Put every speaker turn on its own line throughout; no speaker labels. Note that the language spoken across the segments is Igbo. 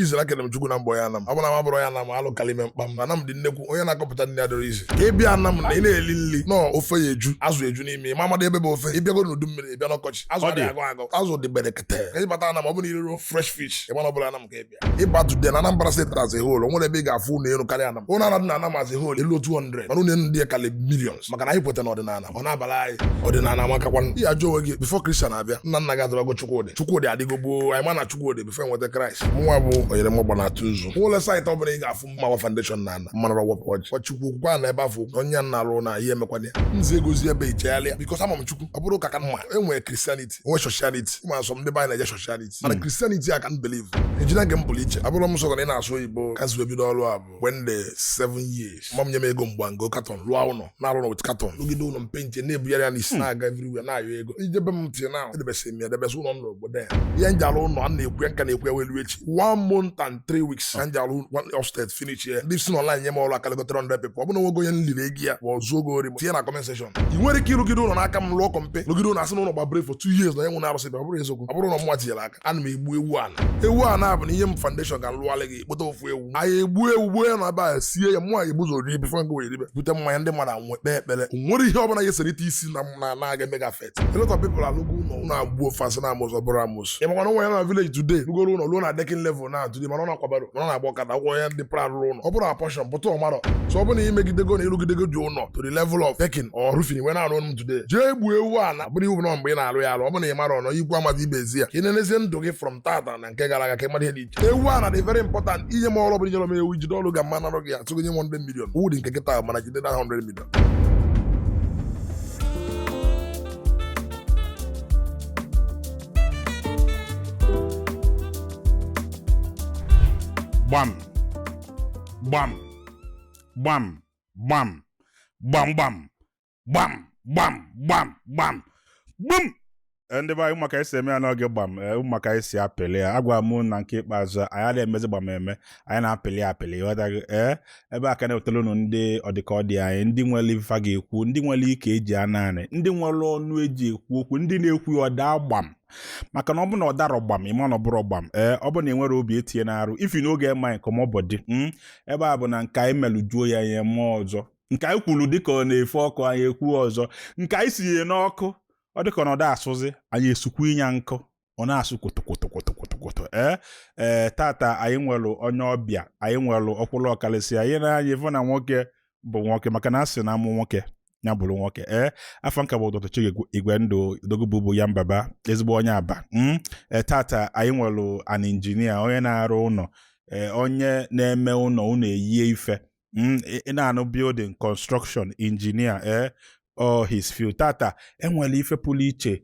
Izere akele m Chukwu na mbọ ya anam. Ọ bụrụ na m abụrụ ya anam, alụ kalị ime mkpa m. Anam dị nnekwu, onye na-akọpụta nri adịrọ izi. Ka ị bịa anam na ị na-eli nri nọọ ofe ya eju, azụ eju n'ime, ma amadị ebe bụ ofe. Ị bịago n'udu mmiri, ị bịa n'ọkọchị, azụ
Ọ dị.
adịghị agụ agụ, azụ dị berekete. Ka ị bata anam, ọ bụrụ na i riro fresh fish, ị ma na ọ bụrụ anam ka ị bịa. Ịba today na Anambra State as a whole, o nwere ebe ị ga-afụ ụlọ elu karịa anam. Ụlọ anam dị na anam as a whole elu 200, mana ụlọ elu ndị ya karị millions, maka na anyị kweta n'ọdịnala, ọ na-abara anyị ọdịnala amakakwanụ. Ị ajụ onwe gị before Christian abịa, nna nna gị adọrọgo Chukwudị. Chukwudị adịgo gboo, anyị ma na Chukwudị before enweta Kraịst. Mụnwa bụ onyere m ọgba na-atụ nzu. Ụlọ site ọ bụla ị ga-afụ mmawa foundation na ana mmanụ wepụ ọjị. Chukwu okwukwe a na ebe afọ na onye ya na-arụ na ihe emekwana ya. Nzi egozi ebe ichegharịa because ama m Chukwu. Ọ bụrụ ụka ka mma, enwere Christianity, enwe sociality. Ụmụ asọm ndị be anyị na-eje sociality, mana Christianity a ka m believe. Ejina nke m pụrụ iche. Abụrụ m sọ na ị na-asụ oyibo ka si wee bido ọrụ a bụ when the 7 years mma m nye m ego mgba ngo carton lụọ ụlọ na-arụ ụlọ with carton lụgide ụlọ mpenti na-ebugharị ya n'isi na-aga everywhere na-ayọ ego ijebe m tinye na edebesị m ya edebesị ụlọ m n'obodo ya. Ihe nji alụ ụlọ a na-ekwu ya nka na-ekwu ya welu echi 1 month and 3 weeks ka nji alụ one upstairs finish ya. Ndị si n'online nye m ọrụ aka legotere 100 people. Ọ bụrụ na nwoge onye m liri ego ya ma ọ zuo ogo ori, tinye na comment section. Ị nwere ike ịrụgide ụlọ n'aka m, lụọ kọmpe lụgide ụlọ, asị na ụlọ gbabere for 2 years na onye nwere arụsị bịa. Ọ bụrụ eziokwu, ọ bụrụ na ọmụnwa tinyere aka, ana m egbu ewu ana ewu ana bụ na ihe m foundation ga lụọlị gị kpụta ofu ewu, anyị egbu ewu gbuo ya na ebe a sie ya, mmụọ egbu ụzọ rie before ngị were ribe bute mmanya ndị mmadụ anwụ ekpe ekpere. O nwere ihe ọbụla ya eserite isi na na na-aga eme affect. A lot of people alụgo ụlọ, ụlọ agbuo fasị na amụsụ, ọ bụrụ amụsụ. Ị makwa na nwa ya na village today rugoro ụlọ ruo na decking level na today, mana ọ na-akwabaro, mana ọ na-agba ọkada akwụkwọ ya ndị pra rụrụ ụlọ, ọ bụrụ portion pụta ọmarọ. So ọ bụrụ na imegidego na ịrụgidego dị ụlọ to the level of decking or roofing wee na-arụ m today, jee gbuo ewu ana bụrụ iwu nọ mgbe ị na-arụ ya arụ. Ọ bụrụ na ị mara ọnọ ikwu amadi ibe ezi ya ka ị na-enezie ndụ gị from tata na nke gara aga ka ị mara ihe dị iche. Ewu ana dị very important. Inye m ọrụ ọbụla inyere m ewu jide ọrụ ga mma narụ gị atụgo nye m 100 million wu dị nke kịta, mana jide na 100 million.
Gbam gbam gbam gbam gbam gbam gbam gbam gbam gbam gbum. Ndị be anyị, maka esi eme ya n'oge gbam, maka esi apịlị ya, agwa m na nke ikpeazụ anyị adịghị emezi gbam eme, anyị na-apịlị apịlị, ịghọtago? Ee, ebe a ka na-ewetara unu ndị ọdịka ọ dị anyị, ndị nwere ife a ga-ekwu, ndị nwere ike eji ana anị, ndị nwere ọnụ eji ekwu okwu, ndị na-ekwu ya ọda gbam, maka na ọ bụ na ọ darọ gbam, ịma na ọ bụrụ gbam. Ee, ọ bụ na ị nwere obi etinye n'arụ ifi n'oge ema nke ọmọbọdị ebe a bụ na nke anyị melụ juo ya ihe mmụọ ọzọ, nke anyị kwuru dịka ọ na-efe ọkụ anyị ekwu ọzọ, nke anyị sinye n'ọkụ ọ dịka ọ na asụzi anyị esukwu ịnya nkụ, ọ na-asụ kwụtụkwụtụkwụtụkwụtụ. Ee ee, tata anyị nwere onye ọbịa, anyị nwere ọkwụlụ ọkalịsị anyị na-anya ịfụ na nwoke bụ nwoke, maka na a sị na amụ nwoke ya bụrụ nwoke. Ee, afọ nka bụ Dr. Chike Igwendụ Dogobubu ya mbaba, ezigbo onye Aba. Ee, tata anyị nwere an engineer, onye na-arụ ụlọ, ee, onye na-eme ụlọ ụlọ eyie ife. Ị na-anụ building construction engineer, ee, all his field. Tata enwere ife pụrụ iche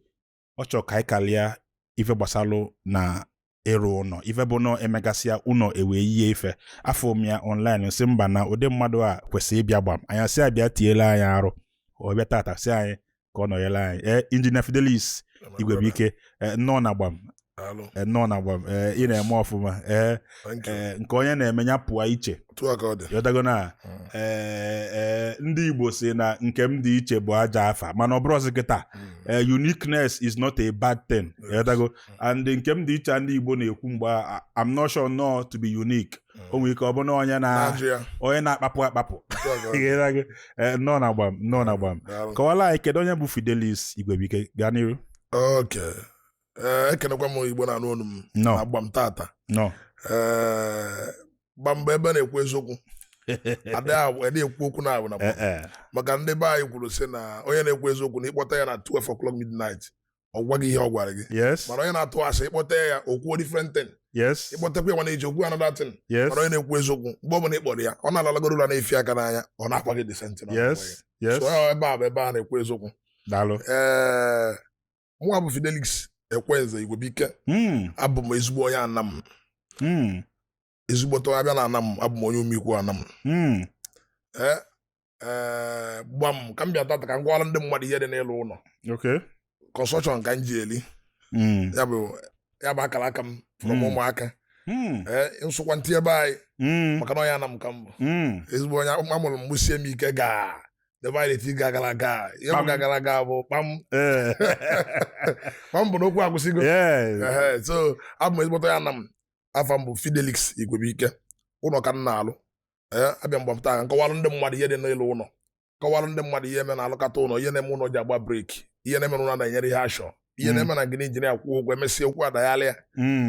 ọ chọrọ ka anyị kalịa ife gbasalụ na ịrụ ụlọ, ife bụ nọ emegasịa ụlọ ewee yie ife. Afọ m ya online sị mba, na ụdị mmadụ a kwesịrị ịbịa gbam. Anyị asị abịa tiela anyị arụ, ọ bịa tata sị anyị ka ọ nọnyere anyị. Ee, Engineer Fidelis Igwebuike, ee, nnọọ na gbam.
Daalụ.
Ee, nnọọ na gbam. Ee, ị na-eme ọfụma. Ee.
Thank you.
Ee, nke onye na-eme ya pụọ iche.
Otu a ka ọ dị.
Yọtago na ee ee, ndị Igbo si na nke m dị iche bụ aja afa, mana ọ bụrụzi kịta. Ee, uniqueness is not a bad thing. Yọtago? And nke m dị iche ndị Igbo na-ekwu mgbe I'm not sure no to be unique. O nwere ike ọ bụ na onye na
Na-ajụ ya.
onye na-akpapụ akpapụ.
Otu a ka ọ dị.
Yọtago? Ee, nnọọ na gbam, nnọọ na gbam.
Daalụ.
Kọwala anyị kedu onye bụ Fidelis Igwebuike. Gaa n'iru.
Okay. Ee, ekenekwa m Igbo na-anụ olu m
Nnọọ.
na gbam tata.
Nnọọ.
Ee, gbam bụ ebe na-ekwu eziokwu, adịghị ekwu okwu na abụ na
Ee, ee.
maka ndị be anyị kwuru sị na onye na-ekwu eziokwu na ịkpọta ya na 12 o'clock midnight, ọ gwa gị ihe ọ gwara gị. Mana onye na-atụ asị, ịkpọta ya, o kwuo different thing. Ịkpọtakwa ya, mana eji okwu another thing. Mana onye na-ekwu eziokwu, mgbe ọ bụla ị kpọrọ ya, ọ na-alalagoro ụra na-efi aka n'anya, ọ na-akwa gị the same thing ọ na-agwa gị. So ọ ebe a bụ ebe a na-ekwu eziokwu.
Daalụ.
Ee, mụnwa bụ Fidelix Ekwenze Igwebuike. Abụ m ezigbo onye Anam. Ezigbote abịa na Anam, abụ m onye umikwu Anam. Ee ee, gbam ka m bịa tata ka m gwara ndị mmadụ ihe dị n'ịlụ ụlọ. Construction ka m ji eli. Ya bụ akara aka m from ụmụaka. Ee, nsụkwa ntị ebe anyị maka na onye Anam ka m bụ. Ezigbo onye amụrụ m, mụsie m ike gaa ebe anyị na-eti ga gara aga, ihe bụ
Kpam.
ga gara aga bụ kpam kpam bụ n'okwu agwụsịgo. Ehe, so abụ m ezigbote onye Anam. Afa m bụ Fidelix Igwebuike. Ụlọ ka m na-alụ. Ee, abịa mgbe m taa nkọwalụ ndị mmadụ ihe dị n'ịlụ ụlọ, kọwalụ ndị mmadụ ihe eme na-alụkọta ụlọ, ihe na-eme ụlọ ji agba brake, ihe na-eme ụlọ na-enyere ihe ashọ, ihe na-eme na gịnị injinia kwụ ụgwọ emesịa okwu adaghalị ya.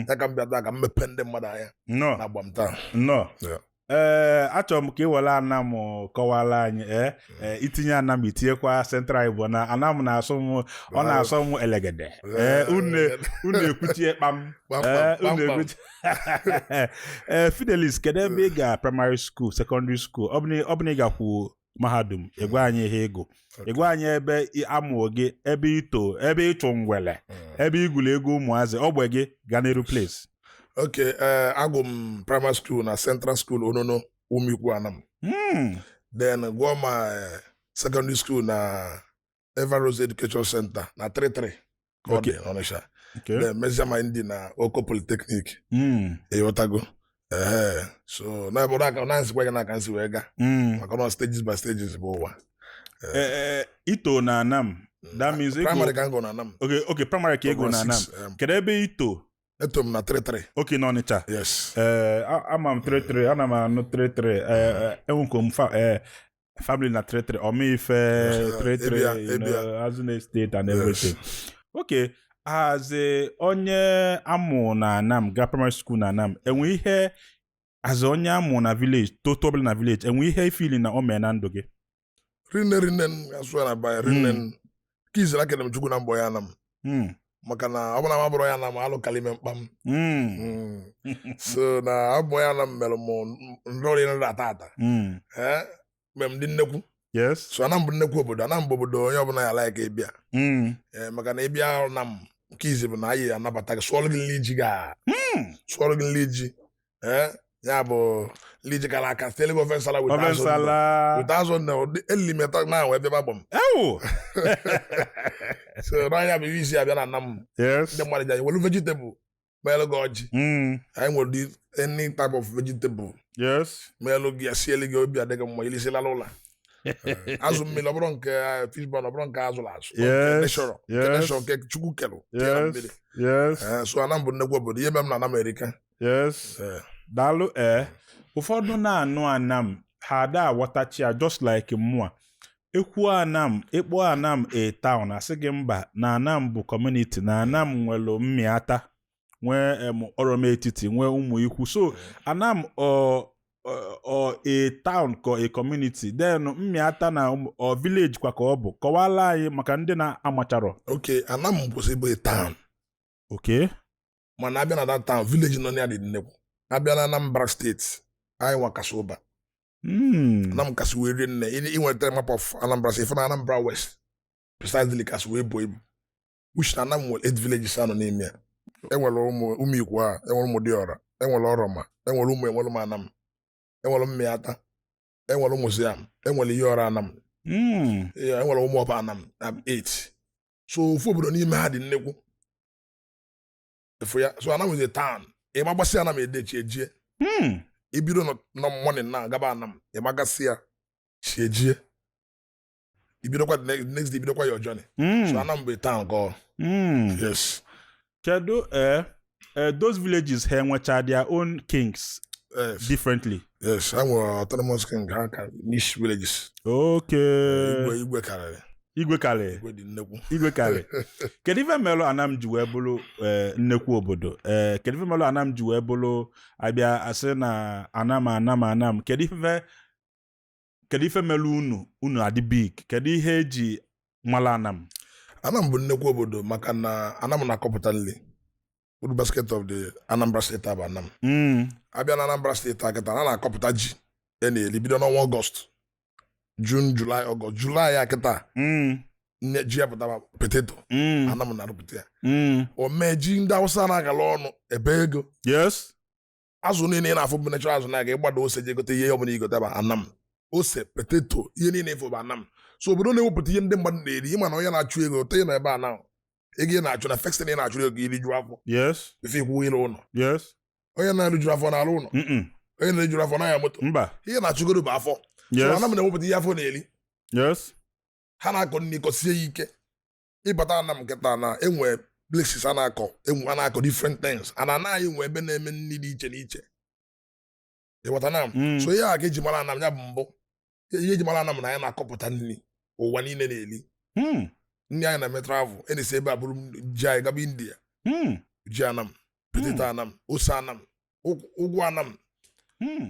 Ya ka m bịa taa ka m mepee ndị mmadụ anya
Nnọọ.
na agbam taa.
Nnọọ.
Yeah.
Ee, achọrọ m ka ị were Anam kọwara anyị. Ee, itinye Anam, itinyekwa Central Igbo na Anam na-asụ m, ọ na-asọ m elegede. Ee, unu ekwuchie kpam.
Kpam,
Ee,
kpam,
unu
kpam.
ekwuchi. Ee, Fidelis, kedu ebe ị ga primary school, secondary school, ọ bụ na ị gakwu mahadum? Ịgwa anyị ihe ịgụ, ịgwa anyị ebe amụ gị, ebe ito, ebe ịchụ ngwele, ebe igwulu ego ụmụazị ogbe gị. Ga n'elu place.
Ok, ee, agụ m primary school na Central School, Onono, Umikwu, Anam. Then gụọ ma secondary school na Everose Education Center na 33 ka ọ dị n'Ọnịsha. Then mezie ma ndị na Oko Polytechnic. Ịghọtago? Ee, so na ebe aka na nsikwa gị na aka nsi wee gaa maka na stages by stages bụ ụwa.
Eh, ito na Anam, that means
Primary ka m gụ na Anam.
Okay, primary ka ego na Anam.
Six,
Kedu ebe ito?
Eto m na 33.
Okay, n'Ọnịcha.
Yes.
Ee, ama m 33, ana m anụ 33. Ee, enwekwa m family na 33, Ọmaife 33.
Ebia,
you
Ebia.
Azune Estate and everything. Okay, as a onye amụ na Anam, ga primary school na Anam, enwe ihe, as onye amụ na village, toto ọbụla na village, enwe ihe ifili na o mee na ndụ gị?
Rinne, rinne, asụ ya na baya rinne ka izere. Akene m Chukwu na mbọ ya Anam maka na ọ bụrụ na m abụrụ ya na m alụkalị ime mkpam. So na abụ ya na m mere m nrọrị nrọ ata ata. Ee, mgbe m dị nnekwu. So Anam bụ nnekwu obodo. Anam bụ obodo onye ọbụla ya like ịbịa. Ee, maka na ịbịa na m nke izi bụ na anyị anabata gị, sụọrọ gị nri ji, ga sụọrọ gị nri ji. Ee, ya bụ nri ji kara aka, sitere gị ofe nsala with
Ofe
azụ ndụ.
nsala.
With azụ ndụ, ụdị elili m ya na wee bịaba gbam.
Ewu.
So n'anya bụ ihe isi abịa na Anam. Ndị mmadụ ji anyị welu vegetable meelụ gị ọjị. Anyị nwere ụdị any type of vegetable meelụ gị ya, sielu gị, obi adịghị mma ilisilala ụla. Azụ mmiri, ọ bụrụ nke fish bone, ọ bụrụ nke azụrụ azụ, ọ nke natural, nke natural, nke Chukwu kelụ tinye na mmiri. So Anam bụ nnekwu obodo. Ihe mere m na Anam erika.
Daalụ. Ee, ụfọdụ na-anụ Anam, ha ada aghọtachi ya, just like mụa ekwu Anam, ịkpọ Anam a town, asị gị mba, na Anam bụ community, na Anam nwere mmịata, nwee ọrọm etiti, nwee ụmụ ikwu. So Anam ọ a town ka a community? Then mmịata na ọ village kwa ka ọ bụ? Kọwala anyị maka ndị na-amacharọ.
Ok, Anam kwụsị ịbụ a town. Mana abịa na that town, village nọ na ya dị nnekwu. Abịa na Anambra Steeti, anyị nwa kasị ụba. Anam kasị wee rie nne. Ị nweta map of Anambra State, ife na Anambra West precisely kasị wee buo ibu, which na Anam nwere eight villages anọ n'ime ya. Enwere ụmụ ikwu ha, enwere ụmụ dịọra, enwere ọrọma, enwere ụmụ enwere ụmụ Anam, enwere mmịata, enwere ụmụ siam, enwere ihe ọra Anam. Yeah, enwere ụmụ ọba Anam na eight. So ofu obodo n'ime ha dị nnekwu efu ya. So Anam is a town. Ịma gbasị Anam edechi ejie. Ibido nọ morning na gaba Anam, ịmagasị ya chi ejie, ibidokwa the next day, ibidokwa your journey. So Anam bụ a town ka ọ. Yes.
Kedu those villages, ha enwecha their own kings?
Yes.
Differently?
Yes, ha nwere autonomous king ha ka niche villages. Igwe karịrị.
Igwe karị.
Igwe dị nnekwu.
Igwe karị. Kedu ife melụ Anam ji wee bụrụ nnekwu obodo? Kedu ife melụ Anam ji wee bụrụ abịa asị na Anam, Anam, Anam? Kedu ife melụ unu adị big? Kedu ihe eji mala Anam?
Anam bụ nnekwu obodo maka na Anam na-akọpụta nri. Food basket of the Anambra State bụ Anam. Abịa na Anambra Steeti a kịta, a na-akọpụta ji e na-eri bido n'ọnwa Ọgọst, June, July, Ọgọst, July ya kịta. Nne ji ya pụtara potato. Anam na-arụpụta ya. O mee ji ndị Awụsa na-agala ọnụ ebe ego. Azụ niile ị na-afụ bụ natural azụ, na-aga ịgbado ose ji egote ihe ọbụla igote bụ Anam. Ose, potato, ihe niile ịfụ bụ Anam. So obodo na-ewepụta ihe ndị mmadụ na-eri. Ịma na onye na-achụ ego te nọ ebe a na ego ị na-achụ na first thing ị na-achụ ego iriju afọ ife ikwu ịrụ ụlọ. Onye na-eriju afọ na-arụ ụlọ? Onye na-eriju afọ na-anya moto?
Mba.
Ihe na-achụgoro bụ afọ. So Anam na-ewepụta ihe afọ na-eri. Ha na-akọ nri, kọsie ya ike. Ịbata Anam nkịta na enwe Places a na-akọ enwe, a na-akọ different things, and anaghị nwe ebe na-eme nri dị iche n'iche, ịghọta na?
Mm.
So ihe a ka eji mara Anam. Ya bụ mbụ ihe eji mara Anam na anyị na-akọpụta nri ụwa niile na-eli. Nri anyị na-eme travel, e na-esi ebe a bụrụ ji anyị gaba India. Ji Anam, potato Anam, ose Anam, ụgwụ Anam,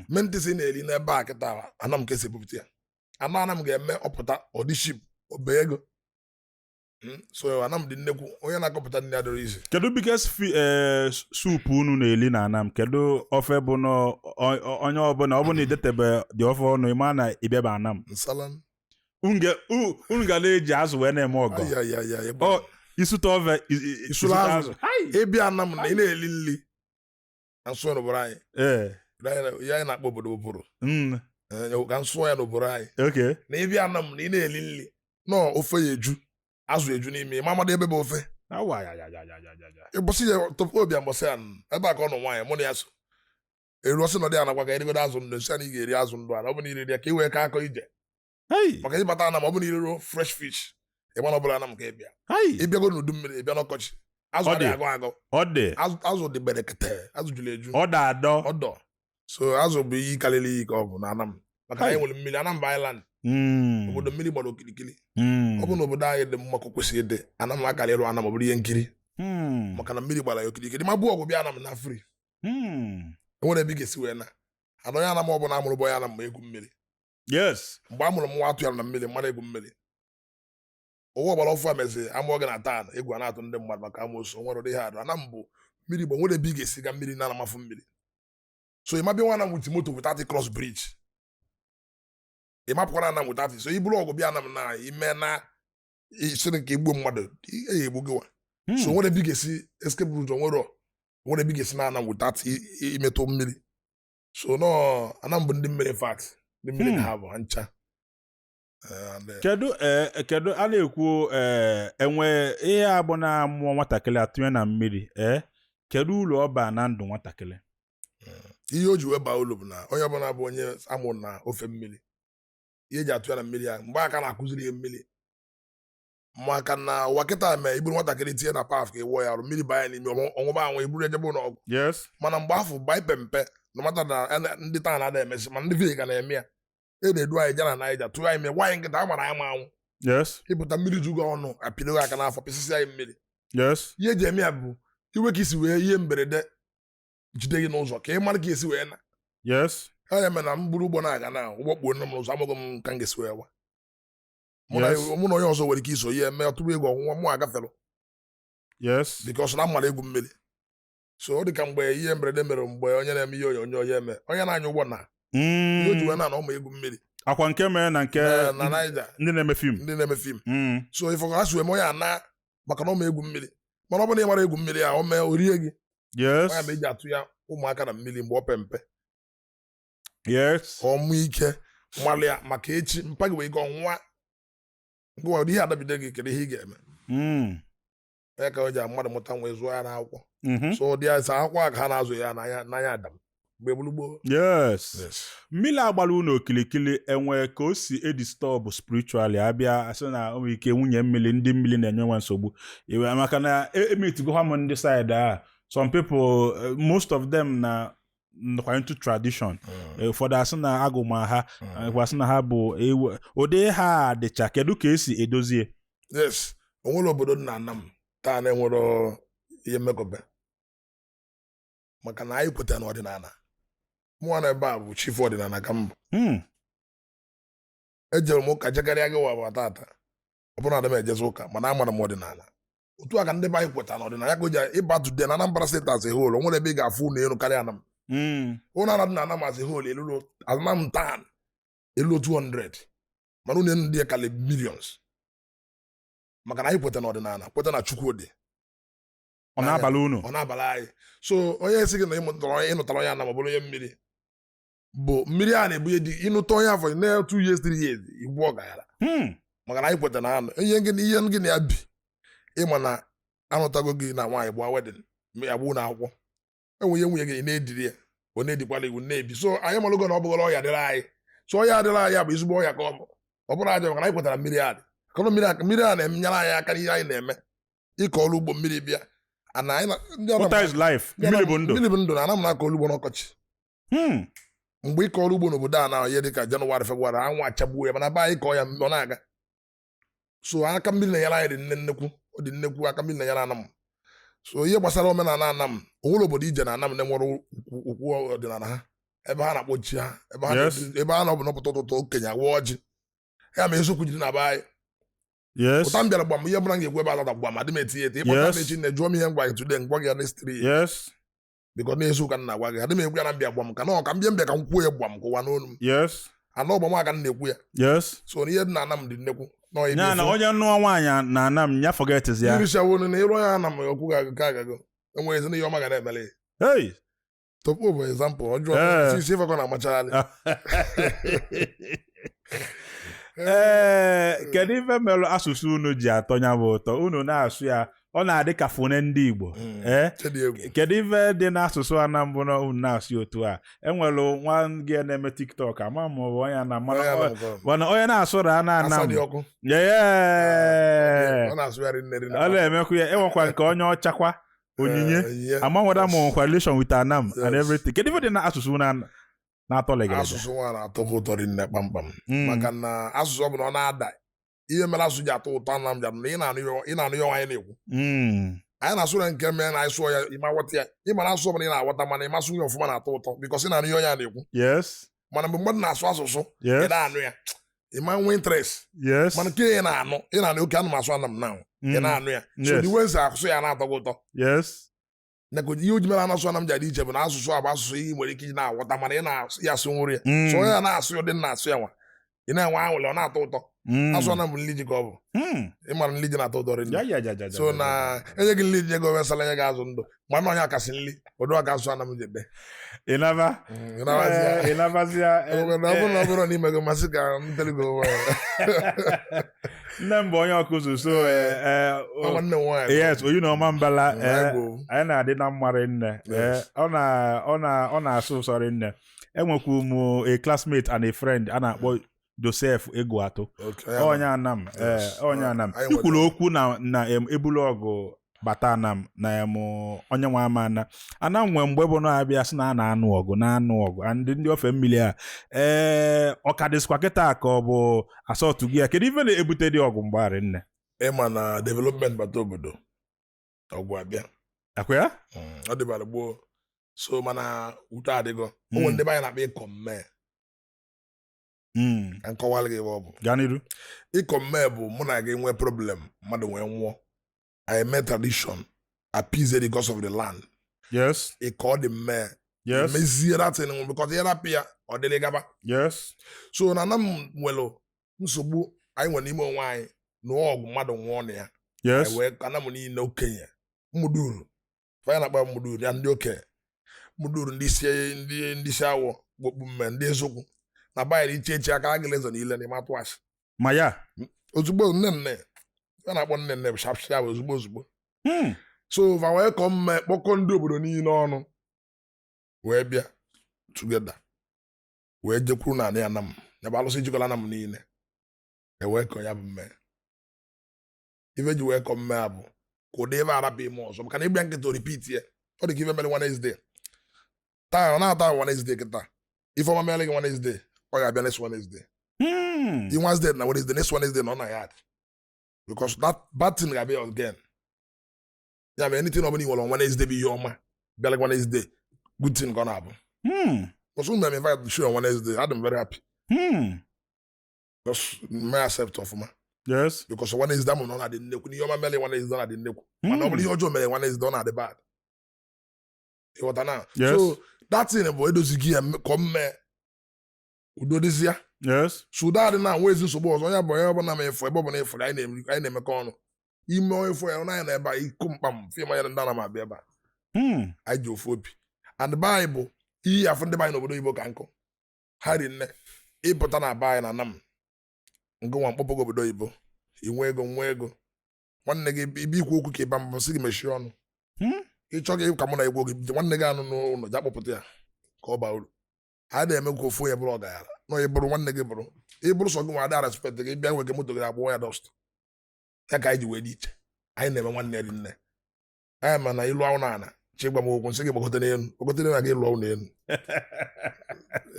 mentisi na-eri n'ebe a kịta, Anam ka esi ebupụta ya. Anam Anam ga-eme ọpụta ọdịship ọba ego. So Anam dị nnekwu, onye na-akọpụta nri adịrị izi.
Kedu biggest soup unu na-eli na Anam? Kedu ofe bụ na onye ọbụla ọ bụla idetebe dị ofe ọnụ, ịma na ịbịaba Anam?
Nsala.
Unu ga na-eji azụ wee na-eme ọgọ.
Ayayaya.
Ọ isute ofe
Isuru
isute
azụ.
Hai!
Ịbịa Anam na ị na-eli nri na nsọ n'obodo anyị. Ihe anyị na-akpọ obodo obodo. Ka nsụọ ya n'obodo anyị. Na ịbịa Anam na ị na-eli nri nọọ, ofe ya eju, azụ eju n'ime, ma amado ebe bụ ofe.
Awa ya ya ya ya ya ya ya.
Ịbọsị ya tupu obi mbọsị ya ebe a ka ọ nọ nwaanyị mụ na ya so eru ọsị nọdụ ya nakwa ka erigodo azụ ndụ, nsị a na ị ga-eri azụ ndụ a na ọ bụ na iriri ya ka ị wee ka akọ ije.
Hey!
Maka ịbata Anam, ọ bụ na iriro fresh fish, ịma na ọ bụla Anam ka ị bịa.
Hey!
Ịbịago n'udu mmiri, ịbịa n'ọkọchị, azụ
Ọ dị.
adịghị agụ agụ.
Ọ dị.
Azụ dị berekete, azụ juru eju.
Ọ da adọ.
Ọdọ. So azụ bụ iyi karịrị iyi ka ọ bụ na Anam, maka
Hai.
anyị nwere mmiri. Anam bụ island. Obodo mmiri gbara okirikiri. Ọ bụ na obodo anyị dị mma ka o kwesịrị ịdị, Anam akara ịrụ Anam ọ bụrụ ihe nkiri. Maka na mmiri gbara ya okirikiri, ma bụ ọgụ bịa Anam na free. Enwere ebe ị ga-esi wee na ana onye Anam ọbụla amụrụ bụ onye Anam ma egwu mmiri. Mgbe a mụrụ m nwa atụ ya na mmiri mmadụ egwu mmiri ụwa ọgbara ọfụ a mezi amụọ gị na taa egwu a na-atụ ndị mmadụ maka amoosu. Nwere ụdị ihe adụ Anam bụ mmiri gba, nwere ebe ị ga-esi ga mmiri na amafụ mmiri. So ị mabịa nwa Anam with moto without cross bridge, ị mapụkwara Anam without. So i buru ọgụ bịa Anam na ime na isiri ka igbuo mmadụ, e egbu gị wa. So nwere ebe ị ga-esi escape route, nwere ebe ị ga-esi na Anam without imetụ mmiri. So nọ Anam bụ ndị mmiri, in fact ndị mmiri ka ha bụ ha ncha. And,
Kedu a na-ekwu enwe ihe a bụ na amụọ nwatakịrị atụnye na mmiri, kedu uru ọ baa na ndụ nwatakịrị?
Ihe o ji wee baa uru bụ na onye ọbụla bụ onye amụrụ na ofe mmiri, ihe eji atụ ya na mmiri ya mgbe aka na-akụziri ya mmiri, maka na ụwa kịta mee iburu nwatakịrị tinye na bath ka ịwụọ ya arụ, mmiri baa ya n'ime, ọnwụba anwụ, iburu ejebe ụlọ ọgwụ. Mana mgbe afọ mgbe anyị pe mpe na mata na ndị taa na-ada emesi, ma ndị village ka na-eme ya, e na-edu anyị jana na Naija tụọ anyị mee nwaanyị nkịta a gbara anyị ma anwụ. Ịpụta mmiri ju gị ọnụ, apịdo gị aka n'afọ, pịsịsị anyị mmiri. Ihe eji eme ya bụ iwe ka isi wee ihe mberede jide gị n'ụzọ ka ị mara ka esi wee na. Ya mere na m buru ụgbọ na-aga na ụgbọ kpuo nne m n'ụzọ, amaghị m ka m ga-esi wee wa mụ na mụ na onye ọzọ nwere ike iso ihe mee ọtụrụ egwu ọnwụnwa mụ agafere because na m mara egwu mmiri. So ọ dị ka mgbe ihe mberede mere, mgbe onye na-eme ihe onyonyo ya eme onye na-anya ụgbọ na ihe o ji wee na na ọma egwu mmiri.
Akwa nke mere na nke
na Naija.
Ndị na-eme film.
Ndị na-eme film. So ife ha si wee mee onye ana maka na ọma egwu mmiri, mana ọ bụrụ na ị mara egwu mmiri a, o mee o rie gị. Onye ma eji atụ ya ụmụaka na mmiri mgbe ọ pe mpe ka ọ mụọ ike mmalụ ya maka echi mpa gị wee gị ọnwụnwa ngwa ihe adabide gị, kedu ihe ị ga-eme? Ya ka o ji mmadụ mụta nwa, zụọ ya n'akwụkwọ. So dị ya sa akwụkwọ a ka ha na-azụ ya n'anya Adam mgbe gburugburu.
Mmiri agbara unu okilikili, enwe ka o si edisturb spiritually? Abịa asị na o nwere ike nwunye mmiri, ndị mmiri na-enye nwa nsogbu iwe, maka na emetigokwa m ndị side a, some people, most of them na nọkwa into tradition. Ụfọdụ asị na agụma ha, ụfọdụ asị na ha bụ ewu ụdị ha dịcha. Kedu ka esi edozie?
Yes, o nwere obodo dị na Anam taa na-enwero ihe mmekọbe, maka na anyị kwetara n'ọdịnala. Mụnwa na ebe a bụ chief ọdịnala ka m bụ. Ejere m ụka jekarịa gị wa tata, ọ bụrụ na adị m ejezi ụka, mana amara m ọdịnala. Otu a ka ndị be anyị kwetara n'ọdịnala ya ka o ji ịba today na Anambra State as a whole, o nwere ebe ị ga-afụ ụlọ elu karịa Anam. Ụlọ ana dị na Anam as a whole elulu Anam tan elu 200, mana ụlọ elu ndị ya karịrị millions, maka na anyị kweta n'ọdịnala, kweta na Chukwu dị.
Ọ na-abalị unu.
Ọ na-abalị anyị. So onye si gị na ịnụtara onye Anam, ọ bụrụ onye mmiri bụ mmiri a na-ebunye dị ịnụta onye afọ na 2 years, 3 years igbu ọgara. Maka na anyị kweta na anụ ihe gị ihe gị na ya bi, ịma na anụtago gị na nwaanyị gbaa wedding ya gbuo na akwụkwọ enwe ihe nwunye gị na-ediri ya, ọ na-edikwala iwu na-ebi. So anyị malụgo na ọ bụghọrọ ọya dịrị anyị. So ọya dịrị anyị bụ ezigbo ọya ka ọ bụ, ọ bụrụ aja, maka na anyị kwetara mmiri a dị kọrọ mmiri a, mmiri a na-enyere anyị aka n'ihe anyị na-eme. Ịkọ ọrụ ugbo, mmiri bịa. Ana anyị ndị Anam-
Water is life.
ndị
Mmiri
Anam-
bụ ndụ.
Mmiri bụ ndụ. Na Anam na-akọ ọrụ ugbo n'ọkọchị. Mgbe ịkọ ọrụ ugbo n'obodo a na ihe dịka Jenụwarị, Febụwarị, anwụ achagbuo ya, mana be anyị kọọ ya, ọ na-aga. So aka mmiri na-enyere anyị dị nne nnekwu, ọ dị nnekwu. Aka mmiri na-enyere Anam. So ihe gbasara omenala Anam, o nwere obodo ije na Anam na-enwere ukwu ọdịnala ha, ebe ha na-akpọ chi ha, ebe ha ebe ha na-ọ bụ n'ọpụta ụtụtụ, okenye awa ọjị ya. Ma eziokwu jiri na be anyị. Ụta m bịara gbam, ihe ọbụla m ga-ekwu ebe alata gbam, adị m eti eti. Ịkpọta m echi na jụọ m ihe m gwa gị today, ngwa gị ya next 3 years, because na-eziokwu ka m na-agwa gị. Adị m ekwu ya na mbịa gbam, ka na ọ ka m bịa mbịa ka m kwuo ya gbam kụwa n'olu m. Ana ọgbam aka m na-ekwu ya. So na ihe dị na Anam dị nnekwu na ọ
Ya na onye nụọ nwaanyị na Anam ya, forget ya.
Irichawonu na ịrụ ya Anam, okwu ga ka agago enweghị ezi na ihe ọma ga na-emele ya.
Hey.
Topu bụ example ọjọọ. Sisi ifekọ na-amachagharị.
Ee, kedu ife mere asụsụ unu ji atọ ya bụ ụtọ? Unu na-asụ ya, ọ na-adị ka fune ndị Igbo. Ee.
Chedi egwu.
Kedu ife dị n'asụsụ Anambra na unu na-asụ otu a? Enwere nwa gị na-eme TikTok, ama m ọ bụ onye na
Onye Anam ka ọ bụ.
mana onye na-asụrụ a na
Asa
Anam
dị ọkụ. Ọ na-asụgharị nne rinne.
Ọ na-emekwu ya. Enwekwa nke onye ọchakwa onyinye.
Onyinye.
Ama nwere ma nwekwa relation with Anam and everything. Kedu ife dị na asụsụ unu na-atọ legede?
Asụsụ nwa na-atọ ụtọ rinne kpamkpam, maka na asụsụ ọ bụla ọ na-ada. Ihe mere asụsụ ji atọ ụtọ Anam ji na ị na-anụ ihe anyị na-ekwu. Anyị na-asụ na nke mere na anyị sụọ ya, ịma ghọta ya. Ị mara asụsụ ọbụla ị na-aghọta, mana ịmasụ ya ọfụma na-atọ ụtọ, because ị na-anụ ihe onye a na-ekwu. Mana mgbe mmadụ na-asụ asụsụ ị na-anụ ya, ị ma nwee interest. Mana nke ị na-anụ, ị na-anụ oke anụ m asụ Anam na ị na-anụ ya, so the way esi asụ ya na-atọ gị ụtọ. Na ihe o ji mere anasụ Anam ji adị iche bụ na asụsụ a bụ asụsụ ị nwere ike iji na-aghọta, mana ị na-asụ ya asụ nwere ya. So onye ya na-asụ ya ụdị na-asụ ya nwa, ị na-enwe anwụlị, ọ na-atọ ụtọ. Asụ Anam bụ nli ji ka ọ bụ. Ịmara nli ji na-atọ ụtọ rinne.
Ya, ya, ya, ya, ya,
So
ya,
na
ya.
enye gị nli ji ego mesala nye gị azụ ndụ, mana onye akasị nli ụdị aka asụ Anam ji dị.
Ịnaba.
Ị na-awazi ya.
Ee, ịnabazi ya.
Ọ bụrụ na ọ bụrụ na ime gị masị ka m tere gị onwe ya.
Nne m bụ onye ọkụzụ, so
Ọ nwanne m nwaanyị.
Yes, oyi na ọma mbala.
Anyị bụ
Anyị na-adị na mma rinne. Ọ na-asụ ụsọ rinne. Enwekwu m a classmate and a friend a na-akpọ Joseph Eguato. Onye Anam. Onye Anam.
Anyị nwere-
Ikwuru okwu na ebulu ọgụ bata Anam na onye nwe ama ana Anam nwee mgbe bụ na-abịa sị na a na-anụ ọgụ, na-anụ ọgụ and ndị ofe mmiri a, ee, ọ ka dịsịkwa kịta ka ọ bụ asọtụ gị ya? Kedu ife na-ebute dị ọgụ mgbarị nne?
Ịma na development bata obodo, ọgwụ abịa.
Akwa ya.
Ọ dịbara gboo, so mana udo adịgo. O nwere ndị be anyị na-akpọ ịkọ mmee. Ka nkọwalụ gị ebe ọ bụ.
Gaa n'iru.
Ịkọ mmee bụ mụ na gị nwee problem, mmadụ nwee nwụọ, I mee tradition, appease the gods of the land. Ịkọ dị mmee. Mezie that thing, because ihe rapụ ya, ọ dịrị gaba. So na m nwere nsogbu anyị nwere n'ime onwe anyị na ọgụ, mmadụ nwụọ na ya. Anyị wee ana m niile okenye mmụduru fanya na-akpa mmụduru ya, ndị okenye mmụduru, ndị isi, ndị isi awọ gbokpu mme, ndị eziokwu na bayere iche echi aka agịla ezo niile n'ime atụ asị.
Ma ya.
Ozugbo nne nne ya na-akpọ nne nne bụ sharp sharp, ozugbo ozugbo. So va wee kọọ mme, kpọkọ ndị obodo niile ọnụ wee bịa together, wee jekwuru na anị Anam ya bụ alụsị jikọrọ Anam niile, e wee kọọ ya bụ mme. Ife ji wee kọọ mme a bụ ka ụdị ebe arapụ ime ọzọ, maka na ịbịa nkịta repeat ya, ọ dị ka ife mere Wednesday taa, ọ na-ata Wednesday kịta. Ife ọma mere gị Wednesday, ọ ga-abịa next Wednesday. I Wednesday na Wednesday, next Wednesday na ọ na yard, because that bad thing ga-abịa again. Ya mere anything ọbụla ị nwere on Wednesday bụ ihe ọma bịara gị Wednesday, good thing ka ọ na-abụ. Because when I'm invited to show on Wednesday, I'm very happy. Because may accept ọfụma. Because Wednesday amụ na ọ na-adị nnekwu n'ihe ọma mere Wednesday, ọ na-adị nnekwu, mana ọ bụrụ ihe ọjọọ mere Wednesday, ọ na-adị bad. Ịghọta na?
Yes.
So that thing bụ edozighị ya ka ọ mee udo dịzi ya. So udo adị na nwa ezi nsogbu ọzọ. Onye bụ onye ọbụla ma efu ebe ọbụla efuru, anyị na-emekọ ọnụ ime onye fụ ya na anyị na ebe a iko mkpam fim anya ndị ana m abịa ebe a. Anyị ji ofu obi, and be anyị bụ iyi afụ ndị be anyị n'obodo oyibo ka nkụ ha ri nne. Ịpụta na be anyị na Anam ngụ nwa mkpọpụ gị obodo oyibo, inwe ego, nwa ego nwanne gị ibe ikwu okwu ka ịba mbọ sị gị mechie ọnụ. Ịchọ gị ka mụ na egwu gị nwanne gị anụ n'ụlọ ja kpọpụta ya ka ọ baa uru. A na-eme ka ofu onye bụrụ ọgaranya na onye bụrụ nwanne gị bụrụ ịbụrụ sọ gị nwa ada respect gị, bịa nwege moto gị agbụọ ya dust ya. Ka anyị ji wee dị iche. Anyị na-eme nwanne dị nne anyị, ma na ịlụ ahụ na ana chi gwa m okwu, nsị gị gbagote n'elu, gbagote n'elu, aga ịlụ ahụ n'elu.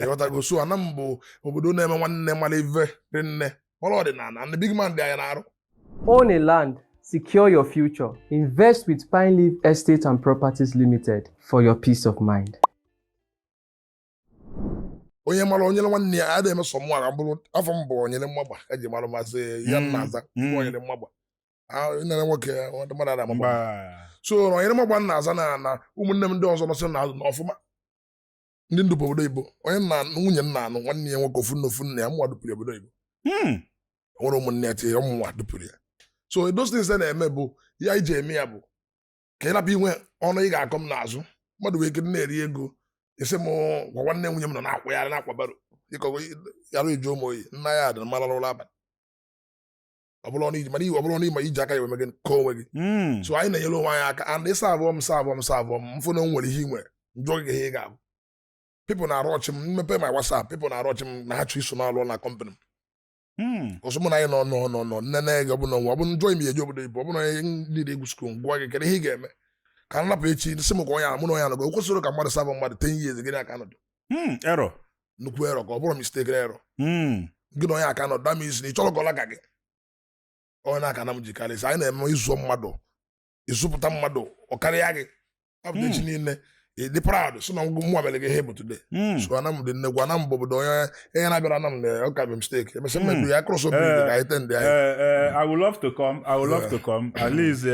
Ịghọtago? So Anam bụ obodo na-eme nwanne, mara ive dị nne, mara ọdịnala, and the big man dị anyị na-arụ.
Own a land, secure your future. Invest with Pine Leaf Estate and Properties Limited for your peace of mind.
Onye mara onye nwanne ya adịghị eme sọ mụ ka m bụrụ afọ m bụ onyere mmagba eji mara masị ya nna aza onyere mmagba. Ah, nne nwoke ndị mmadụ ada amagba.
Mba.
So na onyere mmagba nna aza na ụmụnne m ndị ọzọ nọsị na ọfụma, ndị ndụ obodo oyibo, onye nna nwunye nna anụ nwanne ya nwoke, ofu nne, ofu nna ya, mụnwa dupụrụ obodo oyibo. Nwere ụmụnne ya tinye ụmụnwa dupụrụ ya. So those things a na-eme bụ ya iji eme ya bụ ka ị rapụ inwe ọnụ ị ga-akọ m n'azụ. Mmadụ nwere ike na-eri ego, isi m gwa nwanne nwunye m nọ na-akwụgharị na-akwa baro ịkọgo yara eju ụmụ oyi nna ya dị mara ụlọ abalị. Ọ bụrụ ọnụ iji mana ọ bụrụ ọnụ ịma iji aka ya wee mee gịnị ka onwe gị. So anyị na-enyere onwe anyị aka, and ịsa abụọ m, sa abụọ m, sa abụọ m, mfụ na o nwere ihe ị nwere, njụọ gị ihe ị ga-abụ. People na-arụ ọchị m, mmepe my WhatsApp, people na-arụ ọchị m na ha chọ iso na-alụ na company m. Ọsọ mụ na anyị nọ nọ nọ nọ nne gị, ọ bụ na ọ bụ njọ imi eje obodo ibo, ọ bụ na onye niile egwu school, ngwa gị kedu ihe ị ga-eme ka m rapụ echi sị m ka onye ahụ mụ na onye anọgo. O kwesịrị ka mmadụ sabụ mmadụ 10 years gịnị aka nọdụ.
Error.
Nnukwu error, ka ọ bụrụ mistake na error. Gị na onye aka nọdụ, that means na ị chọrọ ka ọ laka gị. Onye na-aka na m ji karịsị anyị na-eme ịzụọ mmadụ, ịzụpụta mmadụ, ọ karịa gị apụta echi niile ị dị proud so na mụ mere gị ihe bụ today. So Anam dị nnekwu. Anam bụ obodo onye ihe na-abịara Anam na ọ ka bụ mistake emesịa mmedu ya cross obi ka anyị tend anyị.
I would love to come. I would love to come. At least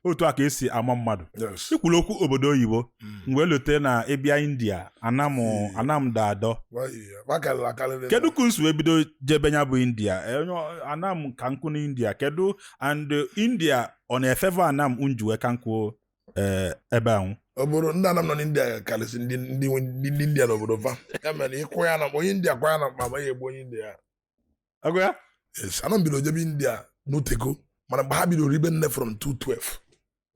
otu a ka esi ama mmadụ. Ikwuru okwu obodo oyibo, mgbe lote na ịbịa India, Anam Anam da adọ.
Akarịrị akarịrị.
Kedu ka nsi wee bido jebe ya bụ India? Onye Anam ka nkụ na India, kedu and India ọ na-efeva Anam njuwe ka nkụ ebe ahụ?
Obodo ndị Anam nọ n'India karịsị ndị India n'obodo fa ya mere ịkwụ ya na onye India kwa ya na mkpa amaghị egbu onye India.
Ọgụ ya?
Yes, Anam bido jebe India n'otego, mana mgbe ha bidoro ibe nne from 212.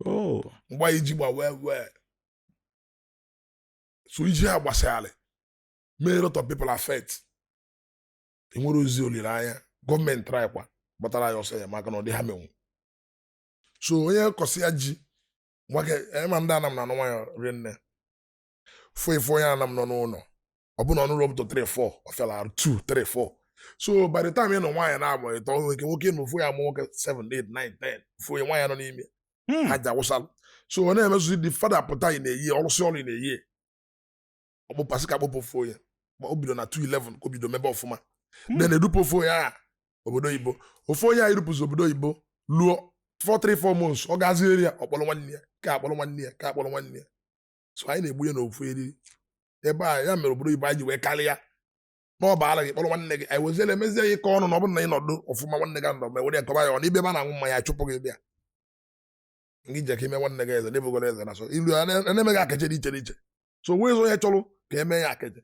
Oh.
Mgbe anyị ji gba wee wee so iji ha gbasarị mee lot of people affect, enwere ozi olileanya gọọmenti try kwa gbatara ya ọsọ enyemaka na ọ dị ha menwu. So onye kọsị ya ji nwoke ma ndị Anam na-anụ nwayọ rinne fụ ife onye Anam nọ n'ụlọ, ọ bụ na ọnụrụ up to 3 4, ọ fịara arụ 2 3 4. So by the time ị nọ nwaanyị na-abụ ịtọ nwoke, nwoke nụ fụ ya mụ nwoke 7 8 9 10, fụ onye nwaanyị nọ n'ime ha ji awụsalụ. So ọ na-emezuzi the father pụta ị na-eyi ọrụsị ọrụ ị na-eyi ọkpụpasị ka akpụpụ ofu onye. Ma o bido na 211 ka o bido mebe ọfụma. Then edupụ ofu onye a obodo oyibo, ofu onye a erupụzi obodo oyibo luo 4 3 4 months, ọ gazi eri ya, ọkpọrọ nwanne ya ka akpọrọ nwanne ya ka akpọrọ nwanne ya. So anyị na-egbu ya n'ofu eriri ebe a. Ya mere obodo oyibo anyị ji wee karịa na ọ baara gị kpọrọ nwanne gị, anyị weziela emezie ya ịkọ ọnụ na ọ bụrụ na ị nọdụ ọfụma, nwanne gị nọ ma were ya kọba ya ọ na ibe ebe a na-aṅụ mmanya, achụpụ gị bịa ngị je ka ime nwanne gị eze n'ebugoro eze na so ilu a na-eme gị akaje dị iche n'iche. So onwe ezi onye chọrọ ka eme ya akaje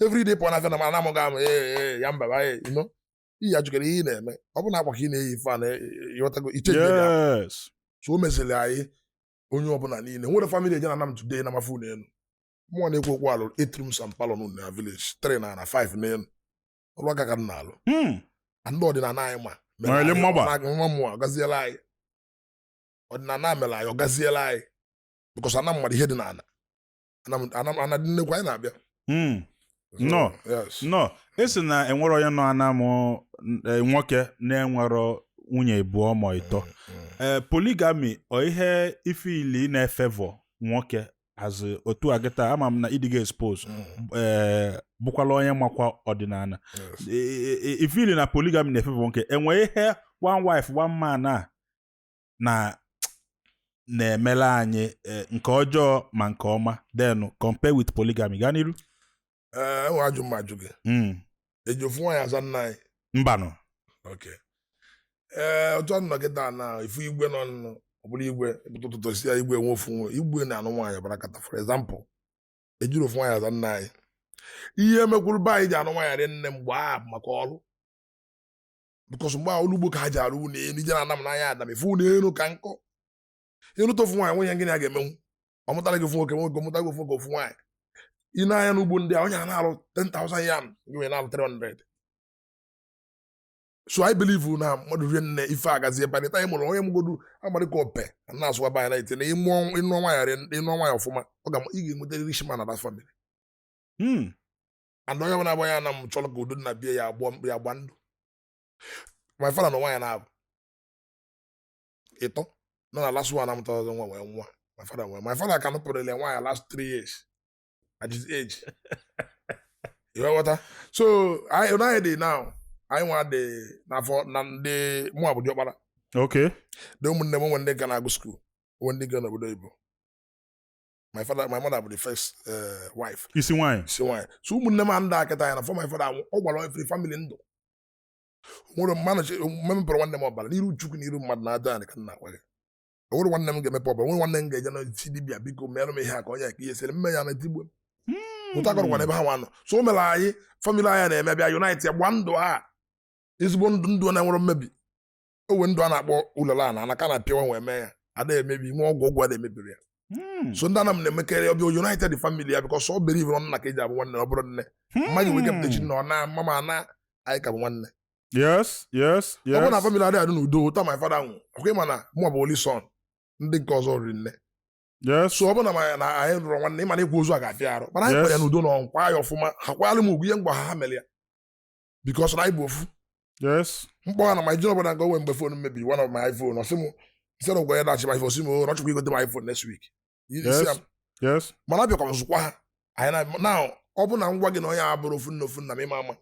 everyday pụọ na afịa na ma anamụ gị amụ ee ee ya mba ee ino iyi ajụkere ihe ị na-eme, ọ bụ na akwa ka ị na-eyi ife a na ịghọtago iche ya. So o meziri anyị onye ọbụla niile nwere family eje na Anam today na mafu n'elu mmụọ na-ekwu okwu alụ 8 rooms and parlour na village, 3 na 5 n'elu ọrụ aka ka m na-alụ. Na ndị ọdịnala anyị ma mere
Nwere
anyị,
mmagba.
Nwa mmụọ ọgaziela anyị, ọdịnala mere anyị ọgaziela anyị because Anam mmadụ ihe dị n'ala Anam ana dị nnekwu anyị na-abịa. So,
No.
Yes.
No, esi na enwero onye nọ Anam nwoke na-enwero nwunye abụọ ma ịtọ. Polygamy ọ ihe ifili na-efevọ nwoke as otu a kịta, ama m na ịdịga expose bụkwala onye makwa ọdịnala. Ifili na polygamy na-efevọ nwoke, enwe ihe one wife one man a na na-emela anyị nke ọjọọ ma nke ọma, then compare with polygamy, gaa n'iru.
Ee, enwe ajụ mma ajụ gị. Eji ofu nwaanyị aza nna anyị?
Mbanụ.
Okay. Ee, otu ọ nọ kịta na ifu igwe nọ nọ, ọ bụrụ igwe ụtụtụ si ya igwe nwe ofu nwe igwe na-anụ nwaanyị barakata. For example, ejiri ofu nwaanyị aza nna anyị. Ihe mekwuru be anyị ji anụ nwaanyị dị nne mgbe a bụ maka ọrụ, because mgbe a ọrụ ugbo ka ha ji arụ ụlọ elu ije na anam n'anya adam ifu ụlọ elu ka nkọ ịrụta ofu nwaanyị nwunye gịnị a ga-emenwu, ọ mụtara gị ofu nwoke nwoke, mụtara gị ofu nwoke ofu nwaanyị. Ị na-anya n'ugbo ndị a, onye a na-arụ 10,000 yam, gị nwere na-arụ 300. So I believe na mmadụ rie nne ife agazi ebe anyị mụrụ onye mụgodu amadịka ope na-asụ ebe anyị na-ete na ịnụọ nwaanyị ọfụma, ọ ga ị ga-enweta rich man na that family. And onye ọbụla agbanye na m chọrọ ka udo na bie ya agbọ ya agba ndụ. My father na nwaanyị na-abụ ịtọ nọ na last one amụta ọzọ nwa wee nwa. My father nwee, my father ka nụpụrụ ile nwaanyị last 3 years at his age. You ghọta? So anyị anyị dị now, anyị nwa dị n'afọ na ndị mụ bụ diọkpara. Dị ụmụnne m nwe ndị ga na-agụ school, nwe ndị ga n'obodo oyibo. My father, my mother bụ the first wife.
Isi nwaanyị.
Si nwaanyị. So ụmụnne m ndị akịta ya na for my father anwụ, ọ gbara every family ndụ nwere mmanụ mmepụrụ nwanne m ọbara n'iru Chukwu, n'iru mmadụ na-aja anyị ka nna agwa gị. O nwere nwanne m ga-emepe ọbara, nwere nwanne m ga-eje na chi dibịa, biko merụ m ihe a ka onye ka ihe sịrị mme ya na etigbo ụta kọrọkwa n'ebe ha nwa nọ. So o mere anyị family anyị na-eme bịa unite ya gba ndụ a, ezigbo ndụ, ndụ na-enwere mmebi. O nwere ndụ a na-akpọ ụlọla na anaka na pịawa wee mee ya ada emebi nwe ọgwụ, ọgwụ ada emebiri ya. So ndị anam na-emekarị ọbịa united family ya because ọ believe na nna ka eji abụ nwanne. Ọ bụrụ nne mmadụ nwere ike pụta chi na ọ na mama na anyị ka bụ nwanne. Ọ bụrụ na family adịghị adị n'udo ụta my father nwụ ọkwa, ịma na mụ bụ only son, ndị nke ọzọ riri nne. So ọ bụrụ na na anyị rụrụ nwanne, ịma na ịkwa ozu a ga-afịa arụ, mana anyị kwara ya n'udo na ọnkwa ya ọfụma, ha kwara m ugwu ihe ngwa ha ha mere ya because na anyị bụ ofu. Mkpọ na my junior brother nke onwe mgbe phone mebiri, one of my iPhone, ọ sị m instead of gwa ya dachi my iPhone, sị m o na ọ chọkwa igote my iPhone next week. Mana abịakwa m zụkwa ha anyị na now ọ bụ na ngwa gị na onye a bụrụ ofu nna, ofu nna m ịma ama.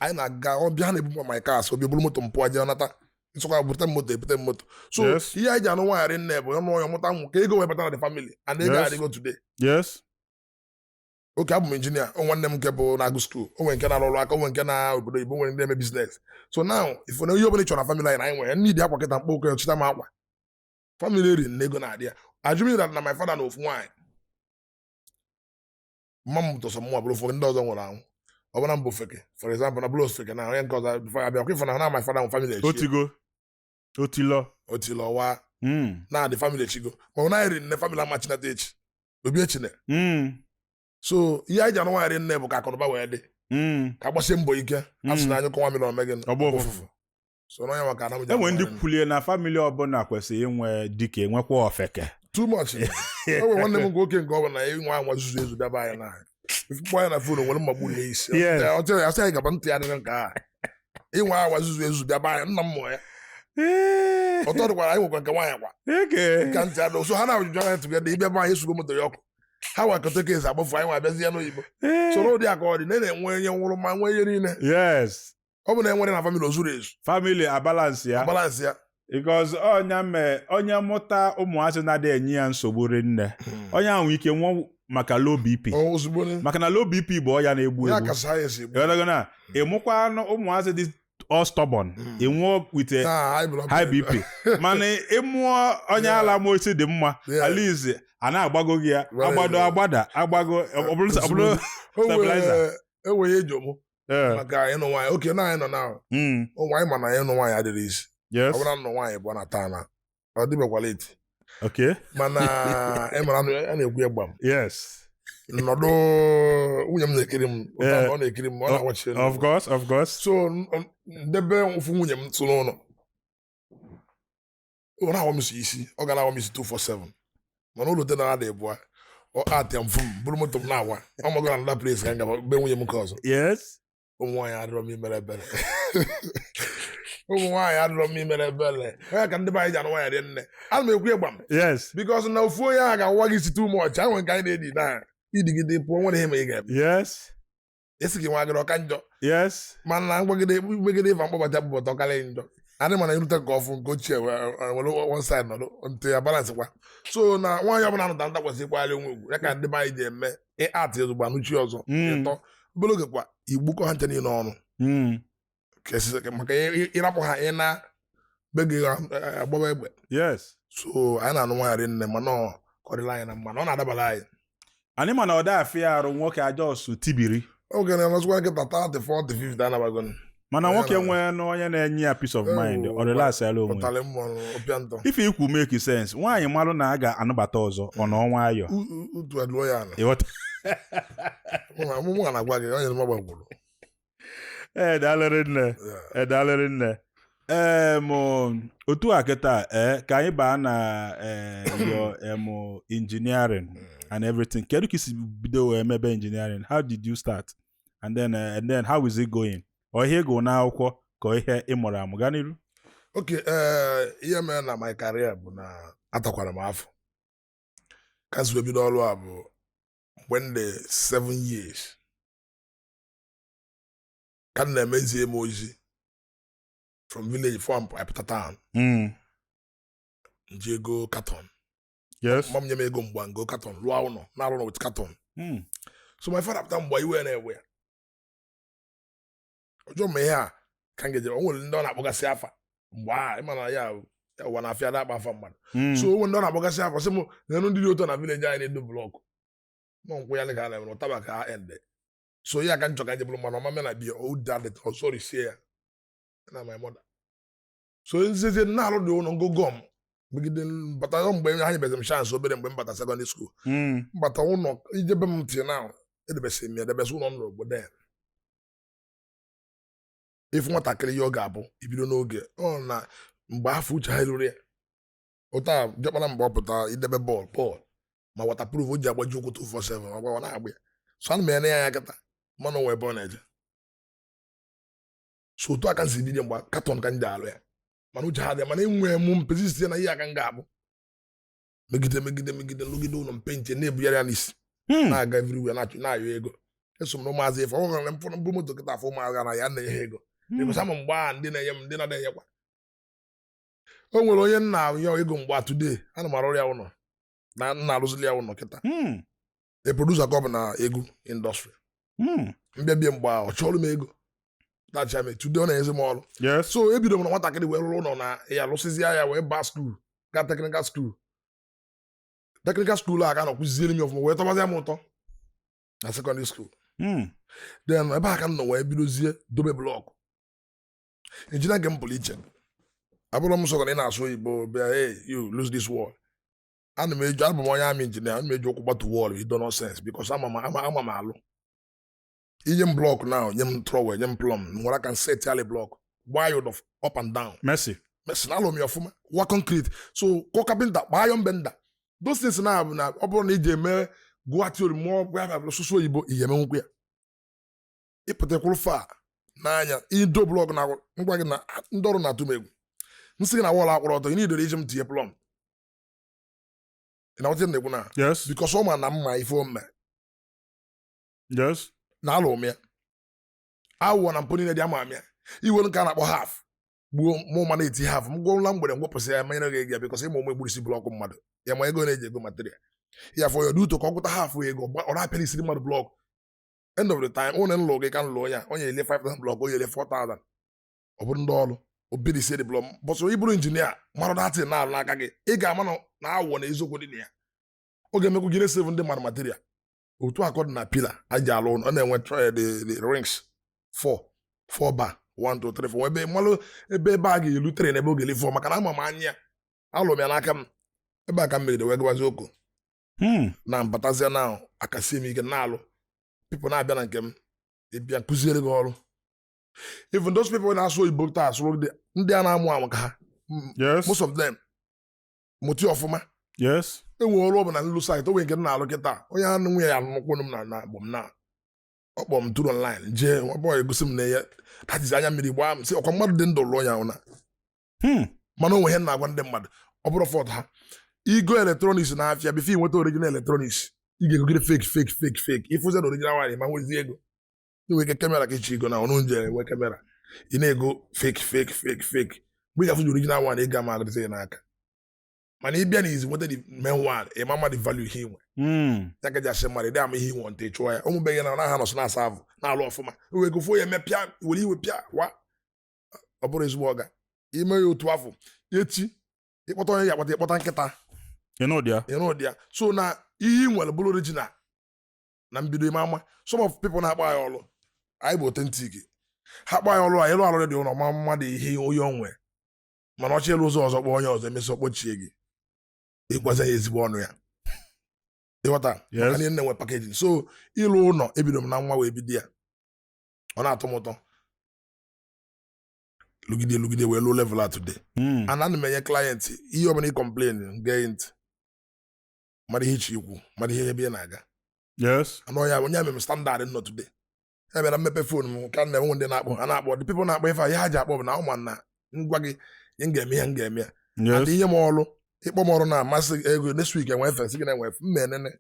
Anyị na-aga ọbịa na-ebu my cars, obi buru moto mpụ aja nata nsọkwa bute m moto, ebute m moto. So ihe anyị ji anụ nwaanyị nne bụ ọnụ ọya mụta nwụ ka ego wee bata na the family and ego adịgo today. Oke abụ m engineer, o nwanne m nke bụ na-agụ school, o nwere nke na-arụ ọrụ aka, o nwere nke na obodo oyibo, nwere ndị na-eme business. So now if na ihe ọbụla ị chọrọ na family anyị na anyị nwere ndị dị akwa kịta mkpọ oke chịta m akwa family eri na ego na-adị ya ajụm that na my father na ofu nwaanyị mma m tọsọ mụnwa bụrụ ofu, ndị ọzọ nwụrụ anwụ. Ọ bụla mbụ ofeke, for example, na bụrụ ofeke na onye nke ọzọ before ya bịa kwa ifo na na my father nwe family echie.
Otigo otilo.
Otilọwa na the family echigo, ma ọ naghị nne family amachinata echi obi echine. So ihe anyị ji anụ nwaanyị nne bụ ka akụnụba wee dị ka agbasie mbọ ike a sị na anyị kọnwa mmiri ome gị.
Ọgba ụfụfụ.
So n'onye maka ana m ji
enwe
anụ
ndị
nwaanyị.
kwulie na family ọbụla kwesịrị inwe dike, nwekwa ofeke.
Too much. O nwere nwanne m nke oke nke ọ bụ na ịnwa anwa zuzu ezu bịaba anyị na kpọọ ya na phone nwere mmagbu ya isi. Ọ tịrị ya sị anyị gaba ntị ya dịrị nke a ịnwa anwa zuzu ezu bịaba anyị nna m mụọ ya ụtọ dịkwara anyị nwekwa nke nwaanyị kwa ka ntị adị. So ha na-ajụjụ anya tugeda ịbịa be anyị esugo moto ya ọkụ ha nwa kote ka esi agbafu anyị nwa abịazi ya n'oyibo. Soro ụdị aka ọ dị na na-enwe onye nwụrụ ma nwee ihe niile. Ọ bụ na enwere na family o zuru ezu.
Family abalance ya.
Balance ya.
Because onye mee onye mụta ụmụazị na-adịghị enye ya nsogbu rinne, onye ahụ ike nwụọ maka low BP.
Ọ ozugbo
Maka na low BP bụ ọya na-egbu
ya
egbu.
Kasị ha esi egbu.
Ịghọtago na ịmụkwa anụ ụmụazị dị all stubborn, ịnwụọ with a
Ah, high blood
high
pressure.
BP. Mana ịmụọ onye ala ma isi dị mma,
Yeah.
at least a na-agbago gị ya
Right.
agbado agbada agbago, ọ bụrụ
O
stabilizer.
nwere enwere eji mụ maka ịnụ nwaanyị oke na anyị nọ na ụmụ anyị, ma na ịnụ nwaanyị adịrị isi. Ọ bụrụ na nnụ nwaanyị bụ na taa na ọ dịbekwala eti mana ị mara a na-ekwu ya gbam. Nnọdụ nwunye m na-ekiri m ụta na ọ na-ekiri m, ọ na-agbachi.
Of course, of course.
So ndebe ofu nwunye m tụ n'ụlọ, ọ na-awa m isi, ọ ga na-awa m isi 247, mana ụlọ dị na ada ebua ọ atịa m fụ m bụrụ moto m na-awa ọ mago na another place ka m gaba be nwunye m nke ọzọ. Ụmụ nwaanyị adịrọ m imere ebere, ụmụ nwaanyị adịrọ m imere ebere. Onye ka ndị be anyị ji anụ nwaanyị rie nne, ana m ekwu ịgba m because na ofu onye ahụ ga-awa gị isi too much. Ahụ nke anyị na-edi na idigide pụọ nwere ihe ma ị ga-eme esi gị nwa gịrị ọka njọ. Mana mgbagide mgbegide ịva mkpọbata mkpọbata ọkarị njọ adị, mana irute nke ọfụ nke ochie were one side nọdụ ntị ya balance kwa. So na nwaanyị ọbụla nụta nta kwesịrị ịkwanyere onwe ugwu ya ka ndị be anyị ji eme ịatị ozugbo anụchi ọzọ ịtọ obere oge kwa igbukọ ha nche niile ọnụ ka maka ịrapụ ha ị na be gị agbaba egbe. So anyị na-anụ nwaanyị nne, mana ọ ka ọ dịla anyị na mma na ọ na-adabara anyị.
Anyị ma na ọ da afịa arụ nwoke ajọsụ tibiri.
Oge na-anọzikwa nkịta 30 40 50 anabago.
Mana
Onye
nwoke
na-
nwee nụ onye na-enye ya peace of mind, ọ relax ala onwe ya.
Ụtalị mmụọ ụpịa ntọ.
Ife ikwu make sense. Nwaanyị malụ na a ga-anabata ọzọ, ọ nọ nwayọ.
Utu adụọ ya ala.
Ịghọta?
Mụ na-agwa gị onye m gbagburu.
Ee, daalụrị nne. Ee, daalụrị nne. Ee, m otu a kịta, ee, ka anyị baa na your engineering and everything. Kedu ka isi bido wee mebe engineering? How did you start, and then how is it going? Ọ ihe ị gụ n'akwụkwọ ka ọ ihe ị mụrụ amụ? Gaa n'iru.
Okay, ee, ihe mere na my career bụ na atakwara m afọ ka si wee bido ọrụ a bụ mgbe m dị 7 years ka m na-emezie m ozi from village from apụta town, nji ego carton. Mma m nye m ego mgba ngo carton lụọ ụlọ, na-arụ ụlọ with carton. So my father pụta mgbe iwe na-ewe ya ọjọọ ma ihe a ka m ga-eje. O nwere ndị ọ na-akpọgasị afa mgbe a, ịma na ya ya ụwa na-afịa na-akpa afa mmadụ. So o nwere ndị ọ na-akpọgasị afa, sị m na ndị dị otu na village anyị na-edo block nọ nkwụ ya ka a na-eme ụtaba ka ha ende. So ya ka m chọ ka nje bụrụ mmanụ ọma na bia o dadị ọsọrọ sie ya na my mother. So nzizi na-alụ dị ụlọ ngogo m megide bata mgbe ha nyebezi m chance obere mgbe m bata secondary school. Mbata ụlọ ijebe m ntị na edebesịrị m ya, edebesị ụlọ m n'obodo ya. Ịfụ nwatakịrị, ihe ọ ga-abụ ibido n'oge ọ na mgbe afọ uche ha eruru ya ụta jọkpara mgbe ọ pụta idebe bọọlụ bọọlụ ma waterproof o ji agbaji ụkwụ 247 ọ gbawa na-agba ya. So ana m ene ya anya kịta mmanụ nwe ebe ọ na-eje. So otu aka m si bido mgbe carton ka m ji alụ ya, mana uche ha dị, mana enwee m mpezi site na ihe aka m ga-abụ megide megide megide nrụgide ụlọ mpe nche na-ebugharị ya n'isi, na-aga everywhere, na-achụ na-ayọ ego. Eso m na ụmụazị ife ọ nwere mfụrụ mbụ moto kịta afọ ụmụazị na ya na-enye ha ego. Because ama mgbe a ndị na-enye m, ndị na-enyekwa. O nwere onye nna ya ego mgbe a, today ana m arụrụ ya ụlọ na nna arụzili ya ụlọ kịta. A producer ka ọ bụ na egwu industry. Mbịa bie mgbe a, ọ chọrọ m ego dacha m, today ọ na-enyezi m ọrụ. So ebido m na nwatakịrị wee rụrụ ụlọ na ya, lụsịzịa ya, wee baa school, gaa technical school. Technical school a ka nọ kụziere m ọfụma wee tọbazie m ụtọ na secondary school. Then ebe a ka m nọ wee bidozie dobe block. Engineer nke m pụrụ iche abụrụ m sọ na ị na-asụ oyibo bịa, "Hey, you lose this wall." Ana m eji, abụ m onye amị engineer, ana m eji ụkwụ gbatu wall. Ido nonsense because ama m ama m alụ. Inye m block now, nye m trowel, nye m plumb, m nwere aka set ali block, gbaa ya ụdọ up and down.
Messi.
Messi na alụ m ya ọfụma, wa concrete, so kụọ carpenter, gbaa iron bender. Those things na bụ na ọ bụrụ na iji eme gụọ theory, mụọ gwa sụsụ oyibo, ihe emenwukwu ya ịpụtakwuru fa n'anya ido block na ngwa gị na ndị ọrụ na-atụ m egwu. M sị gị na wall akwụrụ ọtọ, ị nidoro iji m tinye plumb. Ị na-aghọta ihe m na-ekwu na
Yes.
because ọ ma na mma ife o mme na alụ m ya awụọ na mpụ niile dị ama m ya. Iwere nke a na-akpọ half gbuo mụ ma na-eti half m gwụla mgbede m gwepụsị ya manyere gị ego ya, because ịma ụmụ egburisi block mmadụ ya ma ego na-eji ego material ya fọ ya dị ụtọ ka ọ gwụta half ego ọ na-apịa n'isiri mmadụ block. End of the time, onye nlụ gị ka nlụ ya, onye ele 5000 block, onye ele 4000, ọ bụrụ ndị ọrụ obirisi dị block bọsọ. Ịbụrụ injinia mara datin na-alụ n'aka gị, ị ga-ama na awọ na eziokwu dị na ya. Ọ ga-emekwu gị na-esave ndị mmadụ material. Otu akọ dị na pillar a ji alụ ụlọ, ọ na-enwe the rings 4 4 bar 1 2 3 4, ebe mmalụ ebe ebe a ga-elu 3 na ebe ọ ga-elu 4, maka na ama m anya ya alụ m ya n'aka m. Ebe a ka m megide wee gabazi oko na mbatazie na akasie m ike na-alụ. People na-abịa na nke m ịbịa kụziere gị ọrụ. Even those people na-asụ oyibo taa asụrụ ndị a na-amụ amụ ka ha most of them mụta ya ọfụma. Enwere ọrụ ọbụla nlu site, o nwere nke m na-alụ kịta, onye anụ nwunye ya alụkwụnụ m na agbọ m na ọ kpọrọ m tụrụ online jee ọ egosi m na ya that is anya mmiri gbaa m, sị ọkwa mmadụ dị ndụ lụọ ya ụna. Mana o nwe ihe m na-agwa ndị mmadụ, ọ bụrụ fault ha igo electronics na-afịa, before ị nweta original electronics, ị ga-egogide fake, fake, fake, fake, ịfụzi na original nwaanyị ma nwezi ego inwe ike camera ka ichi igo na ọnụ nje enwe camera, ị na-ego fake, fake, fake, fake. Mgbe ị ga-afụzi original one, ị ga ma agụdịsị gị n'aka. Mana ị bịa n'izi nweta the main one, ị ma ma the value ihe ị nwe. Ya ka ji asị mmadụ ịdị ama ihe ị nwe ntị chụọ ya. Ụmụ be gị na ha nọsị na-asa avụ na-alụ ọfụma wee gofuo ya emepịa were iwe pịa wa. Ọ bụrụ ezigbo ọga ime ya otu afọ echi, ịkpọta onye ya akpọta, ịkpọta nkịta.
Ị nụ ụdị ya?
Ịrụ ụdị ya. So na ihe ị nwere bụrụ original na mbido ime ama. Some of people na-akpọ anyị ọrụ anyị bụ authentic. Ha kpọ anyị ọrụ anyị ịrụ alụ dị ụlọ ma mmadụ ihe onye onwe, mana ọchị elu ụzọ ọzọ kpọọ onye ọzọ, emesịa kpọchie gị, ịgwazi ya ezigbo ọnụ ya, ịghọta?
Yes.
Maka na nwe packaging. So ịlụ ụlọ ebido m na nwa wee bido ya, ọ na-atọ m ụtọ. Lụgide lụgide wee luo level a today.
Mm.
And ana m enye client ihe ọbụla ị complain, gee ntị, mara ihe iche ikwu, mara ihe ebe ị na-aga. Anụ ya onye mere m standard nọ today. Ya mere mmepe phone m ka na-enwe ndị na-akpọ, a na-akpọ the people na-akpọ ife a, ihe ha ji akpọ bụ na ụma na ngwa gị ihe m ga-eme, ihe m ga-eme ya. And inye m ọrụ, ịkpọ m ọrụ na-amasị gị ego next week enwe efe, sị gị na enwe efe mma enene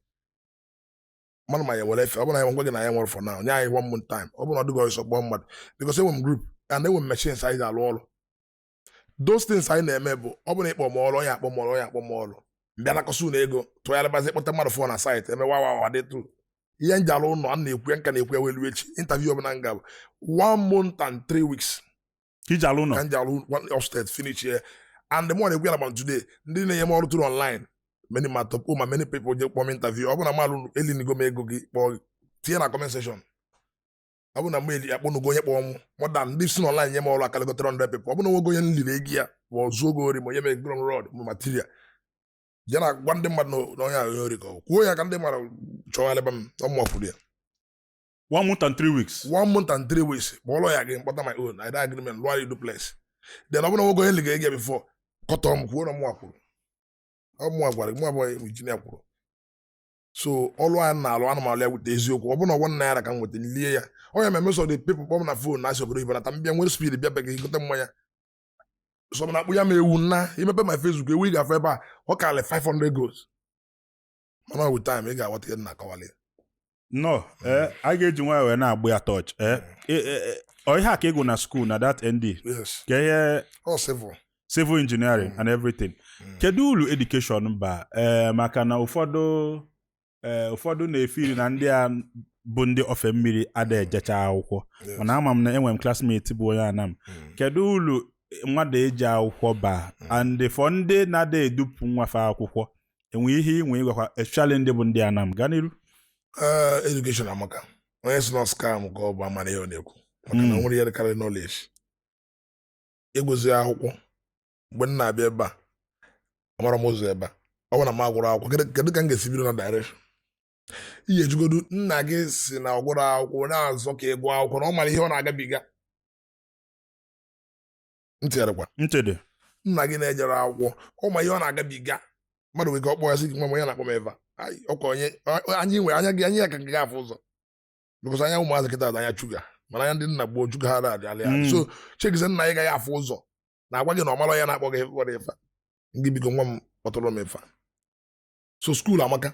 mmanụ ma ya were efe. Ọ bụrụ na ya ngwa gị na ya nwere for now, nye anyị one month time. Ọ bụrụ na ọ dịghị ọsọ, kpọọ mmadụ, because enwe m group and enwe m machines anyị ji alụ ọrụ. Those things anyị na-eme bụ ọ bụrụ na ịkpọ m ọrụ, onye akpọ m ọrụ, onye akpọ m ọrụ, mbịa nakọsị unu ego tụgharịbazi kpọta mmadụ fọ na site eme wa wa wa dị tụ ihe m ji alụ ụlọ a na-ekwu nka na-ekwu ya welu echi. Interview ọbụla nga bụ one month and 3 weeks.
Ka iji alụ
ka
ụlọ.
M ji alụ one upstairs finish here, and the more na-ekwu ya na today, ndị na-enye m ọrụ tụrụ online, many ma top ma many people je kpọọ m interview. Ọ bụrụ na malụ elinigo m ego gị, kpọọ tinye na comment section. Ọ bụrụ na mgbe eli akpọnugo onye kpọọ m more than ndị si online nye m ọrụ akaligo 300 people. Ọ bụrụ na nwogo onye m liri ego ya ma ọ zuo ogo ori ma onye m egoro m rod ma material je na gwa ndị mmadụ na onye ahụ onye ori ka ọ kwuo ya ka ndị mmadụ chọgharịba m ọmụ kwuru ya.
One month and 3 weeks.
One month and 3 weeks kpọrọ ya gị mkpọta my own I agreement lụọ duplex. Then ọ bụrụ na nwoke onye liga ego before kọtọ m kwuo na mụnwa kwuru, ọ mụnwa gwara gị, mụnwa bụ injinia kwuru. So ọlụ anyị na-alụ ana m alụ ya wute eziokwu. Ọ bụrụ na ₦1 ka m nweta lie ya, ọ ya mere so the people kpọm na phone na asị obodo oyibo nata m bịa nwere speed bịa be gị gote mmanya so m na-akpụ ya m ewu nna imepe my Facebook ewu ị ga-afụ ebe a ọ karịrị 500 goals, mana with time ị ga-aghọta ihe m na-akọwali.
No, a ga-eji nwayọọ wee na-agbụ ya touch. Ọ ihe a ka ị gụ na school na that ND?
Yes.
Ka ihe
Ọ civil.
Civil engineering and everything. Kedu uru education ba? Maka na ụfọdụ na-efiri na ndị a bụ ndị ofe mmiri ada ejecha akwụkwọ. Mana ama m na enwere m classmate bụ onye Anam. Kedu uru mmadụ eji akwụkwọ ba, and for ndị na-ada edupụ nwafe akwụkwọ, enwe ihe inwe ịgwakwa, especially ndị bụ ndị Anam? Gaa n'iru.
Ee, education amaka. Onye si na scam ka ọ bụ amara ihe ọ na-ekwu, maka na o nwere ihe karịrị knowledge. Ịgụzi akwụkwọ, mgbe m na-abịa ebe a amara m ụzọ ebe a. Ọ bụ na m agụrụ akwụkwọ, kedu ka m ga-esi bido na direction ihe ejugodu nna gị si na ọ gụrụ akwụkwọ na-azọ ka ị gụọ akwụkwọ na ọ mara ihe ọ na-agabiga ntịgharịkwa.
Ntịdị.
Nna gị na-ejere akwụkwọ, ọ ma ihe ọ na-agabiga. Mmadụ nwere ike ọkpọ ya sị gị, "Nwa m, onye na-akpọ m ebe a?" Ai, ọkwa onye anyị nwere anya gị, anya ya ka gị afụ ụzọ, because anya ụmụazị kịta dị anya chuga, mana anya ndị nna gboo chuga ha na-adị alị. So chekize nna gị gaghị afụ ụzọ na-agwa gị na ọ mara ya na-akpọ gị kpọrọ ife ndị, "Biko nwa m, kpọtụrụ m ife a." So school amaka.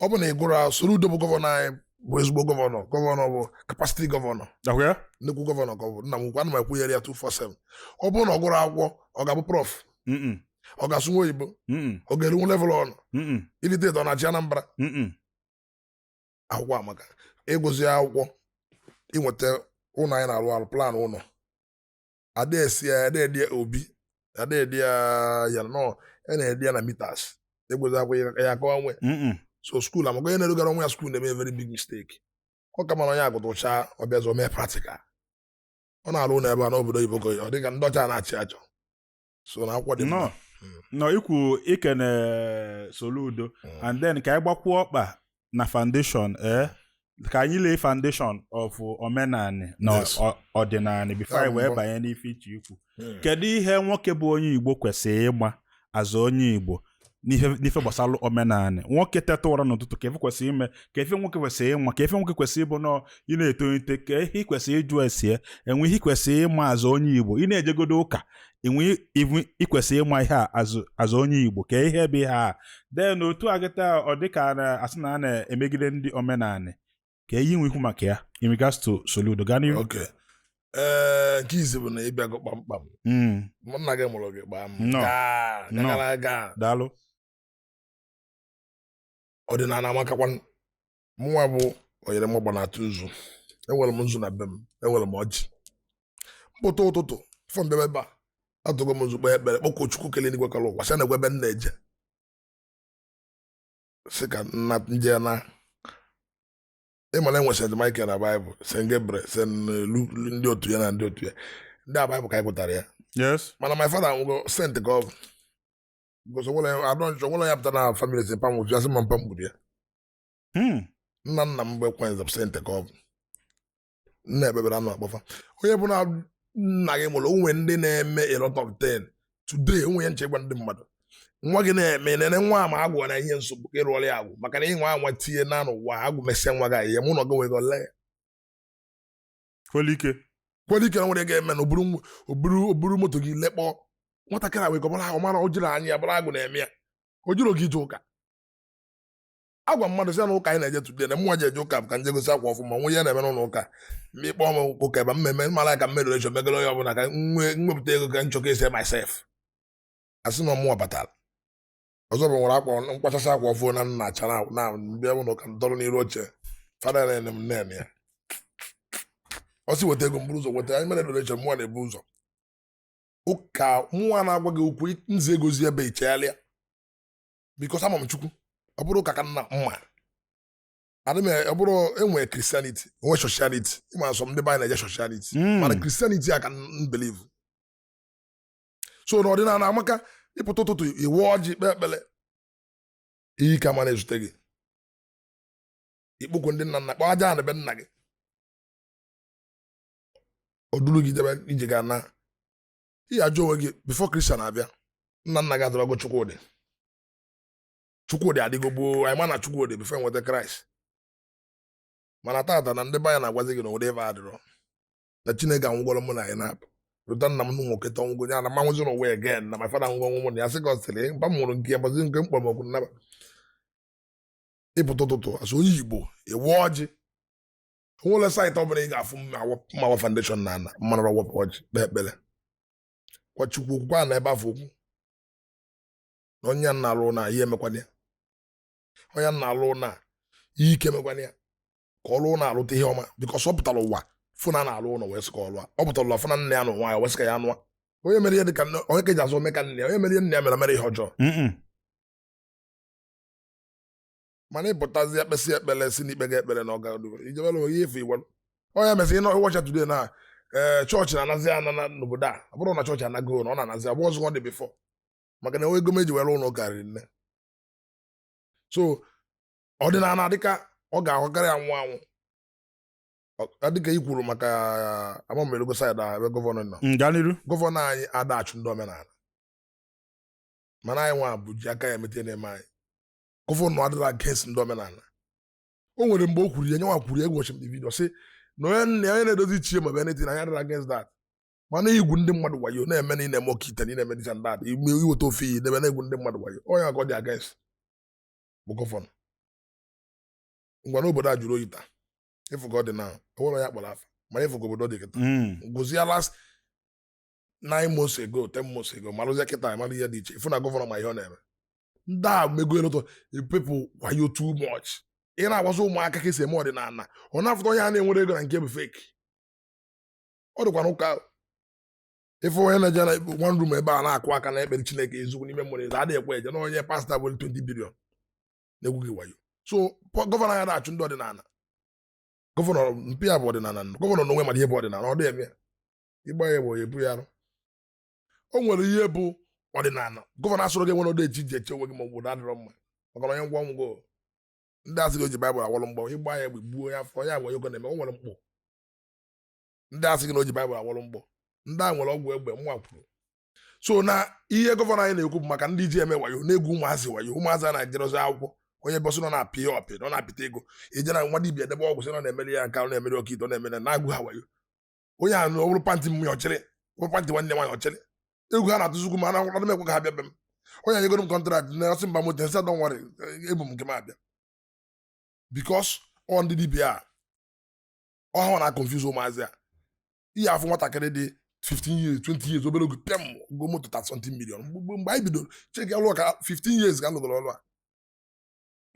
Ọ bụ na ị gụrụ ahụ, Soludo bụ governor anyị, bụ ezigbo governor. Governor bụ capacity governor.
Dakwa ya?
Nnukwu governor ka ọ bụ. Nna m ukwu, ana m ekwunyere ya 247. Ọ bụrụ na ọ gụrụ akwụkwọ, ọ ga-abụ prof?
Mm-mm.
Ọ ga-asụ nwa oyibo?
Mm-mm.
Ọ ga-erunwu level ọnụ?
Mm-mm.
Illiterate ọ na-achị Anambra?
Mm-mm.
Akwụkwọ amaka. Ịgụzi akwụkwọ, inweta ụlọ anyị na-arụ arụ plan ụlọ adaesi ya, adaedi ya obi, adaedi ya ya nọ ya na-edi ya na meters. Ịgụzi akwụkwọ ya akọwa nwe.
Mm-mm.
So school amaka. Onye na-erugara onwe ya school na-eme very big mistake. Ọ ka mara onye agụtụcha ọbịa zọ mee practical. Ọ na-arụ ụlọ ebe a n'obodo oyibo ka ọ dị ka ndị ọcha na-achị achọ. So na akwụkwọ dị mma.
Nnọọ. Nọ ikwu ikene Soludo. And then ka anyị gbakwuo ọkpa na foundation, ka anyị lee foundation of omenani na ọdịnani before anyị wee
mbụ.
banye n'ife iche ikwu. Kedu ihe nwoke bụ onye Igbo kwesịrị ịgba azụ onye Igbo n'ife gbasara omenani? Nwoke teta ụra n'ụtụtụ, ka ife kwesịrị ime, ka ife nwoke kwesịrị ịma, ka ife nwoke kwesịrị ịbụ nọ ị na-etolite, ka ihe ị kwesịrị ịjụ esie, enwe ihe ị kwesịrị ịma azụ onye Igbo ị na-ejegodo ụka, enwe iwu ị kwesịrị ịma ihe a azụ onye Igbo, ka ihe bụ ihe a. Then otu a kịta ọ dịka a na-asị na a na-emegide ndị omenani, ka ihe inwe ikwu maka ya in regards to Soludo. Gaa n'ihu.
Okay, ee, nke izi bụ na ịbịago kpamkpam. Nna gị mụrụ gị gbaa m.
No.
Gaa
No.
gagara gaa.
Daalụ.
Ọdịnala amakakwa. Mụnwa bụ onyere m ọgba na-atụ nzu. Enwere m nzu na be m, enwere m ọjị. Mpụta ụtụtụ fọ mbịa ebe a, atụgo m nzu, kpee ekpere, kpọkuo Chukwu kele n'igwe kọrọ ụwa, sị na ekwe ebe m na-eje, sị ka nna nje na ịma na enwe St. Michael na Baịbụl, St. Gabriel, St. Luke, ndị otu ya na ndị otu ya ndị a Baịbụl ka anyị pụtara ya. Mana my father nwụgo, saint ka ọ bụ, because onwere adọ nchọ onwere ya pụtara na family si pam otu ya sị ma mpa mgburu ya. Nna nna m bụ ekwenze bụ saint ka ọ bụ. Nna ekpebere anụ akpọfa onye bụ na Nna gị mụrụ onwe ndị na-eme a lot of things today. Onwe ya nche gwa ndị mmadụ nwa gị na-eme nene nwa ma agwụ na ihe nsogbu ka ịrụọla ya agwụ, maka na ịnwa anwa tinye na n'ụwa agwụ mesịa nwa gị ihe mụ na ọgụ nwere ole.
Kwele ike.
Kwere ike na nwere ga-eme na oburu moto gị lekpọ nwatakịrị a wee gọbara ahụ mara o jiri anya ya bụrụ agwụ na-eme ya, o jiri oge ije ụka agwa mmadụ sị na ụka anyị na-eje today na mụnwa ji eje ụka bụ ka nje gosi akwa ọfụma nwe ihe na-eme n'ụlọ ụka. Mgbe ịkpọ m ụka ebe mmemme mara ka mmere relation megoro onye ọbụla ka nwepụta ego ka nchọka esi myself asị na ọmụnwa batara ọzọ bụ nwere akwa nkwachasị akwa ọfụ na nna acha na mbịa ụlọ ụka ndọrọ n'iru oche fada na-ene m nne ya ọ sị weta ego mburu ụzọ weta anyị mere donation, mụnwa na-ebu ụzọ ụka mụnwa na-agwa gị okwu nzi egozi ebe ichegharịa because ama m Chukwu. Ọ bụrụ ụka ka nna mma adị m, ọ bụrụ enwe Christianity, enwe sociality, ịma asọ ndị be anyị na-eje sociality, mana Christianity a ka m believe. So n'ọdịnala amaka, ịpụta ụtụtụ iwe ọjị kpee ekpere, iyi ka ma na-ezute gị ikpokwu ndị nna nna kpọọ aja na be nna gị o duru gị jebe ije ga na ihe ajụ onwe gị before Christian abịa nna nna gị adọrọgo Chukwudị. Chukwudị adịgo gboo, anyị ma na Chukwudị before nweta Kraịst. Mana tata na ndị be anyị na-agwazi gị na obodo ebe adịrọ na Chineke anwụgwọrọ mụ na anyị na-apụ rụta nna m nwoke ta ọnwụgo ya na mmanwụzi n'ụwa again na my father nwụgo ọnwụ mụ na ya sị ka ọ sịrị mpa m nwụrụ nke ya gbazi nke mkpọmọkụ nnaba. Ịpụta ụtụtụ asụ onye Igbo ewe ọjị onwere site ọbụla ị ga-afụ mmawa foundation na ana mmanụ wepụ ọjị kpee ekpere kwa Chukwu okwukwe a na ebe afọ okwu na onye ya na-alụ na ihe emekwana ya, onye ya na-alụ na ihe ike emekwana ya ka ọ lụọ na-alụta ihe ọma because ọ pụtara ụwa fụ na na-alụ ụlọ wee sị ka ọ lụọ, ọ pụtara ụwa fụ na nna ya na nwa ya wee sị ka ya nụọ onye mere ihe dị ka onye ka eji azụ ome ka nne ya, onye mere ihe nna ya mere mere ihe ọjọọ. Mana ịpụtazi ekpesị ekpere si n'ikpe gị ekpere na ọ ga ijebere onye efu igwe onye mesị ịnọ ịwọcha today na ee chọọchị na-anazi ana n'obodo a. Ọ bụrụ na chọọchị anago na ọ na-anazi abụ ọzọ ọ dị before maka na ego m eji were ụlọ ụka riri nne. So ọdịnala dịka ọ ga-ahụkarị anwụ anwụ dịka i kwuru maka amamelugo side ebe gọvanọ nọ.
Gaa n'iru.
Gọvanọ anyị ada achụ ndị omenala, mana anyị nwa bụ ji aka ya emete na-eme anyị. Gọvanọ adịla against ndị omenala. O nwere mgbe o kwuru ya nyenwa kwuru egwu m video sị na onye na-edozi ichie ma bụ anything anyị adịla against that, mana igwu ndị mmadụ wayo na-eme na ị na-eme oke ite na ị na-eme this and that, ime iweta ofe iyi debe na-egwu ndị mmadụ wayo, onye aka ọ dị against bụ gọvanọ. Ngwa n'obodo a jụrụ oyi taa ịfụ ka ọ dị na onwere onye akpọrọ afa, mana ịfụ ka obodo dị kịta. Gụzie last 9 months ago, 10 months ago, marụzie kịta, mara ihe dị iche. Ịfụ na gọvanọ ma ihe ọ na-eme. Ndị a mego elotọ people wayo too much. Ị na-agwazi ụmụaka ka esi eme ọdịnala, ọ na-afụta onye a na-enwere ego na nke bụ fake. Ọ dịkwa n'ụka ife onye na-eje na one room ebe a na-akụ aka na ekpere Chineke ezugwu n'ime mmụọ eze adịghị ekwe eje na onye pastọ bụ 20 billion na-egwu gị wayo. So gọvanọ ya na-achụ ndị ọdịnala, gọvanọ mpi ya bụ ọdịnala, gọvanọ n'onwe mara ihe bụ ọdịnala, ọ dị eme ya ịgba ya bụ ebu ya arụ. O nwere ihe bụ ọdịnala. Gọvanọ asụrụ gị nwere ọdụ echi ji eche onwe gị ma obodo adịrọ mma maka na onye ngwa ngwọ ndị asị gị o ji baịbụl awọrọ mgbọ ịgba ya egbe gbuo ya afọ ya bụ onye na-eme. O nwere mkpụ ndị asị gị na o ji baịbụl awọrọ mgbọ, ndị a nwere ọgwụ egbe nwa kwuru. So na ihe gọvanọ anyị na-ekwu bụ maka ndị ji eme wayo na-egwu ụmụazị wayo, ụmụazị a na-ejerozi akwụkwọ, onye bọsị nọ na-apị ya ọpị nọ na-apịta ego ije na nwa dibịa debe ọgwụ sị nọ na-emeri ya nke ahụ na-emeri ọka ite ọ na-emeri na-agụ ha wayo. Onye ahụ ọ bụrụ pantị m ya ọchịrị bụrụ pantị nwanne nwaanyị ọchịrị egwu ha na-atụzikwu m ana m ekwe ka ha bịa be m. Onye anyegoro m contract na ọsị mba moto nsị don't worry, ebu m nke m abịa because ọ ndị dibịa a ọ ha na-confuse ụmụazị a. Ihe afọ nwatakịrị dị 15 years, 20 years, obere oge pịam go moto 30 something million. Mgbe anyị bidoro check ọlụ ka 15 years ka alụgoro ọlụ a,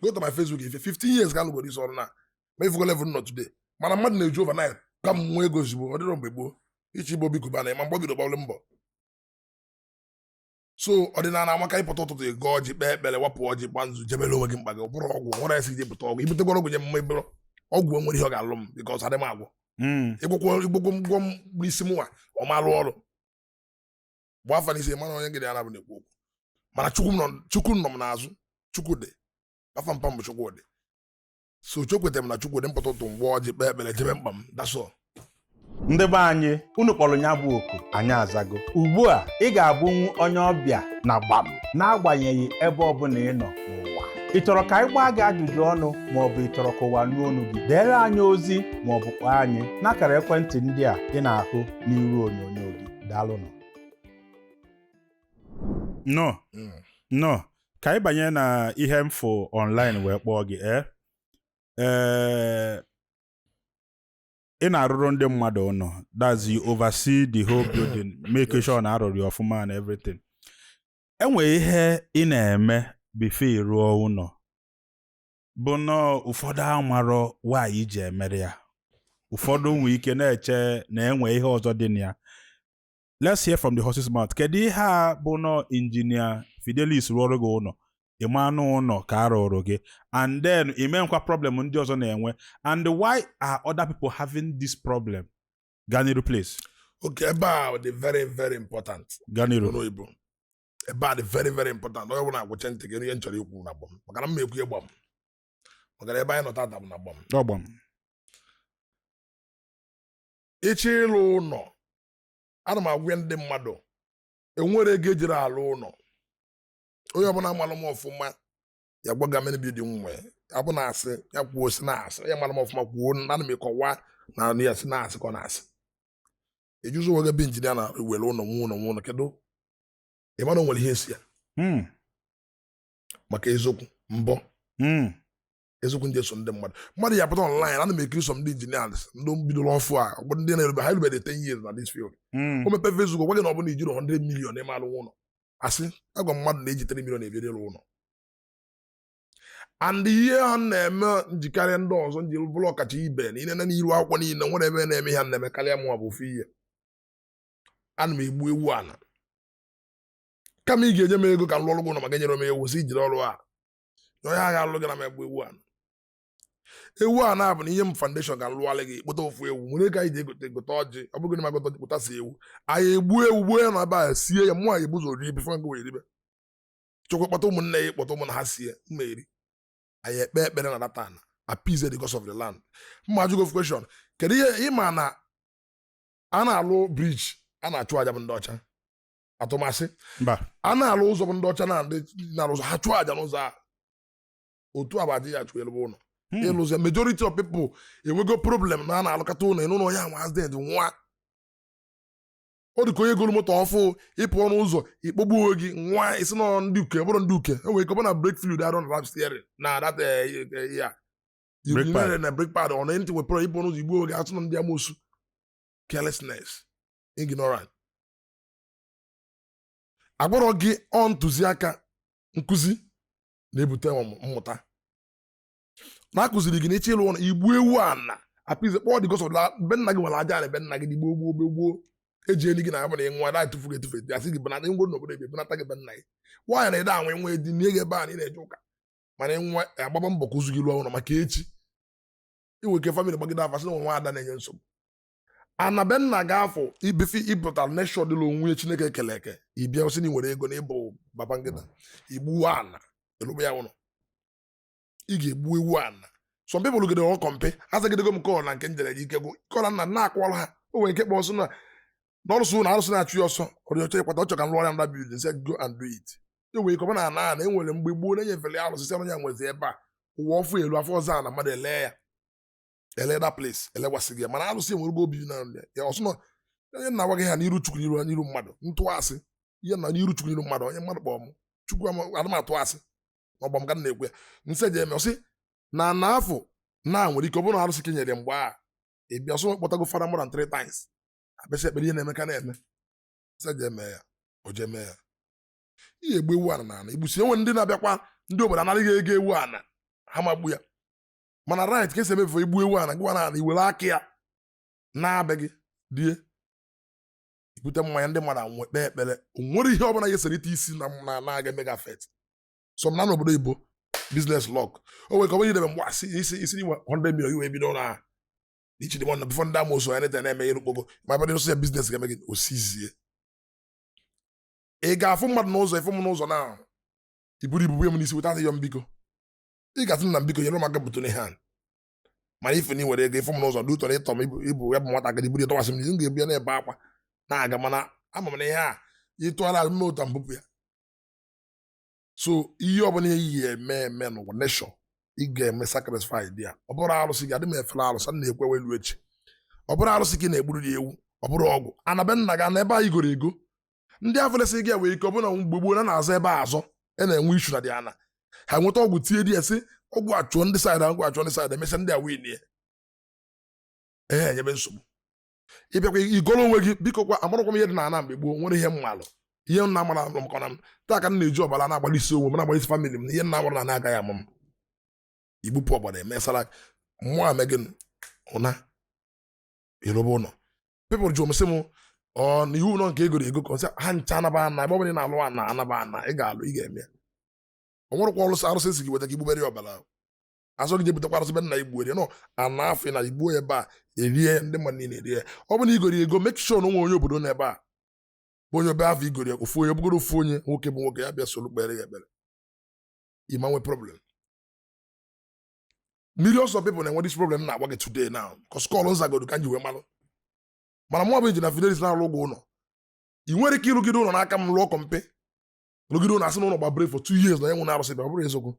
go to my Facebook ife 15 years ka alụgoro isi ọrụ na ma ifugo level nọ today. Mana mmadụ na-eju overnight ka m nwee ego ozugbo ọ dịrọ mgbe gboo ichi igbo biko bana ma mgbe bido gbawere mbọ. So ọdịnala amaka, ịpụta ụtụtụ ego ọjị kpee ekpere wapụ ọjị gba nzu jebere onwe gị mkpa gị. Ọ bụrụ ọgwụ nwere esi ije pụta ọgwụ ibutegwara ọgwụ nye mma ibụrụ ọgwụ nwere ihe ọ ga-alụ m because adị m agwọ. Ịgwụkwọ ịgwụkwọ ngwọ m n'isi mụnwa ọ ma alụ ọrụ gba afa n'isi mana onye gị ya na-bụ na-ekwu okwu mana Chukwu nọ m n'azụ. Chukwu dị afa mpa m bụ Chukwu dị so chekwetara m na Chukwu dị mpụta ụtụ ngwa ọjị kpee ekpere jebe mkpa m, that's all.
Ndị be anyị, unu kpọrọ ya bụ oku, anyị azago. Ugbu a ị ga-abụnwu onye ọbịa na Gbam, n'agbanyeghị ebe ọbụla ị nọ n'ụwa. Ị chọrọ ka anyị gbaa gị ajụjụ ọnụ, maọbụ ị chọrọ ka ụwa nụ ọnụ gị, deere anyị ozi maọbụ kpọọ anyị n'akara ekwentị ndị a ị na-ahụ n'iru onyonyo gị. Daalụnụ. No no, ka anyị banye na ihe mfụ online wee kpọọ gị. Ee, ị na-arụrụ ndị mmadụ ụlọ, that's you oversee the whole building, make sure na arụrụ ya ọfụma and everything. Enwere ihe ị na-eme before ị rụọ ụlọ bụ nọọ ụfọdụ amarọ nwaanyị iji emere ya. Ụfọdụ nwee ike na-eche na enwe ihe ọzọ dị na ya. Let's hear from the horse's mouth. Kedu ihe a bụ nọọ Injinia Fidelis rụọrụ gị ụlọ, ịmanụ ụlọ ka a rụrụ gị, and then ime nkwa problem ndị ọzọ na-enwe, and why are other people having this problem? Gaa n'iru, please.
Okay, ebe a dị very very important.
Gaa n'iru.
N'oyibo, ebe a dị very very important. Onye ọbụla agwụcha ntị gị, ihe m chọrọ ikwu na Gbam, maka na m ekwu ihe Gbam, maka na ebe anyị nọ tata bụ na Gbam.
Ọgbam.
Ịchọ ịlụ ụlọ, ana m agwa ndị mmadụ, enwere ego ejiri alụ ụlọ. Onye ọbụla malụ m ọfụma ya gwaga many building nwe abụ na asị ya kwuo si na asị ya malụ m ọfụma kwuo na ana m ekọwa na ya si na asị ka ọ na-asị. Ejuzi onwe gị ebe injinia na ewere ụlọ nwe ụlọ nwe ụlọ. Kedu ị mara o nwere ihe esi ya maka eziokwu mbọ eziokwu ndị eso ndị mmadụ mmadụ ya pụta online. Ana m ekiri some ndị engineers ndị bidoro ọfụ a, ọ bụ ndị na-erube ha erubere 10 years na this field. O mepe Facebook, gwa gị na ọ bụ na ijiri 100 million ịma alụ ụlọ. Asị agwa mmadụ na-eji 3 million ebido ịlụ ụlọ. And ihe ha na-eme njikarịa ndị ọzọ nji bụrụ ọkacha ibe na ile n'iru akwụkwọ niile nwere ebe na-eme ihe na-eme karịa mụnwa bụ ofu ihe. Ana m egbu ewu ana kama ị ga-enye m ego ka m lụọrụ gị ụlọ, maka enyere m ewu si jiri ọrụ a na onye agha alụ gị na m egbu ewu ana. Ewu a na-abụ na ihe m foundation ka m lụọrọ gị. Kpụta ofu ewu nwere ego anyị ji egote gote ọjị. Ọ bụghị na m agote ọjị, kpụta si ewu anyị egbuo ewu, gbuo ya na ebe a, sie ya. Mụ anyị ebuzo rie before ngị wee ribe. Chukwu kpọta ụmụnne ya, kpọta ụmụnna ha, sie mma eri. Anyị ekpe ekpere na data na appease the gods of the land. Mma ajụgo question: kedu ihe ịma na a na-alụ bridge, a na-achụ aja bụ ndị ọcha atụmasị?
Mba.
A na-alụ ụzọ bụ ndị ọcha na-alụ ụzọ, ha chụọ aja n'ụzọ a. Otu a bụ aja ya achụ elu ụlọ. Ịlụzi, majority of people enwego problem na a na-alụkọta ụlọ ịnụ na onye ahụ accident nwa. Ọ dị ka onye goro moto ọfụ, ịpụọ n'ụzọ ikpogbu onwe gị nwa, isi nọ ndị uke bụrụ ndị uke. Enwere ike ọ bụ na brake fluid arụ na lap steering na that ya
Brake pad.
Na brake pad ọ na ntị wepụrụ ịpụ n'ụzọ igbu onwe gị, atụ na ndị amosu. Carelessness, ignorant. Agwarọ gị ọ ntụziaka nkụzi na-ebute mmụta na akụziri gị na ịchọ ịlụ ụlọ, igbu ewu ana appease, kpọọ the gods of the be nna gị nwere aja na be nna gị dị gboo gboo gboo gboo eji elu gị na abụ na ịnwa da etufu gị etufu asị gị benata ngwo n'obodo ebe benata gị be nna gị. Nwaanyị na ede anwa nwa edi nie gị ebe a na ị na-eje ụka, mana ịnwa agbaba mbọ ka ụzụ gị lụọ ụlọ maka echi inwe ike family gbagide afa sị na nwa ada na-enye nsogbu ana be nna gị. Afọ ibifi ịpụtara neshọ dịla onwe Chineke ekele eke. Ịbịa sị na ị nwere ego na ịbụ baba ngịda, igbuo ana elụbe ya ụlọ. Ị ga-egbu ewu ana. Some people gidere ọkọmpe azagidego m kọl na nke njere gị ike gwụ kọla nna na-akwọrọ ha. O nwere nke kpọ ọsọ na n'ọrụsụ na arụsị na-achụ ya ọsọ ọrịa ọchọ ịkwata ọchọ ka m lụọrọ ya nda building, sị go and do it. E nwere ike ọ bụ na ana na enwere mgbe gboo na-enyefere ya arụsị sị ya nwezi ebe a ụwa ọfụ elu afọ ọzọ a na mmadụ ele ya ele that place elekwasị gị ya, mana arụsị enwere obi na ya ọsọ nọ. Onye nna gwa gị ha n'iru Chukwu, n'iru n'iru mmadụ ntụasị ihe na n'iru Chukwu, n'iru mmadụ, onye mmadụ kpọrọ m Chukwu ana m atụ asị na ọgbọ m ka m na-ekwu ya nsị eji eme ọsị na na afọ na nwere ike ọ bụrụ na arụsị kenyere mgbe a ị bịa ọsọ kpọtago fada more than three times abịasị ekpere ihe na-eme ka na-eme nsị eji eme ya o jee mee ya. Ihe egbu ewu ana na ana igbusi enwe ndị na-abịakwa ndị obodo anaghị ego ewu ana ha magbu ya, mana right ka esi emefu igbu ewu ana gwa na ana iwere aka ya na-abịa gị die ibute mmanya ndị mmadụ anwụ kpee ekpere. O nwere ihe ọbụla ya eserite isi na na na-aga eme gị affect. So m na n'obodo oyibo business luck o nwere ka ọ bụrụ idebe mgbe asị isi isi inwe 100 million iwe bido na ichi dị mọna before ndị amosu ya neta na-eme ihe rukpogo ma ebe dị ya business ga-eme gị osizie. Ị ga-afụ mmadụ n'ụzọ, ịfụ m n'ụzọ na iburu ibubu m n'isi weta yọ mbiko, ị ga-asị m na mbiko nyere m aka butune hand. Mana ife na ị nwere ego, ịfụ m n'ụzọ dị ụtọ na ịtọ m ibu ya bụ nwatakịrị buru ịtọwasị m n'isi, m ga-ebu ya na-ebe akwa na-aga. Mana ama m na ihe a ịtụgharị azụ mme ụta mbupụ ya. So ihe ọbụla iyi eme eme n'ụwa neshọ, ị ga-eme sacrifice dị ya. Ọ bụrụ arụsị gị, adị m efere arụsị a na-ekwe welu echi. Ọ bụrụ arụsị gị na-egburu ya ewu, ọ bụrụ ọgwụ anabe nna gị ana ebe anyị goro ego, ndị afọlesị gị wee ike. Ọ bụrụ na mgbe gboo na na-azọ ebe a azọ, e na-enwe issue na dị ana, ha nweta ọgwụ tie dị ya, sị ọgwụ achụọ ndị side, ọgwụ achụọ ndị side, emesịa ndị a win ya. Ee, enyebe nsogbu. Ịbịakwa igoro onwe gị, biko kwa, amarakwa m ihe dị na ana mgbe gboo. Nwere ihe m malụ, ihe m na-amara maka na m taa ka m na-eji ọbara na-agbalịsi onwe m, na-agbalịsi family m. Ihe m na-amara na na-agaghị ama m igbupụ ọbara emesara mmụọ ame gị ụna ịrụba ụlọ. People jụrụ m, sị m ọ na iwu ụlọ nke egoro ego ka ọ sị ha ncha anaba ana. Ebe ọ bụla ị na-alụ ana anaba ana, ị ga-alụ, ị ga-eme ya. Ọ nwerekwa ọlụsị arụsị si gị weta ka igbubere ya ọbara azọ gị, jebutekwa arụsị be nna igbuere nọ ana afọ na igbuo ebe a erie, ndị mmadụ niile erie. Ọ bụ na igoro ego, make sure na onwe onye obodo nọ ebe a bụ onye obe afọ igoro ya, ofu onye bụgoro ofu onye nwoke bụ nwoke ya bịa soro kpere ya ekpere, ịma nwe problem. Millions of people na-enwe this problem na-agwa gị today now, cause call nzagodo ka m ji wee malụ. Mana mụ bụ Engineer Fidelis na-alụ ụgwọ ụlọ, ị nwere ike ịrụgide ụlọ n'aka m, lụọ kọmpe, rụgide ụlọ, asị na ụlọ gbabere for 2 years na enwe na-arụsị bịa. Ọ bụrụ eziokwu,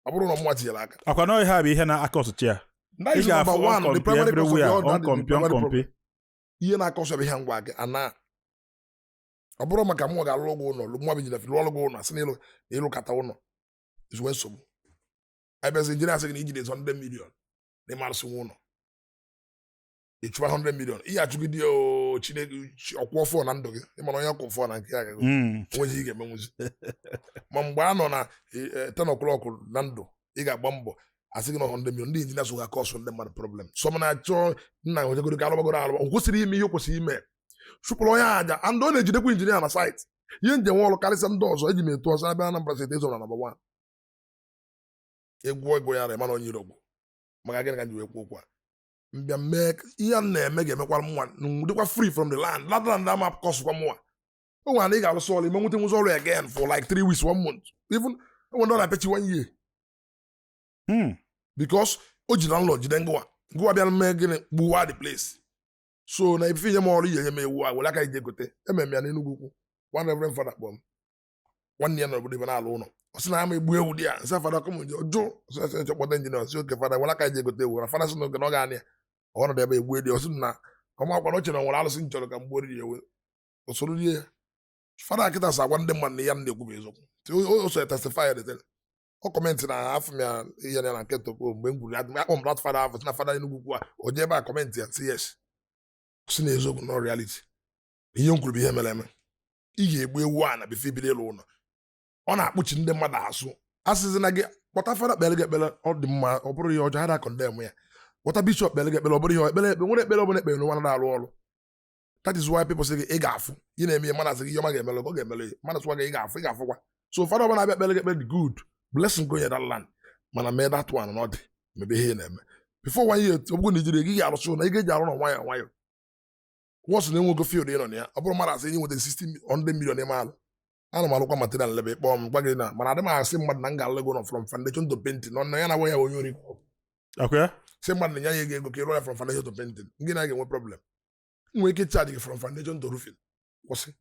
ọ bụrụ na mụnwa tinyere aka.
Akwa na ihe a bụ ihe na-aka ọtụtụ ya.
That
Ị
is number
ga-afụ
one, the
uncompi
primary cause of
everywhere,
all that is the
uncompi,
primary problem.
uncompi.
Ihe na-aka ọsọ bụ ihe ngwa gị ana. Ọ bụrụ maka mụnwa ga-alụ ụgwọ ụlọ, mụnwa bụ Engineer lụọ ọrụ ụlọ, asị na ịlụ na ịlụkata ụlọ ezigbo nsogbu. Abịazi engineer asị gị na ijide 100 million na ịmarụsị nwa ụlọ, ịchụba 100 million, ihe achụgide ya o Chineke ọkwụ ọfọ na ndụ gị. Ịmara onye ọkwụ ọfọ na nke ya gago onwezi ị ga-emenwuzi. Ma mgbe a nọ na 10 o'clock na ndụ, ị ga-agba mbọ asị gị na 100 million. Ndị engineer so ga-akọsụ ndị mmadụ problem. So m na-achọ nna nwetagoro ka alụgbagoro alụgba, o kwesịrị ime ihe o kwesịrị ime, chụpụrụ onye aja. And ọ na-ejidekwa engineer na site. Ihe njem ọrụ karịsịa ndị ọzọ eji m etu ọzọ abịa Anambra State ezo na number 1 egwu ego ya na mana onye iro maka gịnị ka m ji wee kwuo okwu a mbịa mee ihe a m na-eme ga-emekwara m nwa dịkwa free from the land, that land ama kọsụkwa mụnwa. O nwere na ị ga-alụsị ọrụ ime nweta nwụzi ọrụ again for like 3 weeks, one month, even enwere ndị ọ na-apechi one year because o ji landlord jide ngwa ngwa bịa mee gịnị, gbuwa the place. So na ebife nye m ọrụ ihe nye m ewu a were aka ije gote. Emere m ya n'Enugwu Ukwu. One reverend father kpọọ m, nwanne ya n'obodo ebe na-alụ ụlọ. Ọ sị na ama egbu ewu dị ya nsị. Fada kọm jụ sị kpọta engineer, sị oke fada were aka ije gote ewu. Na fada sị na oge na ọ ga-anị ya ọnọdụ ebe egbu dị. Ọ sị na ọmakwa na o chere na nwere alụsị m chọrọ ka m gbuo ya ewu usoro rie ya. Fada kịta sị agwa ndị mmadụ na ihe m na-ekwu bụ eziokwu. O so testify the thing. Ọ comment na afọ m ya ihe ya na nke toko mgbe m gwuru akpọ m that fada afọ sị na fada Enugwu Ukwu a o jee ebe a comment ya, sị yes, sị na eziokwu na reality, ihe m kwuru bụ ihe mere eme. Ị ga-egbu ewu a na before ibido ịlụ ụlọ. Ọ na-akpụchi ndị mmadụ azụ. Asịzi na gị kpọta fada kpere gị ekpere, ọ dị mma, ọ bụrụ ihe ọjọọ ha na-condemn ya. Kpọta bishọp kpere gị ekpere, ọ bụrụ ihe ekpere ekpe nwere ekpere ọbụla ekpere n'ụwa na-arụ ọrụ. That is why people say gị ị ga-afụ ị na-eme ihe mmadụ asị gị ihe ọma ga-emere gị, ọ ga-emere gị. Mmadụ sịkwa gị ị ga-afụ, ị ga-afụkwa. So ụfọdụ ọbụla na-abịa kpere gị ekpere dị good blessing go that land, mana mee that one na ọ dị mebe ihe ị na-eme before one year. Ọ bụrụ na ijiri ego ị ga-arụsị ụlọ, ị ga-eji arụ na nwayọọ nwayọọ wọsụ na enwego field ị nọ na ya. Ọ bụrụ mmadụ asị ị nweta 60 100 million ịma alụ, ana m alụkwa material lebe ịkpọọ m gwa gị na, mana adị m asị mmadụ na m ga-alụ ego nọ from foundation to painting nọ na ya na ya onye ori.
Okay.
Sị mmadụ na ya ego ego ka ị rụọ ya from foundation to painting, ndị na ga-enwe problem. M nwere ike charge gị from foundation to roofing, kwụsị.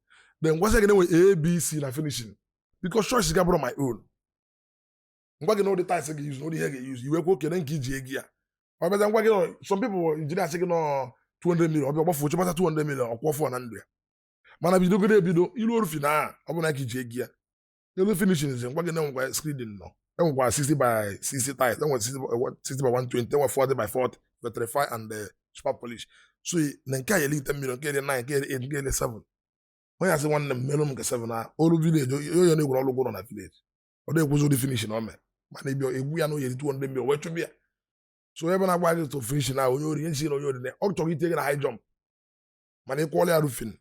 Then gwasị gị na enwe abc na finishing, because choice ga bụrụ my own. Ngwa gị na ụdị tiles ga-use na ụdị ihe ga-use iwe kwuo kene nke iji ego ya. Ọ bịaza ngwa gị nọ, some people injinia asị gị nọ 200 million, ọ bịa gbafuo chọbata 200 million ọkwụ ọfọ na ndụ ya. Mana bidogoro ebido ilu roofing na ọ bụ na ka iji ego ya elu finishing zi ngwa gị na enwekwa screening nọ, enwekwa 60 by 60 tiles, enwekwa 60 by 120, enwekwa 40 by 40, vitrify and super polish. So na nke a yeli 10 million, nke yeli 9, nke yeli 8, nke yeli 7. Onye asị nwanne m merụ m nke 7 na olu village onye na-egwere ọrụ ụgwọ nọ na village, ọ na-ekwuzi ụdị finishing o mee, mana ịbịa egwu ya na oyeri 200 million wee chụbịa. So ebe na-agba gị to finishing na onye ori nsi na onye ori na ọ chọrọ itinye gị na high jump, mana ị kwụọla ya roofing,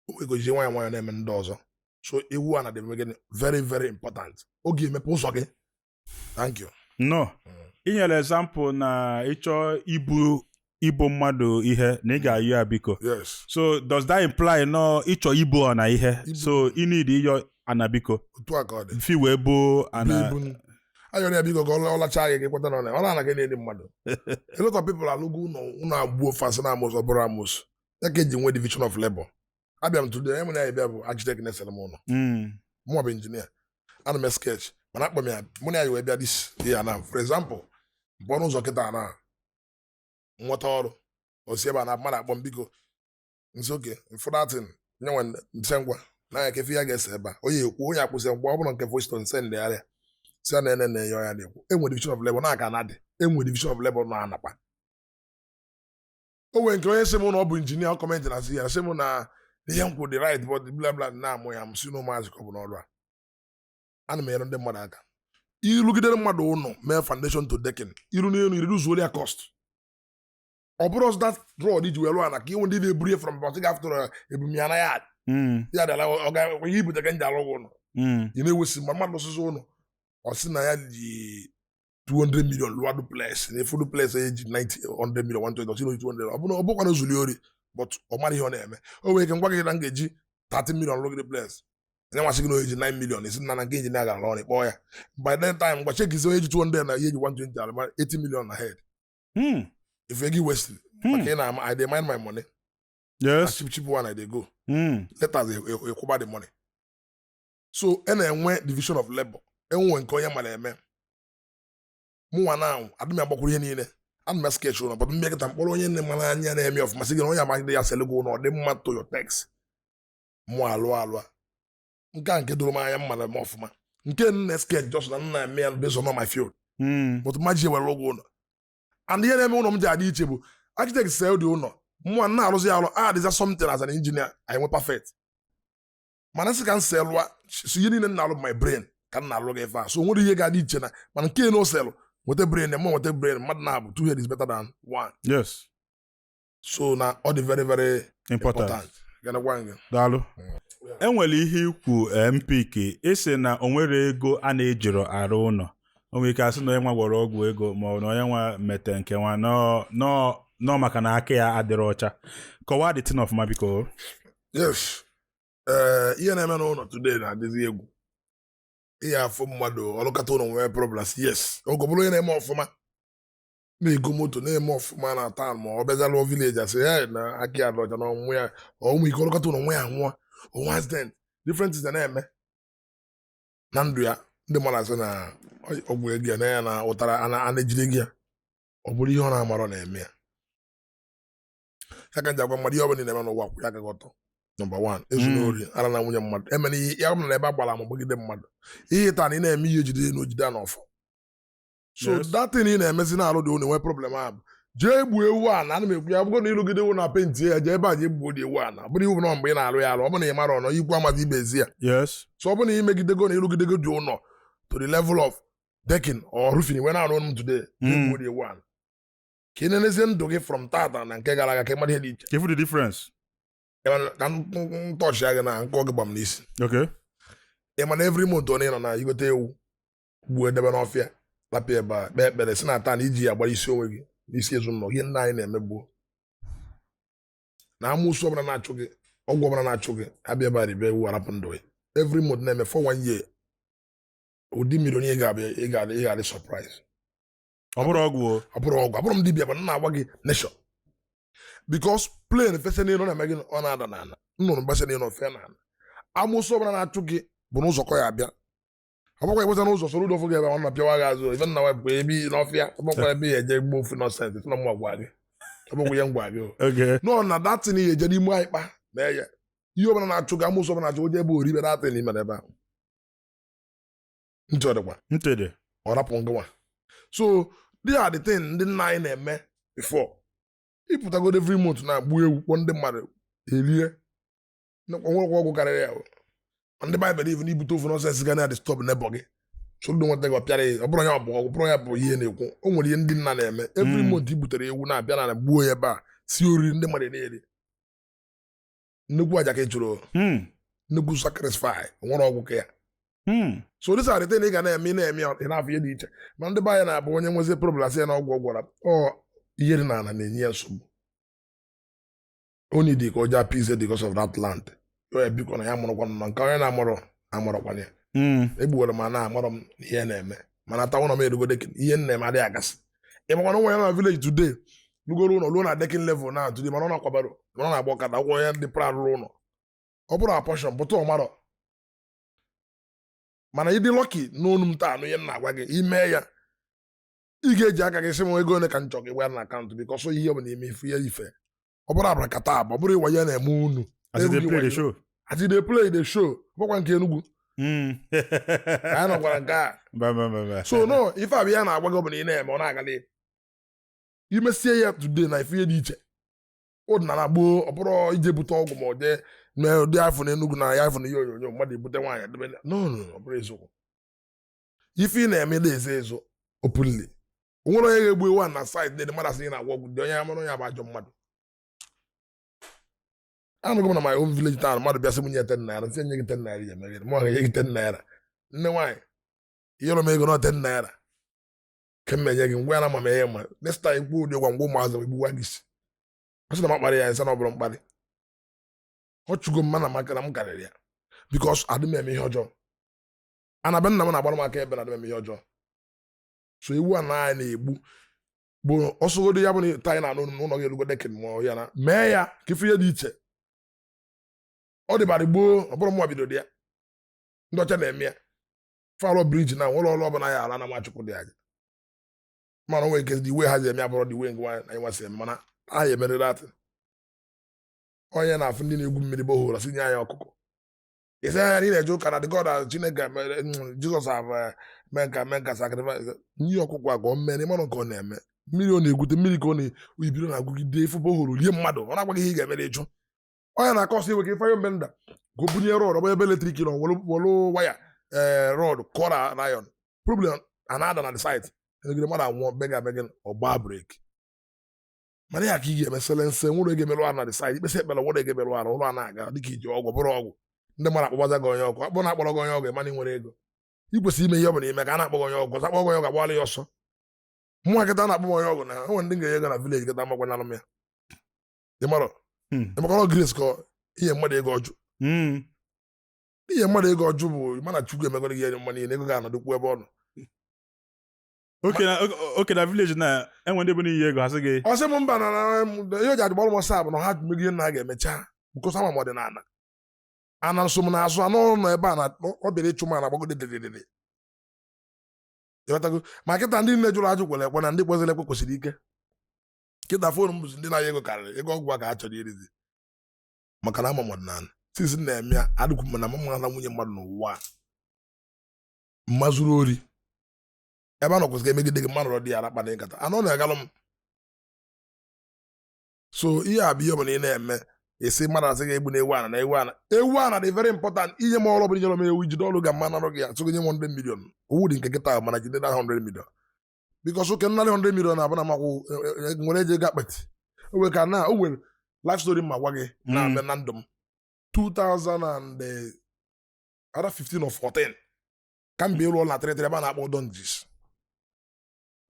o wegozie nwayọ nwayọ na-eme ndị ọzọ. So ewu a na dị gịnị very very important, oge emepe ụzọ gị. Thank you.
No. I nyere example na ịchọ ibu ibo mmadụ ihe na ị ga-ayọ ya biko.
Yes.
So does that imply no ịchọ ibu ọ na ihe?
Ibu.
So ị need ịyọ ana biko.
Otu a ka ọ dị.
Mfi wee buo ana.
Ibu. Ayọrọ ya, biko, ka ọ lachaa gị, ka ịkweta na ọ na ọ na-ana gị na-eri mmadụ. A lot of people alụgo ụlọ, ụlọ agbụo fasị na amụsụ, ọ bụrụ amụsụ ya ka eji nwee division of labor. Abịa m today, onye mụ na ya bịa bụ architect na-esere m ụlọ. Mụnwa bụ engineer, ana m sketch, mana akpọ m ya, mụ na ya wee bịa this year na, for example, mpụ ọnụ ụzọ kịta na nweta ọrụ osi ebe a na mmadụ akpọ m, biko, nsi oke mfụdatin nyenwe nse ngwa na ya kefe ya ga-ese ebe a, onye ekwu, onye akwụsị ngwa, ọ bụrụ nke voice to nsend ya, si ya na ene na enye ya na-ekwu. Enwere division of labor na aka na dị, enwere division of labor na anakpa. O nwere nke onye sị m na ọ bụ engineer, ọ comment na sị ya, sị m na ihe m kwuru dị right, but bla bla na-amụ ya, m si na ụmụazị ka ọ bụ n'ọrụ a. Ana m enyere ndị mmadụ aka ịrụgidere mmadụ ụlọ, mee foundation to decking, iru n'elu, iriduzuolu ya cost. Ọ bụrụ that rod iji wee lụọ ana ka inwe ndị na-eburu ihe from but after ebum ya na ya ya dara ọ ga ihe ibute ka nji alụ gị ụlọ. Ị na-ewesi mgbe mmadụ osisi ụlọ, ọ sị na ya ji 200 million lụọ duplex, na efu duplex ya eji 90, 100 million, 120, ọ sị na 200. Ọ bụrụ ọ bụkwa na ozuli ori, but ọ mara ihe ọ na-eme. O nwere ike ngwa gị na m ga-eji 30 million lụọ gị duplex, onye nwasị gị na onye ji 9 million, esi na na nke engineer gara ọrụ, kpọọ ya. By that time, ngwa chekizi onye ji 200 na ihe ji 120 alụ 80 million na head. If ego wasted maka ị na-ama, I dey mind my money. Na cheap cheap one I dey go. Let us ekwụba the money. So e na-enwe division of labor, enwe nke onye mara eme. Mụnwa na adị m agbakwuru ihe niile, ana m sketch ụlọ, but mmekọta kịta mkpọrọ onye nne mara anya na-eme ọfụma, sị gị na onye amaghị ya sele gị ụlọ, ọ dị mma to your text. Mụ alụ alụ a nke a nke doro m anya, mma na eme ọfụma. Nke nne sketch just na nna eme ya based on my field. But mmaji ewere ụgwọ ụlọ, and ihe na-eme ụlọ m ji adị iche bụ architect sell dị ụlọ, mụnwa na-arụzi arụ adịza something as an engineer anyị nwe perfect. Mana sị ka m selụa, so ihe niile m na-alụ bụ my brain ka m na-alụ gị ife a, so nwere ihe ga-adị iche na mana nke na oselụ nweta brain, mụ nweta brain mmadụ na-abụ, two head is better than one. So na ọ dị very very
important.
Important. Gana gwa gị.
Daalụ. Enwere ihe ikwu mpk ịsị na o nwere ego a na-ejiro arụ ụlọ. O nwere ike asị na onye nwa gwọrọ ọgwụ ego, ma ọ bụ na onye nwa mete nke nwa nọ maka na aka ya adịrọ ọcha. Kọwaa the thing ọfụma, biko.
Yes, ee, ihe na-eme n'ụlọ today na-adịzi egwu. Ihe afụ mmadụ ọlụkata ụlọ nwee problems. Yes, oge ọ bụrụ onye na-eme ọfụma, na-ego moto, na-eme ọfụma na town, ma ọ bịaza lụọ village, asị ya na aka ya dị ọcha na ọnwụ ya ọnwụ ike. Ọlụkata ụlọ nwe ya nwụọ, onwe accident, different things na-eme na ndụ ya. Ndị mmadụ asị na ọgwụ ego ya na ya na ụtara a na-ejide gị ya. Ọ bụrụ ihe ọ na-amarọ na-eme ya. Ya ka m ji agwa mmadụ, ihe ọ bụla ị na-eme n'ụwa, kwụ ya aka gị ọtọ. Number one, ezu n'ori, ara na nwunye mmadụ, emena ihe ya bụrụ na ebe a gbara ama gbagide mmadụ ihe taa na ị na-eme ihe ejide na ojide a n'ọfọ. So that thing ị na-emezi na-alụ dị ụlọ enwe problem a bụ jee gbuo ewu a na ana m ekwu ya bụgo na ịlụgide ewu na penti ya, jee ebe a jee gbuo dị ewu a na ọ bụrụ iwu na mgbe ị na-alụ ya alụ, ọ bụrụ na ị mara ọnọ ikwu amazi ibe ezi ya. So ọ bụrụ na ị megidego na ịlụgidego dị ụlọ to the level of decking or roofing, wee na-arụ m today, jee gbuo dị ewu a ka ị nenezie ndụ gị from tata na nke gara aga, ka ị mara ihe dị iche.
Kefu the difference.
Ka ntọọchị ya gị na nkọ gị gbam n'isi. Ị ma na every month ọ na-ịnọ na igote ewu, gbuo, edebe n'ọfịa, lapịa ebe a, kpee ekpere, si na taa na iji ya gbara isi onwe gị n'isi ezinụlọ. Ihe nna anyị na-eme gbuo na amụsụ ọbụla na-achụ gị, ọgwụ ọbụla na-achụ gị, abịa ebe a ribe ewu, arapụ ndụ gị. Every month na-eme for one year, ụdị million ị ga-abịa, ị ga-adị surprise.
Ọ bụrụ ọgwụ o.
Ọ bụrụ ọgwụ, abụrụ m dibịa, mana m na-agwa gị nation, because plane fesa n'elu, ọ na-eme gị, ọ na-ada n'ala. Nnụnụ gbasa n'elu, ofe n'ala. Amụsụ ọbụla na-achụ gị bụ n'ụzọ kọ ya abịa. Ọ bụkwa ekweta n'ụzọ soro ụdọ gị ebe ọ na-apịawa gị azụ. Ife nna wepụ ebe n'ọfịa, ọ bụkwa ebe ya eje gbuo ofu nonsense na mụ gwa gị, ọ bụkwa ihe m gwa gị o. Nọ na datin ya eje n'ime anyị kpa mee ya. Ihe ọbụla na-achụ gị, amụsụ ọbụla na-achụ oje ebe oribe datin mere ebe ahụ, ntị ọ dịkwa.
Ntị dị.
Ọ rapụ ngịnwa. So these are the thing ndị nna anyị na-eme before. Ịpụtagodo every month na-agbu ewu, kpọọ ndị mmadụ erie, onwerekwa ọgwụ karịrị ya o. Ma ndị Baịbụl even ibute ofu nonsense ga na-disturb neighbor gị, so ndị nweta gị ọpịara ya, ọ bụrụ ya bụ ọgwụ, bụrụ ya bụ ihe na-ekwu. O nwere ihe ndị nna na-eme every month. I butere ewu na-abịa na gbuo ya ebe a, si oriri, ndị mmadụ na-eri. Nnukwu aja ka ị chụrụ, nnukwu sacrifice, nwere ọgwụ ka ya. So these are the thing ị ga na-eme, ị na-eme ya, ị na-afụ ihe dị iche. Ma ndị be anyị na-abụ onye nwezi problem, asị ya na ọgwụ ọ gwara ọ ihe dị n'ala na-enye ya nsogbu. Onye dị ka o ji appease because of that land yo ya, biko, na ya mụrụkwa na nke onye na-amụrụ amụrụkwana ya. Egbuwere m na amarọ m ihe na-eme. Mana taa ụlọ m erugo decking. Ihe nna m adịghị agasị. Ị makwa na nwa ya na village today rugoro ụlọ ruo na decking level na today, mana ọ na-akwabaro, mana ọ na-agba ọkada akwụkwọ ya ndị proud rụrụ ụlọ. Ọ bụrụ apọshọn pụta ọmarọ, mana ịdị lucky n'onu m taa, anụ ihe m na-agwa gị, ime ya, ị ga-eji aka gị sị m ego ole ka m chọrọ gị gwa na akaụntụ, because ihe ọ bụla ime ife ya ife. Ọ bụrụ abrakata ọ bụrụ ịwa ya na-eme unu.
As they play the show.
As they play the show, bụkwa nke Enugu anyị nọkwara nke a.
Mba, mba, mba, mba.
So no, ife abịa ya na-agwa gị, ọ bụla ị na-eme, ọ na-agali. Imesie ya today na ife ihe dị iche ọdịnala gboo. Ọ bụrụ ije bute ọgwụ ma ọ jee mee ụdị afọ na Enugu na ya afọ na ihe onyonyo mmadụ ebute nwaanyị debe. No, no, ọ bụrụ eziokwu. Ife ị na-eme na-ezo ezo openly, o nwere onye ga-egbu ewu a na side dị mmadụ asị ị na-agwọ ọgwụ dị onye amara onye bụ ajọ mmadụ. Anụgo m na my own village town, mmadụ bịa sị m nye 10 naira, nsị nye gị 10 naira, ya emeghe mụ ga-enye gị 10 naira. Nne nwaanyị ịyọrọ m ego na 10 naira ke m enye gị ngwa ya na ma m enye ma next time kwuo ụdị gwa ngwa ụmụazị egbuwa gị isi. Ọ sị na m akparị ya nsị na ọ bụrụ mkparị, ọ chụgo m mana maka na m karịrị ya, because adị m eme ihe ọjọọ. Ana be nna m na-agbara m aka ebe na adị m eme ihe ọjọọ. So ewu a na anyị na-egbu bụ ọsọgodo ya bụ na taa anyị na-anụ n'ụlọ gị erugo decking, ma ọ ya na mee ya ka ife ihe dị iche. Ọ dịbara gboo, ọ bụrụ mụnwa bidoro ya, ndị ọcha na-eme ya. Falọ bridge na nwere ọrụ ọbụla ya ala na Nwachukwu dị anya, mana o nwere ike the way ha ji eme abụrụ the way nke anyị nwasị eme, mana anyị emerịrị atị. Onye na-afụ ndị na-egwu mmiri borehole asị nye anyị ọkụkọ, isi anya na ị na-eje ụka na the God of Chineke mere Jizọs have mee nka mee nka sacrifice nye ọkụkọ a ka ọ mee ịmanụ nke ọ na-eme. Mmiri ọ na-egwute mmiri ka ọ na-ebido na-agụgide ifu borehole rie mmadụ, ọ na-agwaghị ihe ị ga-emere ịchụ onye na-akọ ọsọ iwe ka ife mbenda ka o bunye rod ọbụ ebe electric nọ welu waya ee rod kụọ na iron problem a na-ada na the site emegide mmadụ anwụọ bega bega ọgba break. Mana ya ka ị ga-eme sele nse nwere ego emerụ arụ na the site, ikpesị ekpere nwere ego emerụ arụ ụlọ a na-aga dịka iji ọgwụ bụrụ ọgwụ. Ndị mmadụ akpọgbaza gị onye ọgwụ akpọ na-akpọrọ gị onye ọgwụ, ịmana ị nwere ego. Ị kwesịrị ime ihe ọ bụla ime ka a na-akpọ gị onye ọgwụ ọzọ akpọ gị onye ọgwụ agbala ya ọsọ. Mụnwa kịta na-akpọ m onye ọgwụ na enwere ndị ga-enye ego na village kịta makwanalụ m ya. Ị marọ ịmakọrọ grace ka inye mmadụ ego ọjụ. Inye mmadụ ego ọjụ bụ mana Chukwu emegoro gị ihe mma niile, ego ga-anọdụkwu ebe ọ nọ.
Oke na village na enwe ndị bụ n'iyi ego ha sị gị.
Ọ sị m mba na ihe o ji adịgbọrọ m ọsọ a bụ na ha megide nna a ga-emecha because ama m ọdịnala ana nso m n'azụ anụ ụlọ ebe a na ọ bịara ịchụ m ana gbagode dededede. Ịghọtago? Ma kịta ndị nne jụrụ ajụ kwere ekwe na ndị kwezịrị ekwe kwesịrị ike. Kịta phone m bụzi ndị na-anya ego karịrị ego ọgwụ a ka a chọrọ irizi maka na ama m ọdịnala since m na-eme ya adịkwu m na mma na nwunye mmadụ n'ụwa a mma zuru ori ebe a nọ kwesịrị emegide gị mmadụ dị ya arakpa na nkata anọ na-agalụ m. So ihe a bụ ihe ọbụla ị na-eme esi mmadụ asị gị egbu na ewu ana na ewu ana ewu ana dị very important. Inye m ọrụ ọbụla inyere m ewu ijide ọrụ ga mma narụ gị ya sị nye m 100 million owu dị nke kịta, mana jide na 100 million because oke nnarị 100 million na-abụ na makwụ nwere eji ego akpati o nwere ka na o nwere life story ma gwa gị na na ndụ m 2015 or 14 ka m bịa ịrụ ụlọ na tịrịtịrị ebe a na-akpọ Donjis.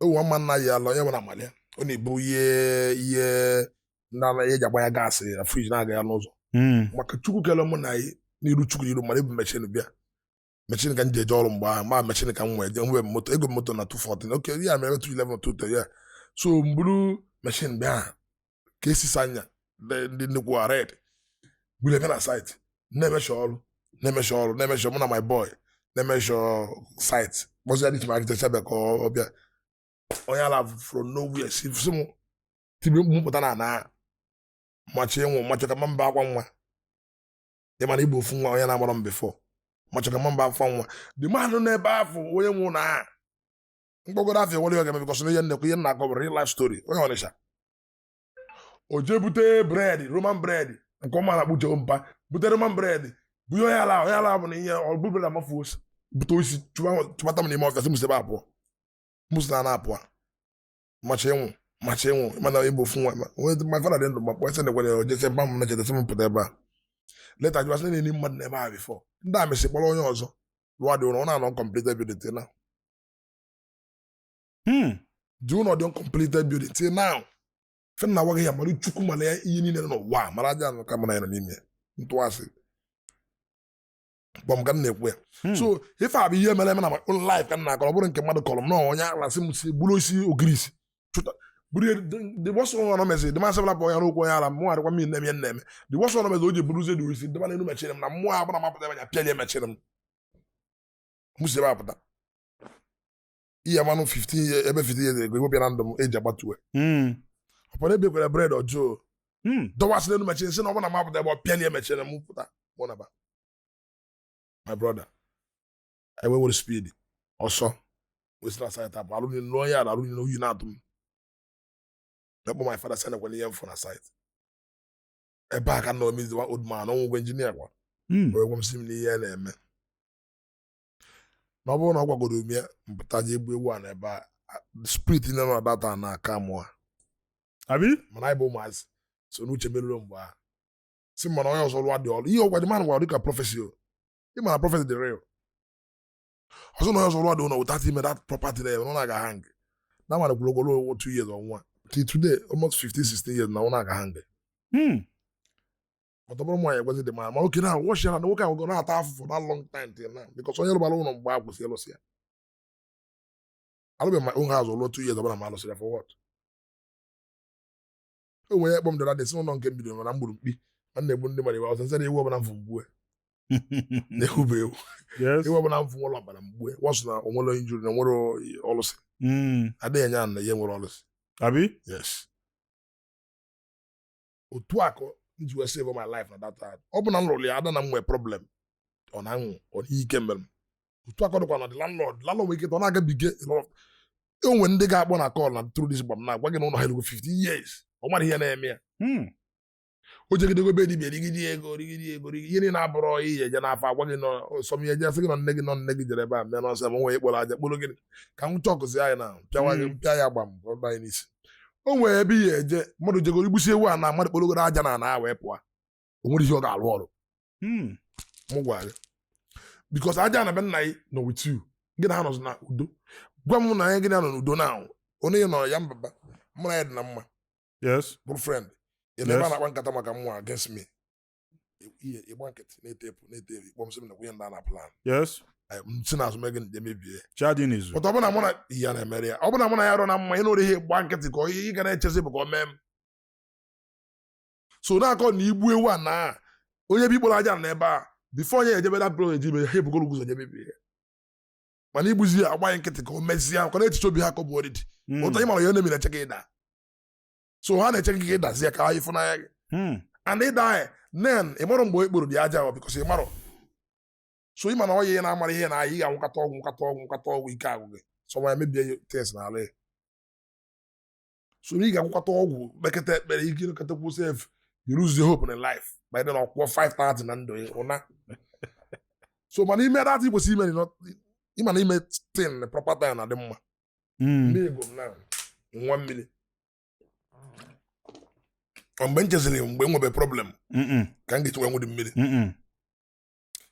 Owu mma nna ya ala onye nwere amalia ọ na-ebu ihe ihe na eji agbanya gaasị na fridge na-aga ya n'ụzọ maka Chukwu kele mụ na anyị n'iru Chukwu n'iru mmadụ ebu machine bịa machine ka m ji eje ọrụ mgbe ahụ ma machine ka m nwee je nwee moto ego moto na 214 okay ya mere 211 210 ya. So m buru machine bịa ka esi anya ndị nnukwu red buru ebe na site na-emecha ọrụ na-emecha ọrụ na-emecha mụ na my boy na-emecha site kpọzi ya dịchi architecture bịa ka ọ bịa onye ala from nowhere si si m tibi mkpu pụta na ana machi ịnwụ machọ ka mba akwa nwa ị mana igbo ofu nwa onye na-amara m before machọ ka mba akwa nwa the man nọ n'ebe afọ onye nwụ na mkpọgoro afọ enwere ihe ọ ga-eme because na ihe nnekwu ihe nna akọ bụ real life story. Onye Ọnịsha o jee bute bread, Roman bread nke ọma na-akpụ uche mpa bute Roman bread bunye onye ala onye ala bụ na ihe ọ bụ bread amafu ose bute osisi chụbata m n'ime ọfịa sị m si ebe a pụọ m si na na-apụ machi ịnwụ machi ịnwụ mana ịbụ ofu nwa my father dị ndụ ma kpọọ sị na-ekwere o jesi mpa m na-echeta sị m pụta ebe a leta jụwa sị na-eni mmadụ n'ebe a before ndị a mesị kpọrọ onye ọzọ lụọ dị ụlọ ọ na-anọ uncompleted building till now. Dị ụlọ dị uncompleted building till now. Fe na agwaghị ya mara Chukwu mara ya ihe niile nọ n'ụwa a, mara aja ka mara ya nọ n'ime ya ntụasị. Kpọm ka m na-ekwu ya.
Hmm.
So ife a bụ ihe mere eme na my own life ka m na-akọrọ, ọ bụrụ nke mmadụ kọrọ m na onye ara sị m si buru isi ogirisi chụta buru ya. The worst one ọ mezi, the man sị bụ onye okwu onye ara mụ adịkwa mmiri na-eme ihe na-eme. The worst one ọ mezi, o ji buruzie dị isi debe n'elu mechiri m na mmụọ abụna mapụta ebe ya pịa ya mechiri m, mụ si ebe a pụta ihe manụ 15 years, ebe 15 years ego bịa na ndụ m eji agbatuwe. Ọpọdụ ebe kwere bread ọjọọ dọwasị n'elu mechiri sị na ọ bụrụ na mapụta ebe ọ pịa ya mechiri m pụta mụ na ba my brother ewe were speed ọsọ wee na site apụ alụ niile onye ala arụ niile oyi na-atụ m mekpọ my father sị nakwana ihe mfụ na site ebe a ka nọ mizi one old man ọnwụgwọ engineer kwa. Wee gwa m sị m n'ihe a na-eme na ọ bụrụ na ọ gwagoro m ya mpụta je egbu ewu a na ebe a spirit nọ na data na aka mụa.
Abi?
Mana anyị bụ ụmụazị so n'uche merụrụ mgbe a si mana onye ọzọ lụọ dị ọrụ ihe ọgwa dị man gwara dịka prophecy o ị mana prophecy dị real ọzọ na onye ọzọ lụọ dị ụlọ without ime that property na eme na ga hang that man kwuru ogolo 2 years ọnwa till today, almost 15 16 years na ọ na-aga hang. But ọ bụrụ nwaanyị ekwesị dị mma ma oke na wọchi ya na nwoke ahụ na-ata afụfụ that long time till now because onye rụbara ụlọ mgbe a kwụsị ịlụsị ya alụbeghị my own house ụlọ 2 years ọbụla ma alụsịrị ya for what? O nwere ekpọ m dara dị si ụlọ nke m bidoro mana m gburu mkpi ma m na-egbu ndị mmadụ iwe ọzọ nsị na ewu ọbụla mfụ mgbue na ewu bụ ewu. Ewu ọbụla mfụ nwere ọbara mgbue wọsụ na onwere injury na onwere ọlụsị adịghị enye na ihe nwere ọlụsị.
Abi?
Yes, otu a ka m ji wee save my life na that time. Ọ bụ na m lụrụ ya ada na m nwee problem ọ na-anwụ ọ na ike mere m otu a ka ọ dịkwa na the landlord nwere ike ọ na-agabiga a lot of o nwere ndị ga-akpọ na call na through this gbam na-agwa gị na ụlọ ha erugo 15 years ọ mara ihe na-eme ya. O jegidego be dibịa rigide ego rigide ego rigide ihe niile abụrụ ihe eje n'afọ agwa gị nọ sọm ihe eje sị gị nọ nne gị nọ nne gị jere ebe a mee n'ọsọ ma nwee kpọrọ aja kpọrọ gịnị ka m chọkụzi anyị na pịawa gị mpịa ya gbam ka ọ dị anyị n'isi. O nwere ebe ihe eje mmadụ jegoro igbusi ewu a na mmadụ kporogoro aja na ana wee pụọ o nwere ihe ọ ga-arụ ọrụ. Mụ gwa gị because aja na be nna gị nọ with you, gị na ha nọzi na udo. Gwa m na anyị gị na nọ n'udo na onye nọ ya mbaba mụ na ya dị na mma bụrụ friend ị na ebe a na-akpa nkata maka mụnwa against me, ihe ịgba nkịtị na-etepụ na-etepụ ikpọ m sị m na nwunye ndị a na plan. M si n'azụ mee gị nje mebie.
Chiadị n'izu.
Pụta ọ bụ na mụ na ihe a na-emere ya ọ bụ na mụ na ya rọ na mma ị nụrụ ihe gba nkịtị ka ihe ị ga na-echezi bụ ka ọ mee m so na-akọ na igbu ewu a na onye bi kpọrọ aja na ebe a before onye ejebe that bro eji ha ebugoro ụzọ jebe mana igbuzi ya agbaghị nkịtị ka o mezie ka ọ na-echiche obi ha ka ọ bụ ọdịdị ụtọ ị mara ya na-emi na-eche ka ịda so ha na-eche gị ka ịdazi ya ka ha ịfụnanya gị and ịda anyị nen ị marọ mgbe ekporo dị aja because ị marọ so ị ma na ọ ya na-amara ihe na ị ga-anwụkata ọgwụ nkata ọgwụ nkata ọgwụ ike agwụ gị so ma ya mebie test n'ala ya so ị ga-agwụkọta ọgwụ kpeketa ekpere ike nkatakwu sef you lose the hope in life by then ọkwụọ 530 na ndụ ya ụna so mana ime that kwesịrị ime ịma na ime tin na proper time na-adị mma. Mmiri gụrụ m na nwa mmiri Ọ mgbe m cheziri mgbe m nwebe problem ka m ga-esi wee nwụdị mmiri.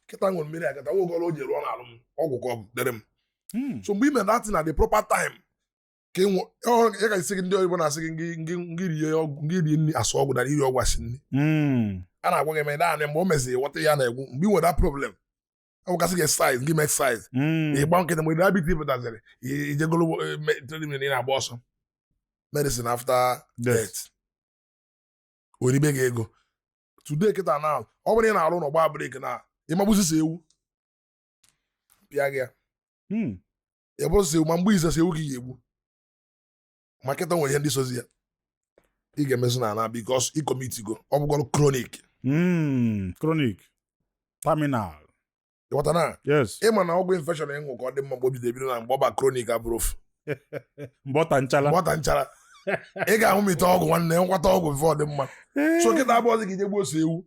Kịta nwere mmiri akata nwoge ọrụ o ji rụọ n'alụ m ọgwụ ka ọ bụ dịrị m. So mgbe ime that na the proper time ka ị ya ka isi gị ndị oyibo na-asị gị ngị rie ọgwụ ngị rie nri asụ ọgwụ na iri ọgwụ asị nri. A na-agwa gị mee naanị mgbe o meziri ghọta ya na-egwu mgbe ị nwere that problem ọ bụgasị gị exercise gị mee exercise ịgba nkịtị mgbe diabetes pụtaziri ijegolo treadmill ị na-agba ọsọ medicine after
Death.
death oribe gị ego today kịta na ọ bụrụ na ị na-arụ n'ọgba break na ịmagbusi ewu pịa gị ya ya bụrụ sị ewu ma mgbe ize ewu ka ị ga-egbu ma kịta nwere ihe ndị sozi ya ị ga-emezu na ana because ị commit go ọ bụgoro chronic.
Chronic. Terminal.
Ịghọta na
Yes.
ịma na ọgwụ infection ịṅụ ka ọ dị mma mgbe o bido ebido na mgbe ọ ba chronic abụrụ ofu.
Mgbe ọ ta nchala.
Mgbe ọ ta nchara ị ga-ahụ mite ọgwụ nwanne nkwata ọgwụ before ọ dị mma so kịta abụọ ọzọ ka ije gbuo ose ewu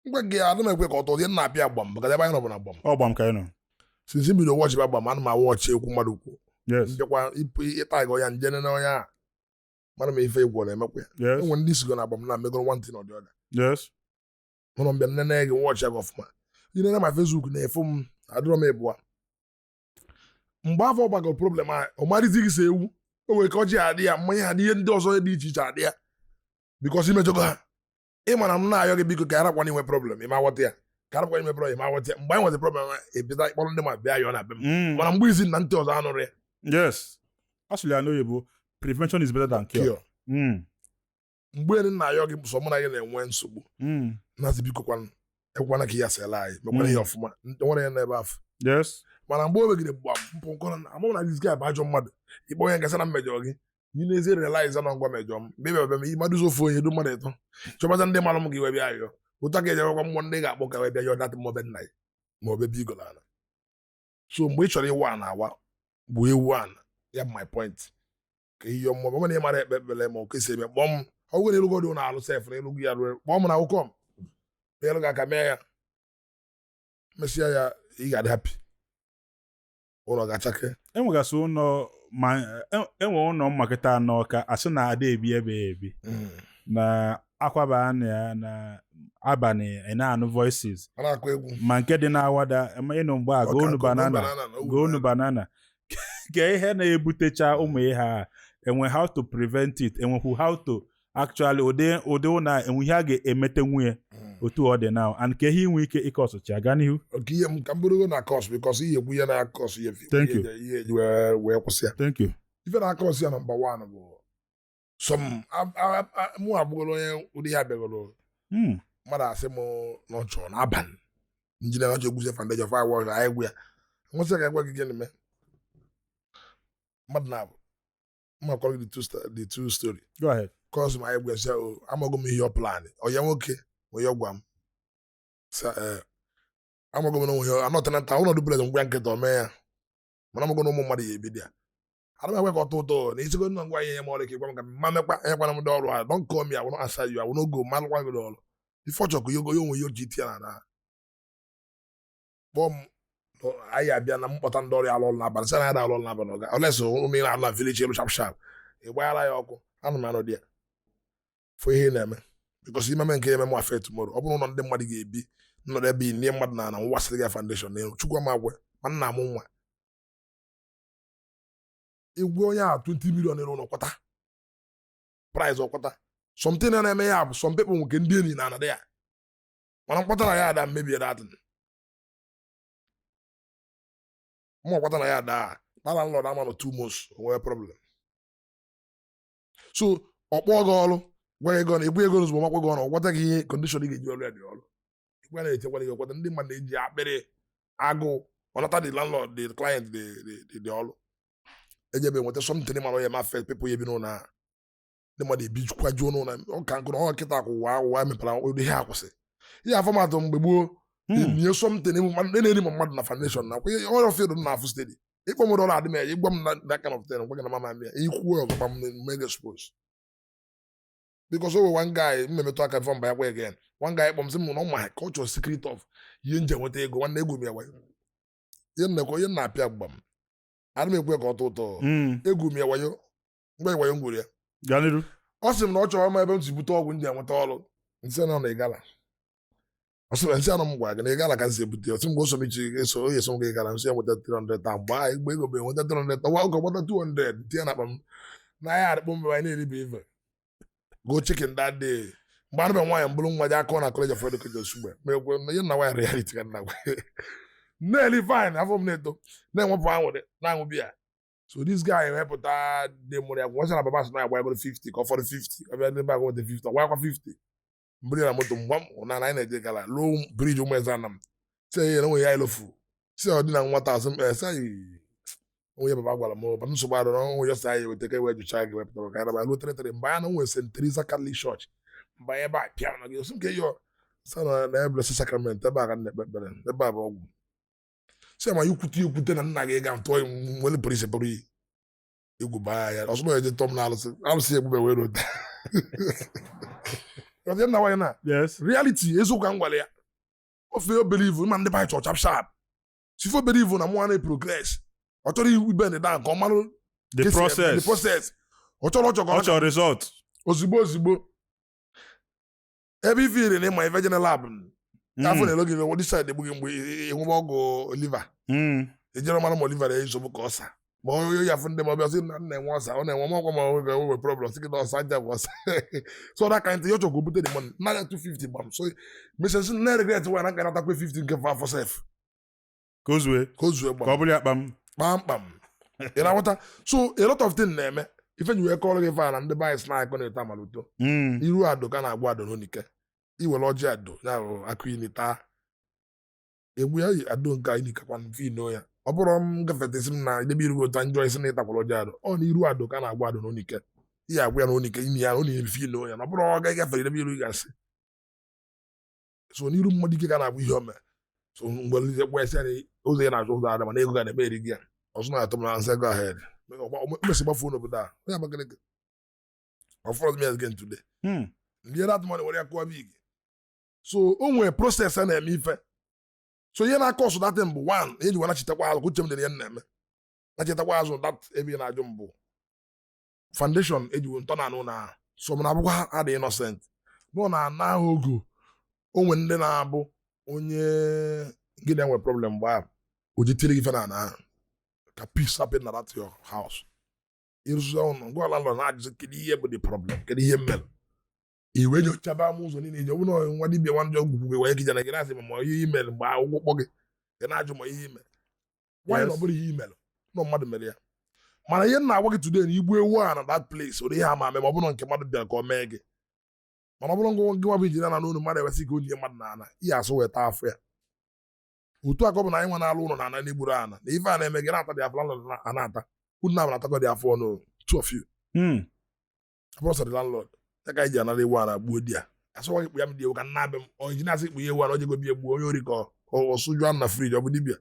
ngwa gị adị m ekwe ka ọ tọọ dị na-apịa agbam maka ebe anyị nọ bụ na agbam.
Ọ gbam ka ị nọ.
Since m bido watch agbam ana m awọchị ekwu mmadụ kwu mbịakwa ịta gị ọya nje nene onye a mara m ife egwu ọ na-emekwa ya. Enwere ndị sigo na agbam na megoro one thing or the other. Mụrụ mbịa nene gị watch ya gị ọfụma ị nene ma Facebook na-efu m adịrọ m ịbụa mgbe afọ gbagoro problem a ọ marịzi gị so ewu o nwere ka ọjị adị ya mmanya adị ihe ndị ọzọ dị iche iche adị ya because imejọgo ha ị ma na m na-ayọ gị biko ka ya rakwana inwe problem ị ma ghọta ya Ka arụkwa ime problem, ma nweta mgbe anyị nweta problem, ebido kpọrọ ndị ma bịa yọọ na be m. Mana mgbe izi na ntị ọzọ anụrụ ya.
Yes, asụrụ ya n'oyibo, prevention is better than cure.
Cure. Mgbe nna ayọ gị sọ mụ na gị na-enwe nsogbu, na-asị biko kwanụ, ekwana ka ihe asịla anyị mekwana ihe ọfụma, nwere ya n'ebe afọ. Mana mgbe o megide gbam mpụ nkọrọ na amụ na this guy bụ ajọ mmadụ, ịkpọ onye nkesa na mmejọ gị, ị na-ezi realize na ngwa mejọ m mgbe ị bịa m ịmadụzi ofu onye du mmadụ ịtọ chọbaza ndị mara m gị wee bịa yọọ ụta ka ejewekwa mmụọ ndị ga-akpọ ka wee bịa yọọ datị mmụọ be nna ya ma ọ be igolo ala. So mgbe ị chọrọ ịwa ana awa bụ ewu ana ya bụ my point, ka ihe mmụọ ọ bụrụ na ị mara ekpe ekpere ma ọ ka esi eme, kpọọ m. Ọ bụrụ na ịlụgo dị ụlọ alụ sef na ịlụgo ya ruo, kpọọ m na akwụkwọ m nyere gị aka mee ya, mesịa ya, ị ga-adị happy, ụlọ ga-achake.
Enwegasị ụlọ ma enwe ụlọ mmakịta anọ ka asị na ada ebi ebe ebi na akwaba na ya na abalị, ị na-anụ voices.
A na-akụ egwu.
Ma nke dị na-awada ma ịnụ mgbe a goonu banana, goonu banana, ka ihe na-ebutecha ụmụ ihe a enwe how to prevent it, enwekwu how to actually ụdị ụlọ a enwe ihe a ga-emete nwunye otu ọ dị now and ka ihe inwe ike ịkọ ọsụchi aga n'ihu.
Oke ihe m ka m bụrụgo na cause, because ihe ekwu ihe na cause ihe
Thank you.
Ihe eji wee kwụsị ya.
Thank you.
Ife na cause ya, number one bụ some mụ abụgoro onye ụdị ya bịagoro. Mmadụ asị m na ọ chọrọ n'abalị njide na ọ chọrọ egwuzi foundation fireworks, anyị egwu ya nwesị ka egwe gị. Gịnị mee mmadụ na-abụ mma kọrọ gị the two story.
Go ahead.
Cause ma anyị egwu ya sị, o amaghị m ihe ọ plan onye nwoke onye gwa m sị, ee, amaghị m na onwe ya anọtana nta ụlọ duplex ngwa nkịta o mee ya, mana amaghị na ụmụ mmadụ ya ebido ya. Ana m ekwe ka ọ tọ ụtọ na isigo nna ngwa ihe ma ọrụ ka ịgwa m ka mma mekwa enyekwana m ndị ọrụ a. Don't call me, I will not answer you, I will not go. Ma alụkwa gị ọrụ ife ọ chọrọ ka yogo ya onwe ya oji tinye na na kpọọ m anyị abịa na mkpọta ndị ọrụ ya alụ ọrụ n'abalị, sị na ya alụ ọrụ n'abalị ọga olesa ụmụ ị na-alụ na village elu sharp sharp, ị gbaghara ya ọkụ. Ana m anọ dị ya fụ ihe ị na-eme, because imeme nke eme m afe tomorrow, ọ bụrụ na ndị mmadụ ga-ebi nnọdụ ebe ị nie mmadụ na ana nwasịrị gị foundation n'elu chukwu ama agwe ma nna m nwa igwe onye a 20 million elu ụlọ kwata price ọkwata something na-eme ya bụ some people nke ndị enyi na anada ya, mana mkpọta na ya ada mmebie datin mụ ọkwata na ya ada na landlord ama nọ 2 months onwere problem. So ọ kpọọ gị ọrụ gwa gị ego na egwu ego ozugbo makwa gị ọrụ, ọgwata gị ihe condition ị ga-eji ọrụ ya dị ọrụ igwe na-echekwara gị ọkwata ndị mmadụ na-eji akpịrị agụụ ọnata the landlord, the client, the ọrụ ejebe nweta something mara ya ma affect people ya bi n'ụlọ a ndị mmadụ ebijikwa juo n'ụlọ ọ ka nkụ na ọ kịta akwụ ụwa ụwa mepere ụdị ihe akwụsị ihe afọmatụ mgbe gboo. Nye something na-eri ma mmadụ na foundation na ọrịa field na afụ steady ịkpọ m ụlọ adị m ya ịgwa m na that kind of thing, gwa gị na mama m ya ikwuo ọzọ gba m mega expose, because o one guy m emetụ aka before mba ya kwa again. One guy kpọ m sị m na ọ ma culture secret of ihe nje nweta ego nwanne egwu m ya wayo ihe nnekwa ihe na-apịa gba m ana m ekwe ka ọ tọ ụtọ. Egwu m ya wayo mgbe wayo m gwuru ya.
Gaa n'iru.
Ọ sị m na ọ chọrọ ma ebe m si bute ọgwụ ndị enweta ọrụ nsị nọ na ịgala. Ọ sị m nsị anọ m gwara gị na ịgala ka m si ebute ya. Ọ sị m gwa m ichi eso onye eso m gị ịgala nsị ya nweta 300 taa mgbe ahụ igbe ego bụ enweta 300 ọwa oge gbata 200 tinye na akpa m na ya adịkpọ mbe anyị na-eribe ife go chicken that day mgbe anụ be nwaanyị mbụrụ nwa ji akọ na College of Education Sugbe ma ekwe na ihe nna nwaanyị reality ka nna gwa na-eli fine afọ m na-eto na-enwepụ anwụrị na-aṅụ biya. So this guy wepụta dị mụrụ ya gwọsị na baba sị na agba ego 50 ka ọ fọdụ 50 ọbịa ndị ba nweta 50 ọgba akwa 50 mbụrụ na moto mgba m na anyị na-eje gala ruo bridge ụmụ eze anam si ya na onwe ya elofu si ọ dị na nwata asị m ese onye baba gwara m ba nsogbu arụ na onwe ya sị anyị weta ka wee jụcha gị wepụtara ka anyị ruo tere mgbe anyị na nwere St. Teresa Catholic Church mgbe anyị ebe a pịa na gị osi nke yọ sị na na Blessed Sacrament ebe a ka m na-ekpe ekpere ebe a bụ ọgwụ si ma ikwute ikwute na nna gị ga ntụọ nwere polisi bụrụ iyi egwu baa ya ọsọ na eje tọm na alụsị alụsị egbube wee rote ọzọ nna nwaanyị na reality eziokwu ka m gwara ya ofe o believe ma ndị be anyị chọrọ sharp sharp si fo believe na mụnwa na-progress ọ chọrọ ibe ndị down ka ọ marụ
The
ka esi eme-
process.
The process ọ chọrọ ọ chọrọ ka
Ọ chọrọ result.
Ozugbo ozugbo ebe ife ire na ịma ife jene lab afọ na-elo gị this side egbu gị mgbe ịṅụba ọgwụ liver ejere mara ma liver na nsogbu ka ọsa. Ma onye ya afụ ndị ma ọ bịa sị na nna enwe ọsa, ọ na-enwe ọkwa, ma ọ ga-enwe problem, sị gị na ọsa nja bụ ọsa. So that kind thing, chọrọ ka o bute the money nna ya 250 gbam. So mesesi na regret wa na nka natakwa 50 nke fa afọ sef.
Ka o zue.
Ka o zue.
Ka
gbam.
Ọ bụrụ ya kpam.
Kpamkpam, ị na-aghọta? So a lot of things na-eme ife ji wee kọrọ gị ife a na ndị be anyị sị na-akọ na-eto amaluto. Iru ado ka na-agwa ado n'onike iwere ọjị ado ya bụ akụ ini taa egbu ya yi ado nke anyị kakwa mfe ino ya. Ọ bụrụ m gafetesi m na edebe iru otu njọ isi na ịtakwara ọjị ado ọ na iru ado ka na-agwa ado n'onike ihe agwa ya n'onike imi ya na mfe ino ya na ọ bụrụ ọ ga gafere edebe iru ị ga-asị so n'iru mmadụ ike ka na-agwa ihe o mere. So mgbe nze gwa ya na ụzọ ya na-achọ ụzọ ada, mana ego ga na-eme eri gị ya ọzọ na-atụ m na nsị, go ahead, mesi gbafuo n'obodo a onye Abakaliki ọfọrọ me again today. Ndị that money were ya kụọ big. So o nwere process a na-eme ife. So ihe na-akọ ọsụ datin bụ one eji wee nachitekwa azụ ka uche m dị na ihe m na-eme nachitekwa azụ that ebe ị na-ajụ mbụ foundation eji wee ntọ na anụ na so m na-abụkwa ha dị innocent nọ na ana ahụ ogo onwe ndị na-abụ onye gị na-enwe problem mgbe ahụ o ji tiri gị ife na ana ahụ ka peace happen na that your house. Ịrụzi ụlọ ngwa landlord na-ajụzi kedu ihe bụ the problem, kedu ihe m mere. Iwe nyochaba m ụzọ niile ije ọ bụrụ na nwa dibịa nwa ndị ọgwụ gwugwe wee gị jana gị na-asị ma ihe email mgbe akwụkwọ kpọ gị ị na-ajụ ma ihe email nwaanyị na ọ bụrụ ihe email nọ mmadụ mere ya. Mana ihe m na-agwa gị today na igbu ewu a na that place ụdị ihe ama ame ma ọ bụrụ nke mmadụ bịara ka ọ mee gị, mana ọ bụrụ ngwa gị nwa bụ injinia na n'onu mmadụ ewesị ka onye mmadụ na ana ihe asụ weta afọ ya otu a ka ọ bụ na anyị nwa na-alụ ụlọ na ana na-egburu ana na ife a na-eme gị na-ata dị afọ landlord a na-ata unu na na-atakọ dị afọ ọnụ, two of you. Ọ bụrụ sọ the landlord ya ka anyị ji anara ewu a na gbuo di ya asụwa gị kpụ ya m dị ewu ka nna abịa m ọ injinia sị kpụ ya ewu a na o jego bịa egbuo onye ori ka ọ sụjuo anụ na fridge ọ bụ dibịa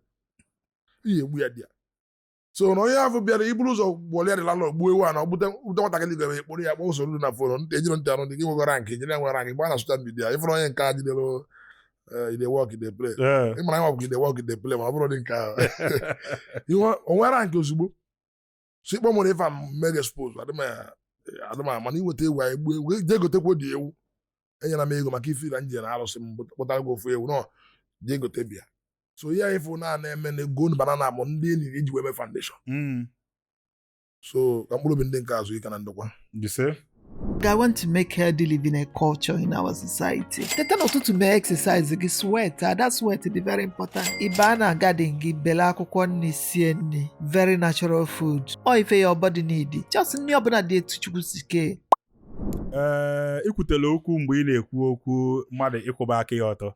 ihe egbu ya di ya. So na onye ahụ bịara iburu ụzọ gbuola ya dị landlord gbuo ewu a na ọ bute bute nwatakịrị ga ekporo ya kpọọ usoro na phone ntị ejiro ntị anụ dị gị nwegara nke injinia nwere rank gbaa na social media ịfụrụ onye nke a jidere i dey work i dey play. Ị mara nwa bụ i dey work i dey play, ma ọ bụrụ dị nke ahụ o nwere rank ozugbo so ikpọ mụrụ ife a mega expose adịm mana iweta ewu anyị gbuo ewu jee gotekwo dị ewu enyere m ego maka ife na njin arụsị m kpụtara gị ofu ewu nọ jee gote bịa. So ihe anyị fụ na na-eme na ego banana bụ ndị enyi iji wee mee foundation. So ka mkpụrụ obi ndị nke azụ ike na ndokwa.
Ise.
I want to make healthy living a culture in our society. Teta n'ụtụtụ mee exercise gị, sweat ada sweat dị very important. Ị baa na garden gị bele akwụkwọ nri sie nri, very natural food. Ọ ife your body need. Just nri ọbụla dị etu Chukwu si kee.
Ee, ikwutela okwu mgbe ị na-ekwu okwu mmadụ ịkwụba aka ya ọtọ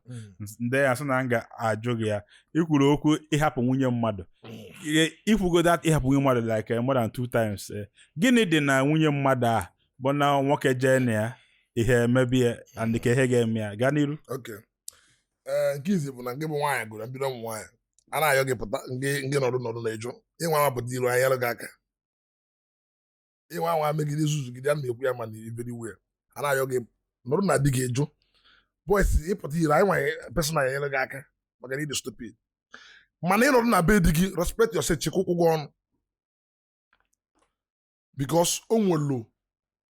ndị ya sị na m ga-ajụ gị ya. Ikwuru okwu ịhapụ nwunye mmadụ. Ikwugo that ịhapụ nwunye mmadụ like more than two times. Gịnị dị na nwunye mmadụ a bụ na nwoke jee na ya ihe emebie and ka ihe ga-eme ya gaa n'iru?
Ok, ee, nke izi bụ na nke bụ nwaanyị gụrụ mbido ụmụ nwaanyị a na-ayọ gị pụta nke nọdụ nọdụ na ịjụ ịnwa nwa pụta iru anya gị aka ịnwa nwa megide izuzugide a na-ekwu ya ma na iberi iwe a na-ayọ gị nọdụ na di gị ịjụ boys ịpụta ire anyị nwanyị personal enyere gị aka maka na ịdị stupid mana ịnọdụ na be di gị, respect yourself, chịkwa ụkwụ gị ọnụ because o nwelu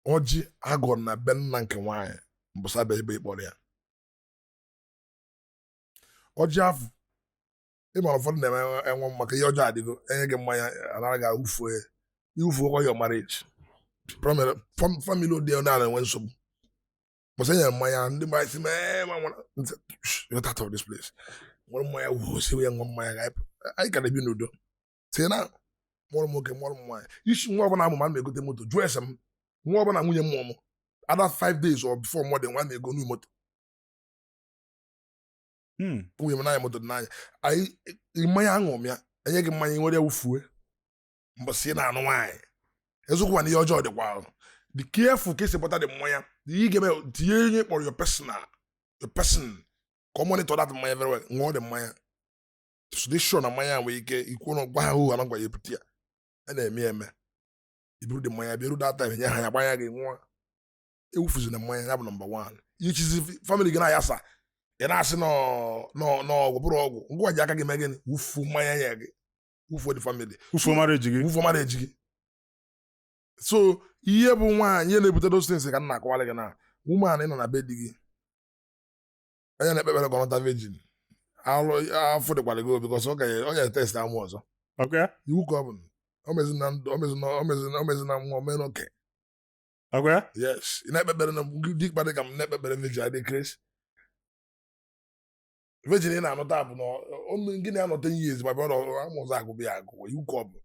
ọjị agọ na be nna nke nwaanyị mbụsa be ebe ịkpọrọ ya ọjị afụ. Ịmara ụfọdụ na-eme enwe maka ihe ọjọọ adịgo enye gị mmanya anara gị awụfuo ya iwufuo your marriage family ụdị na na-enwe nsogbu bọsị enyere mmanya ndị mmadụ si mee ma nwara ntị, "Shh, get out of this place." Nwere mmanya wuo si ya ṅụọ mmanya ka anyị ka na-ebi n'udo si na mụọrọ m nwoke mụọrọ m nwaanyị isi nwa ọbụla amụ ma m egote moto jụọ ese m nwa ọbụla nwunye m mụọ m ada 5 days or before mụọ dị nwa na-ego new moto. Nwunye m n'anya moto dị n'anya anyị mmanya aṅụ m ya enye gị mmanya nwere ya wufue mbọsị ị na-anụ nwaanyị eziokwu na ihe ọjọọ dịkwa ahụ dị careful ka esi pụta dị mmanya ihe ị ga-eme tinye onye kpọrọ your personal your person ka ọ monitor that mmanya very well ṅụọ dị mmanya so dị sure na mmanya nwere ike ikwu na gwa ha hụ ha na gwa ya ebute ya a na-eme eme iburu dị mmanya bịaru that time nye ha ya gbanya gị ṅụọ ewufuzi na mmanya ya bụ number one ichizi family gị na-ayasa ị na-asị n'ọgwụ bụrụ ọgwụ ngwa ji aka gị mee gịnị wufuo mmanya ya gị wufuo the family.
Wufuo marriage gị.
Wufuo marriage gị. So ihe bụ nwaanyị ihe na-ebute those things ka m na-akọwara gị na woman ị nọ na be di gị onye na-ekpe ekpere ka ọ nọta virgin alụ afọ dịkwara gị obi because ọ ga test amụ ọzọ. Iwu ka ọ bụ O mezi na ndụ, o mezi na nwa, o mee n'oke.
Ọkwa ya?
Yes, ị na-ekpe ekpere na dikpa dị ka m na-ekpe ekpere virgin adị crazy. Virgin ị na-anụta bụ na gị na-anọ 10 years ma bịa ama ọzọ agụbụ ya agụ iwu ka ọ bụ.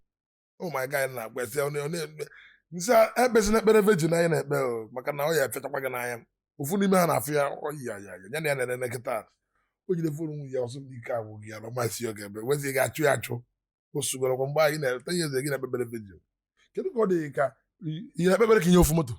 Oh my God, na-agwa esi ọ na-ekpe nsị ekpezina ekpere virgin anyị na-ekpe o, maka na ọ ya efechakwa gị n'anya. Ofu n'ime ha na-afụ ya ọyi ya ya ya ya na ya na-enene kịta, o jide phone nwunye ya, ọsọ m ike agwụ gị ya na ọmasị ya ga-eme wezi ga-achụ ya achụ. O sugoro mgbe anyị na 10 years gị na-ekpe ekpere virgin. Kedu ka ọ dị ka ị na-ekpe ekpere ka inye ofu moto,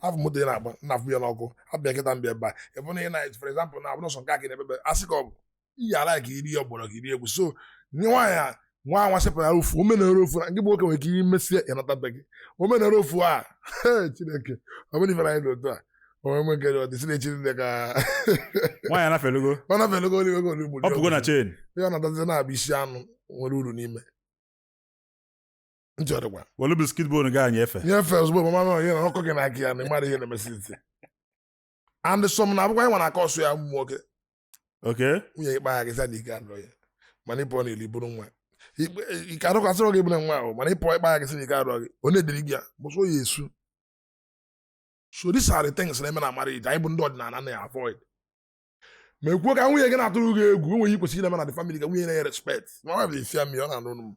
afụ moto ị na-agba na-afụ ya n'ọkụ abịa kịta mbịa ebe a ebe na ị na, for example, na abụrụ sọ nke a ka ị na-ekpe, asị ka ọ bụ iyi ala ka iri ọgbọrọ ka iri egwu. So nye nwaanyị a nwa anwa sepụtara ofu omenara ofu na nke bụ nwoke nwere ike imesie ya nata be gị omenara ofu a. Hey, Chineke, ọ bụrụ ifere anyị n'otu a onwe nke dị ọdị si na-echi ndị ka
Nwaanyị anafelugo.
Ọ nafelugo oliwe olugbo.
Ọ pụgo na chain.
Ihe ọ na-atazi na-abụ isi anụ nwere uru n'ime ntị ọ dịkwa.
Welu biscuit bone gaa nyefe.
Nyefe ozugbo, mama m ihe na ọkọ gị na-aka ya na ịmara ihe na-emesi ntị and some na-abụkwa anyị nwa na-aka ọsụ ya, ụmụ nwoke. Nwunye ịkpa ya gị sị na ike adịrọ ya, mana ịpụọ na ili bụrụ nwa ike arụkwasịrị gị bụrụ nwa ahụ, mana ịpụọ ịkpa ya gị sị na ike adịrọ gị, ọ na-ediri gị ya bụsọ ya esu. So these are the things na-eme na marriage anyị bụ ndị ọdịnala na avoid. Ma ekwuo ka nwunye gị na-atụrụ gị egwu, onwe ihe kwesịrị ime na the family ka nwunye na-enye respect. Ma ọ bụ fear me, ọ na-anụ m,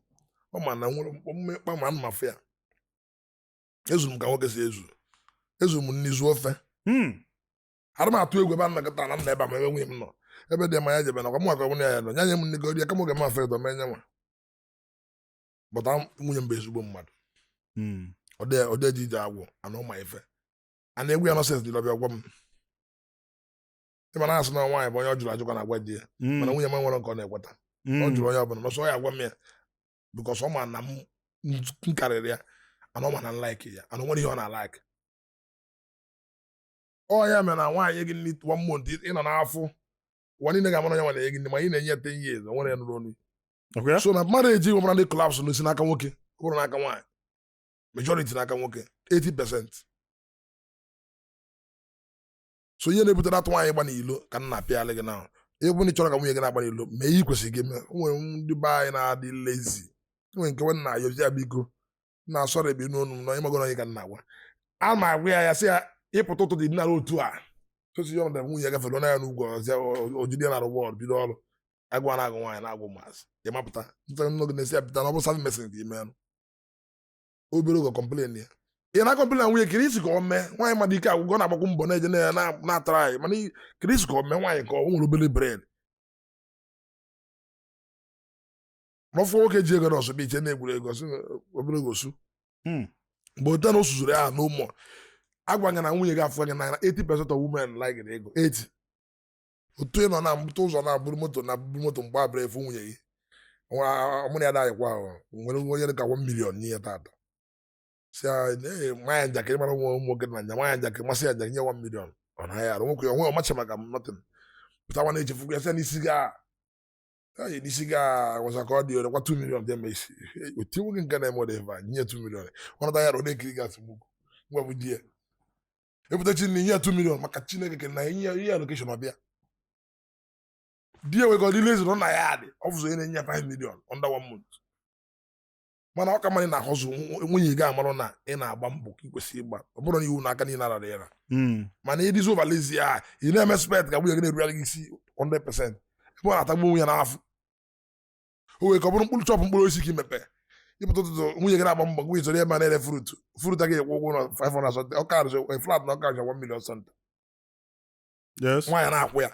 ọ ma na nwere mmekpa ma mma fụ ya. Ezuru m ka nwoke si ezu, ezuru m nni zuo ofe. Ara m atụ egwu ebe a nnọkọta na m na ebe a, ma ebe nwunye m nọ, ebe dị ma ya jebe nakwa mụ aka ọbụla ya nọ ya nye m nne gị ya kama oge m afọ edo mee nye nwa bọta. Nwunye m bụ ezigbo mmadụ. Ọ dị eji ije agwụ ana ụma ife a na-egwu ya nonsense dị ọbịa gwa m. Ịma na asị na nwaanyị bụ onye ọ jụrụ ajụkwa na agwa di ya, mana nwunye m nwere nke ọ na-ekweta. Ọ jụrụ onye ọbụla nọsọ ya agwa m ya because ọ ma na m m karịrị ya, ana ọ ma na m like ya, ana o nwere ihe ọ na-alike. Ọ ya mere na nwaanyị gị nni one month ị nọ n'afọ ụwa niile ga-amara onye nwa na-enye gị nni, ma ị na-enye ya 10 years, o nwere ya nụrụ ọnụ.
Okay.
So na marriage nwere ndị collapse n'osi n'aka nwoke, ọ bụrụ n'aka nwaanyị, majority n'aka nwoke, 80%. So ihe na-ebutere atụ nwaanyị gba n'ilo ka m na-apịalị gị na ebe na ị chọrọ ka nwunye gị na-agba n'ilo, mee ihe ị kwesịrị gị mee. O nwere ndị be anyị na-adị lazy. O nwere nke nwanne na-ayọzi ya, biko na asọrọ ebe n'onu m na ịmago onye ka m na-agwa a ma agwa ya, ya sị ya ịpụta ụtụtụ dị nara otu a sosi ya ọnọdụ nwunye ya gafere ọnụ ya n'ugwu ọzọ, ojide ya na wọd bido ọrụ agwa na-agụ nwaanyị na-agụ maazị ịmapụta nta nnọgụ na-esi ya pụta na ọ bụ serving medicine ka ime anụ obere oge complain ya. Ị na-acomplain na nwunye kiri isi ka ọ mee nwaanyị mmadụ ike agwụgwọ na-agbakwu mbọ na-eje na ya na-atara anyị, mana kiri isi ka ọ mee nwaanyị ka ọ nwere obere brain n'ọfọ nwoke ji ego na ọsọ iche na-egwuru ego sị obere ego su. Mgbe otu na o suzuru ya na ụmụ agwa gị na nwunye gị afọ gị n'anya, 80% of women like ego 80. Otu ị nọ na mbute ụzọ na-abụrụ moto na buru moto mgbe abụrụ efu nwunye gị mụ na ya daghịkwa ahụ nwere onye dị ka 1 million nye ya tata si ya nwaanyị njakịrị mara ụmụ nwoke na nja nwaanyị njakịrị masị ya njakịrị nye 1 million ọ na ya arụ nwoke onwe ọmacha maka m nothing pụta nwa na-echefu ya sị ya n'isi ga ya n'isi ga nwesa ka ọ dị orekwa 2 million bịa mee isi otu nwoke nke na-eme ọdị ebe a nye 2 million ọ nata ya ọ na-ekiri gasị mugwu ngwa bụ di ya ebute chi nye ya 2 million maka Chineke kere na ihe ihe allocation ọbịa di ya nwekọ dị lezi nọ na ya dị ọ fụzọ onye na-enye ya 5 million under one month. Mana ọ ka mmadụ na-ahọzụ nwunye gị amarụ na ị na-agba mbọ ka ị kwesịrị ịgba, ọ bụrụ na iwu n'aka niile arara ya. Mana ịdịzi over lazy a, ị na-eme expect ka nwunye gị na-erugharị gị isi 100% ebe ọ na-atagbu onwe ya n'afọ. O wee ka ọ bụrụ mkpụrụ chọpụ mkpụrụ osisi ka imepe ịpụta ụtụtụ, nwunye gị na-agba mbọ, nwunye chọrọ ebe a na-ere fruit, fruit agaghị ekwu ụgwọ na 500 something, ọ karịrị flat na ọ karịrị 1 million something. Nwaanyị na-akwụ ya,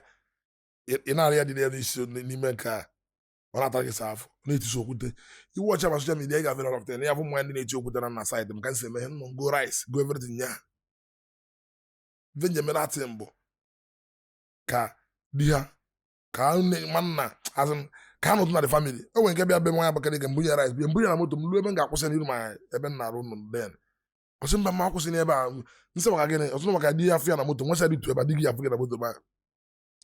ị na-arị ya dị n'elu isi n'ime nke a ọ na-ata gị sa afọ na-etisi okwute iwu ọcha ma social media ị ga-afụ lot of things ya fụ mmanya ndị na-eti okwute na side m ka m si eme ihe nnọ go rice go everything ya ife njem na-atị mbụ ka di ha ka ma nna azụ ka ha nọdụ na the family. O nwere nke bịa be nwa Abakaliki, mbunye rice bịa mbunye na moto m ruo ebe m ga-akwụsị n'iru ma ebe m na-arụ ụlọ m. Den ọ sị mba, mma akwụsị n'ebe a nsị maka gịnị? Ọtụtụ maka di ya afụ ya na moto nwesị dị tu ebe a di gị afụ gị na moto ma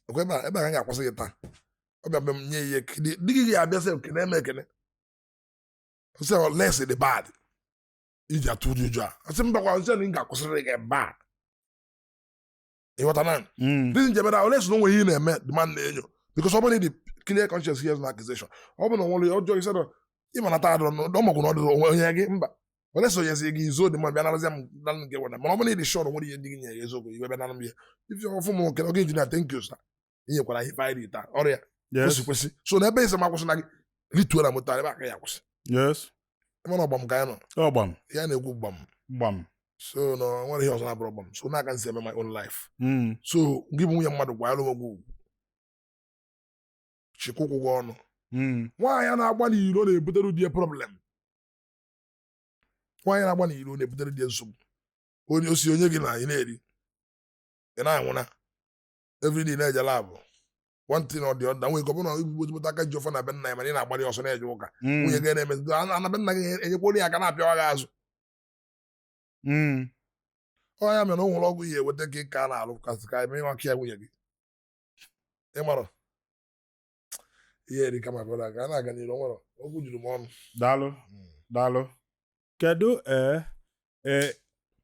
ọkwa ebe a ka m ga-akwụsị gị taa. Ọ bịa be m nye ihe di gị ga-abịa sị ekene eme ekene sị less the bad iji atụ ụjọ ụjọ a. Ọ sị mba kwa nsị na m ga-akwụsịrị gị ebe a, ịghọta na this njem na ole sị na onwe ihe ị na-eme the man na-enyo because ọ bụrụ na ị dị clear conscience, hears no accusation. Ọ bụ na nwere ọjọọ isi na Ịma nata adịrọ ọmọgwụ na ọ dịrọ onwe onye gị mba onye sonyezi gị izo dị mma bịa narazi m na nke nwere, mana ọ bụrụ na ị dị sure nwere ihe ndị gị nyere gị eziokwu, iwe bịa nara m ya ife ọfụ m nwoke oge injinia, thank you sir, inyekwara ihe ife anyị taa ọrịa kwesị kwesị. So na ebe ise m akwụsị na gị rituo na moto ebe aka ya akwụsị. Mana ọgbam ka anyị nọ.
Ọgbam.
Ya na-ekwu gbam.
Gbam.
So na nwere ihe ọzọ na-abụrụ gbam, so na-aka nsi eme my own life. So gị bụ nwunye mmadụ, gwara onwe gị ugwu, chịkwa ụkwụ gị ọnụ. Nwaanyị a na-agba n'iro na-ebutere di ya problem. Nwaanyị na-agba n'iro na-ebutere di ya nsogbu. Onye osi onye gị na ị na-eri, ị na-anwụna everyday, na-eje lab, one thing or the other. Nwere ike ọ bụrụ na ibu ezigbote aka ji ọfọ na be nna ya, mana ị na-agbari ọsọ na-eje ụka. Nwunye gị na-eme na be nna gị enyekwara ya aka na-apịawa gị azụ. Ọ ya mere o nwere ọgwụ ya eweta gị ka a na-alụ kasị ka eme maka ya nwunye gị ịmarọ ihe eri kama bụla ka a na-aga n'iru. Nwere okwu juru m ọnụ.
Daalụ, daalụ. Kedu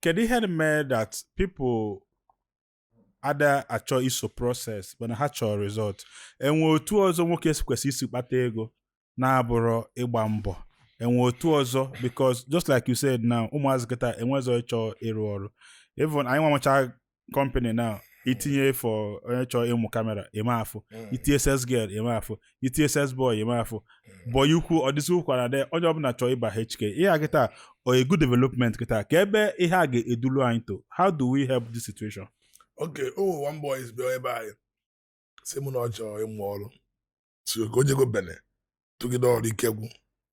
kedu ihe mere that people ada achọ iso process mana ha chọrọ result? Enwe otu ọzọ nwoke kwesị isi kpata ego na-abụrụ ịgba mbọ? Enwe otu ọzọ? Because just like you said now, ụmụazị kịta enwezọ ịchọ ịrụ ọrụ. Even anyị nwa company now, itinye for onye chọrọ ịmụ camera eme afụ, itinye sales girl eme afụ, itinye sales boy eme afụ, boy ukwu ọ dịsị ụkwa na de onye ọbụla chọrọ ịba HK. Ihe a kịta ọ a good development kịta ka ebe ihe a ga-edulu anyị to. How do we help this situation?
Okay, o one boy is bịa ebe anyị sị mụ na ọ chọrọ ịmụ ọrụ, si ka o jego Bene tụgide ọrụ ike gwụ,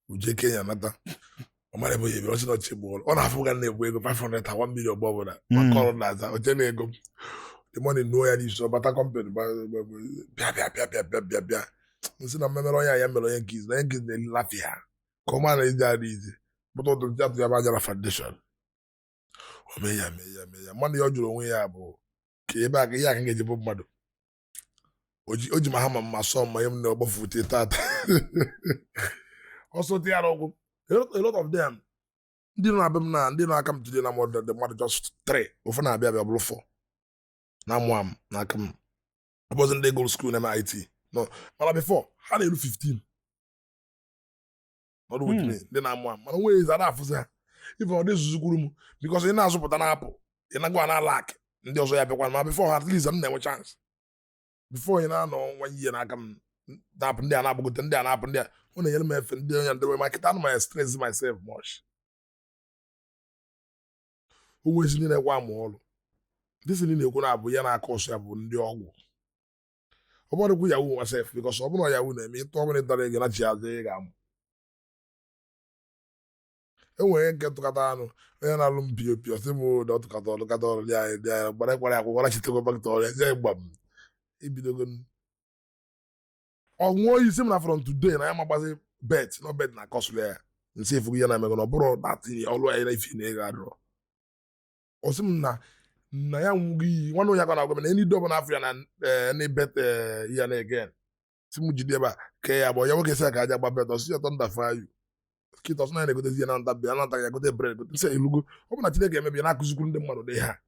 uje Kenya nata, ọ mara ebe ya ebi. Ọ sị na ọchị bụ ọrụ ọ na-afụ ga na-ebu ego 500 ta 1 million mgbe ọbụla maka ọrụ na-aza oche na ego m the money nuo ya n'isi. Ọ bata company, bịa bịa bịa bịa bịa bịa bịa, nsị na mmemere onye a ya mere onye nke izi na onye nke izi na-eli lafia ka ọ mara na ije adị izi pụta ụtụtụ ya tụ ya bụ aja na foundation. O mee ya, mee ya, mee ya. Mmadụ ya ọ jụrụ onwe ya bụ ka ebe a ka ihe aka ga-eji bụ mmadụ o ji ma ha ma mma sọ mma ihe m na ọgbafute tata ọsọ dị ya n'ụkwụ. A lot of them ndị nọ na be m na ndị na-aka m today na mmadụ dị mmadụ just three. Ofu na-abịa abịa bụrụ four na amụ am n'aka m. Ọ bụzi ndị gụrụ school na-eme IT no, mana before ha na-eru 15 nọdụ with me, ndị na-amụ am, mana nwere ezi a na-afụzi ha. Ife ọ dị zuzukwuru m because ị na-azụpụta na-apụ, ị na-agwa na alak ndị ọzọ ya bịakwa. Ma before ha, at least m na-enwe chance. Before ị na-anọ nwa ihe n'aka m na-apụ, ndị a na-agbagote, ndị a na-apụ, ndị a ọ na-enyere m efe ndị onye ndị ma kịta anụ ma stress myself much. O nwezi ndị na-ekwe amụ ọrụ, ndị si ndị na-ekwu na-abụ ya na-aka ọsọ ya bụ ndị ọgwụ. Ọ bụrụkwu yahoo myself because ọ bụrụ na yahoo na-eme ịtụ ọbụla ịtara ego na chi azụ ị ga-amụ. E nwere nke tụkọta anụ onye na-alụ m pio pio sị m na ọ tụkọta ọrụ kata ọrụ dị anyị dị anyị gbara ekwara akwụkwọ nachitego bakta ọrụ ya gba m ibidogo ọ ṅụọ isi m na from today na ya ma gbazi bet no bet na akọsụlụ ya nsị efugo ya na emego na ọ bụrụ datin ọlụ ya na ifi na ego adịrọ. Ọ sị m na na ya nwụgo iyi nwanne onye aka na-agwa m na enyi ọbụla afọ ya na na bet ya na again si m jide ebe a kee ya bụ ya nwoke sị ya ka aja gba bet. Ọsị ya thunder fire you kịta ọsị na ya na-egotezi ya na nta bịa nata ya gote bread gote nsị elugo. Ọ bụ na Chineke emebi ya na-akụzikwuru ndị mmadụ dị ha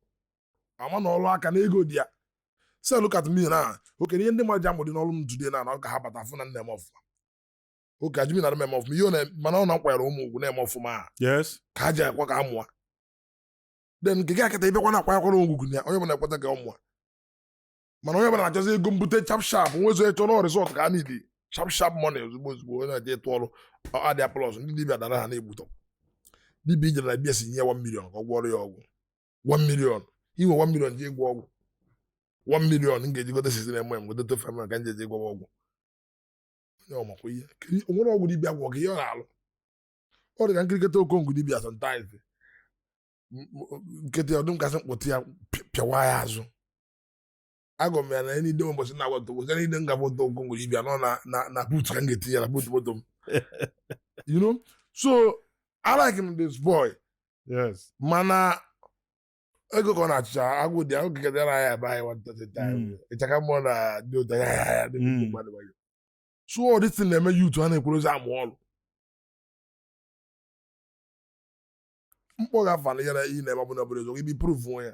ama na ọrụ aka na ego dị ya. Say look at me na oke ihe ndị mmadụ ji amụdị n'ọrụ m today na na ka ha bata fụ na nna eme ọfụma oke ajụmi na eme ọfụma ihe ọ na mana ọ na-akwanyere ụmụ ugwu na-eme ọfụma a ka ha ji akwa ka ha mụọ. Then nke gị akịta ịbịakwa na-akwanyekwara ugwu ya onye ọbụla ekweta ka ọ mụọ, mana onye ọbụla na-achọzi ego mbute sharp sharp nwezo chọrọ result ka a niile sharp sharp money ozugbo ozugbo. Onye na-eje ịtụ ọrụ adịa plus ndị dibịa dara ha na-egbutọ dibịa ijere na bịa si nye ya 1 million ka ọ gwọrọ ya ọgwụ. 1 million inwe 1 million ji ịgwọ ọgwụ 1 million m ga-eji gote sizi na-eme m gote tofe m ka m ji ịgwọ ọgwụ onye ọmakwa ihe. Kedu- o nwere ọgwụ dibịa gwọ ka ihe ọ na-alụ ọ dị ka nkiriketa okongwu dibịa sometimes. Nkịtị ọdụm kasị mkpụtụ ya pịawa ya azụ. Agụ m ya na enyi dewe mbọchị na-agwa ntogbo site n'ide ngafe ụtọ okongwu dibịa nọ na boot ka m ga-etinye ya na boot moto m. So I like him, this boy. Mana ego ka ọ na-achịcha agwụ dị ahụ kekere na ya ebe anyị nwantata ịchaka mmụọ na dị ụtọ ya ya ya dị mmadụ mmadụ. So all this thing na-eme youth a na-ekwerozi amụ ọrụ mkpọ gafa na ihe na ihe na-eme ọbụla ọbụla eziokwu ibi proof nwe ya.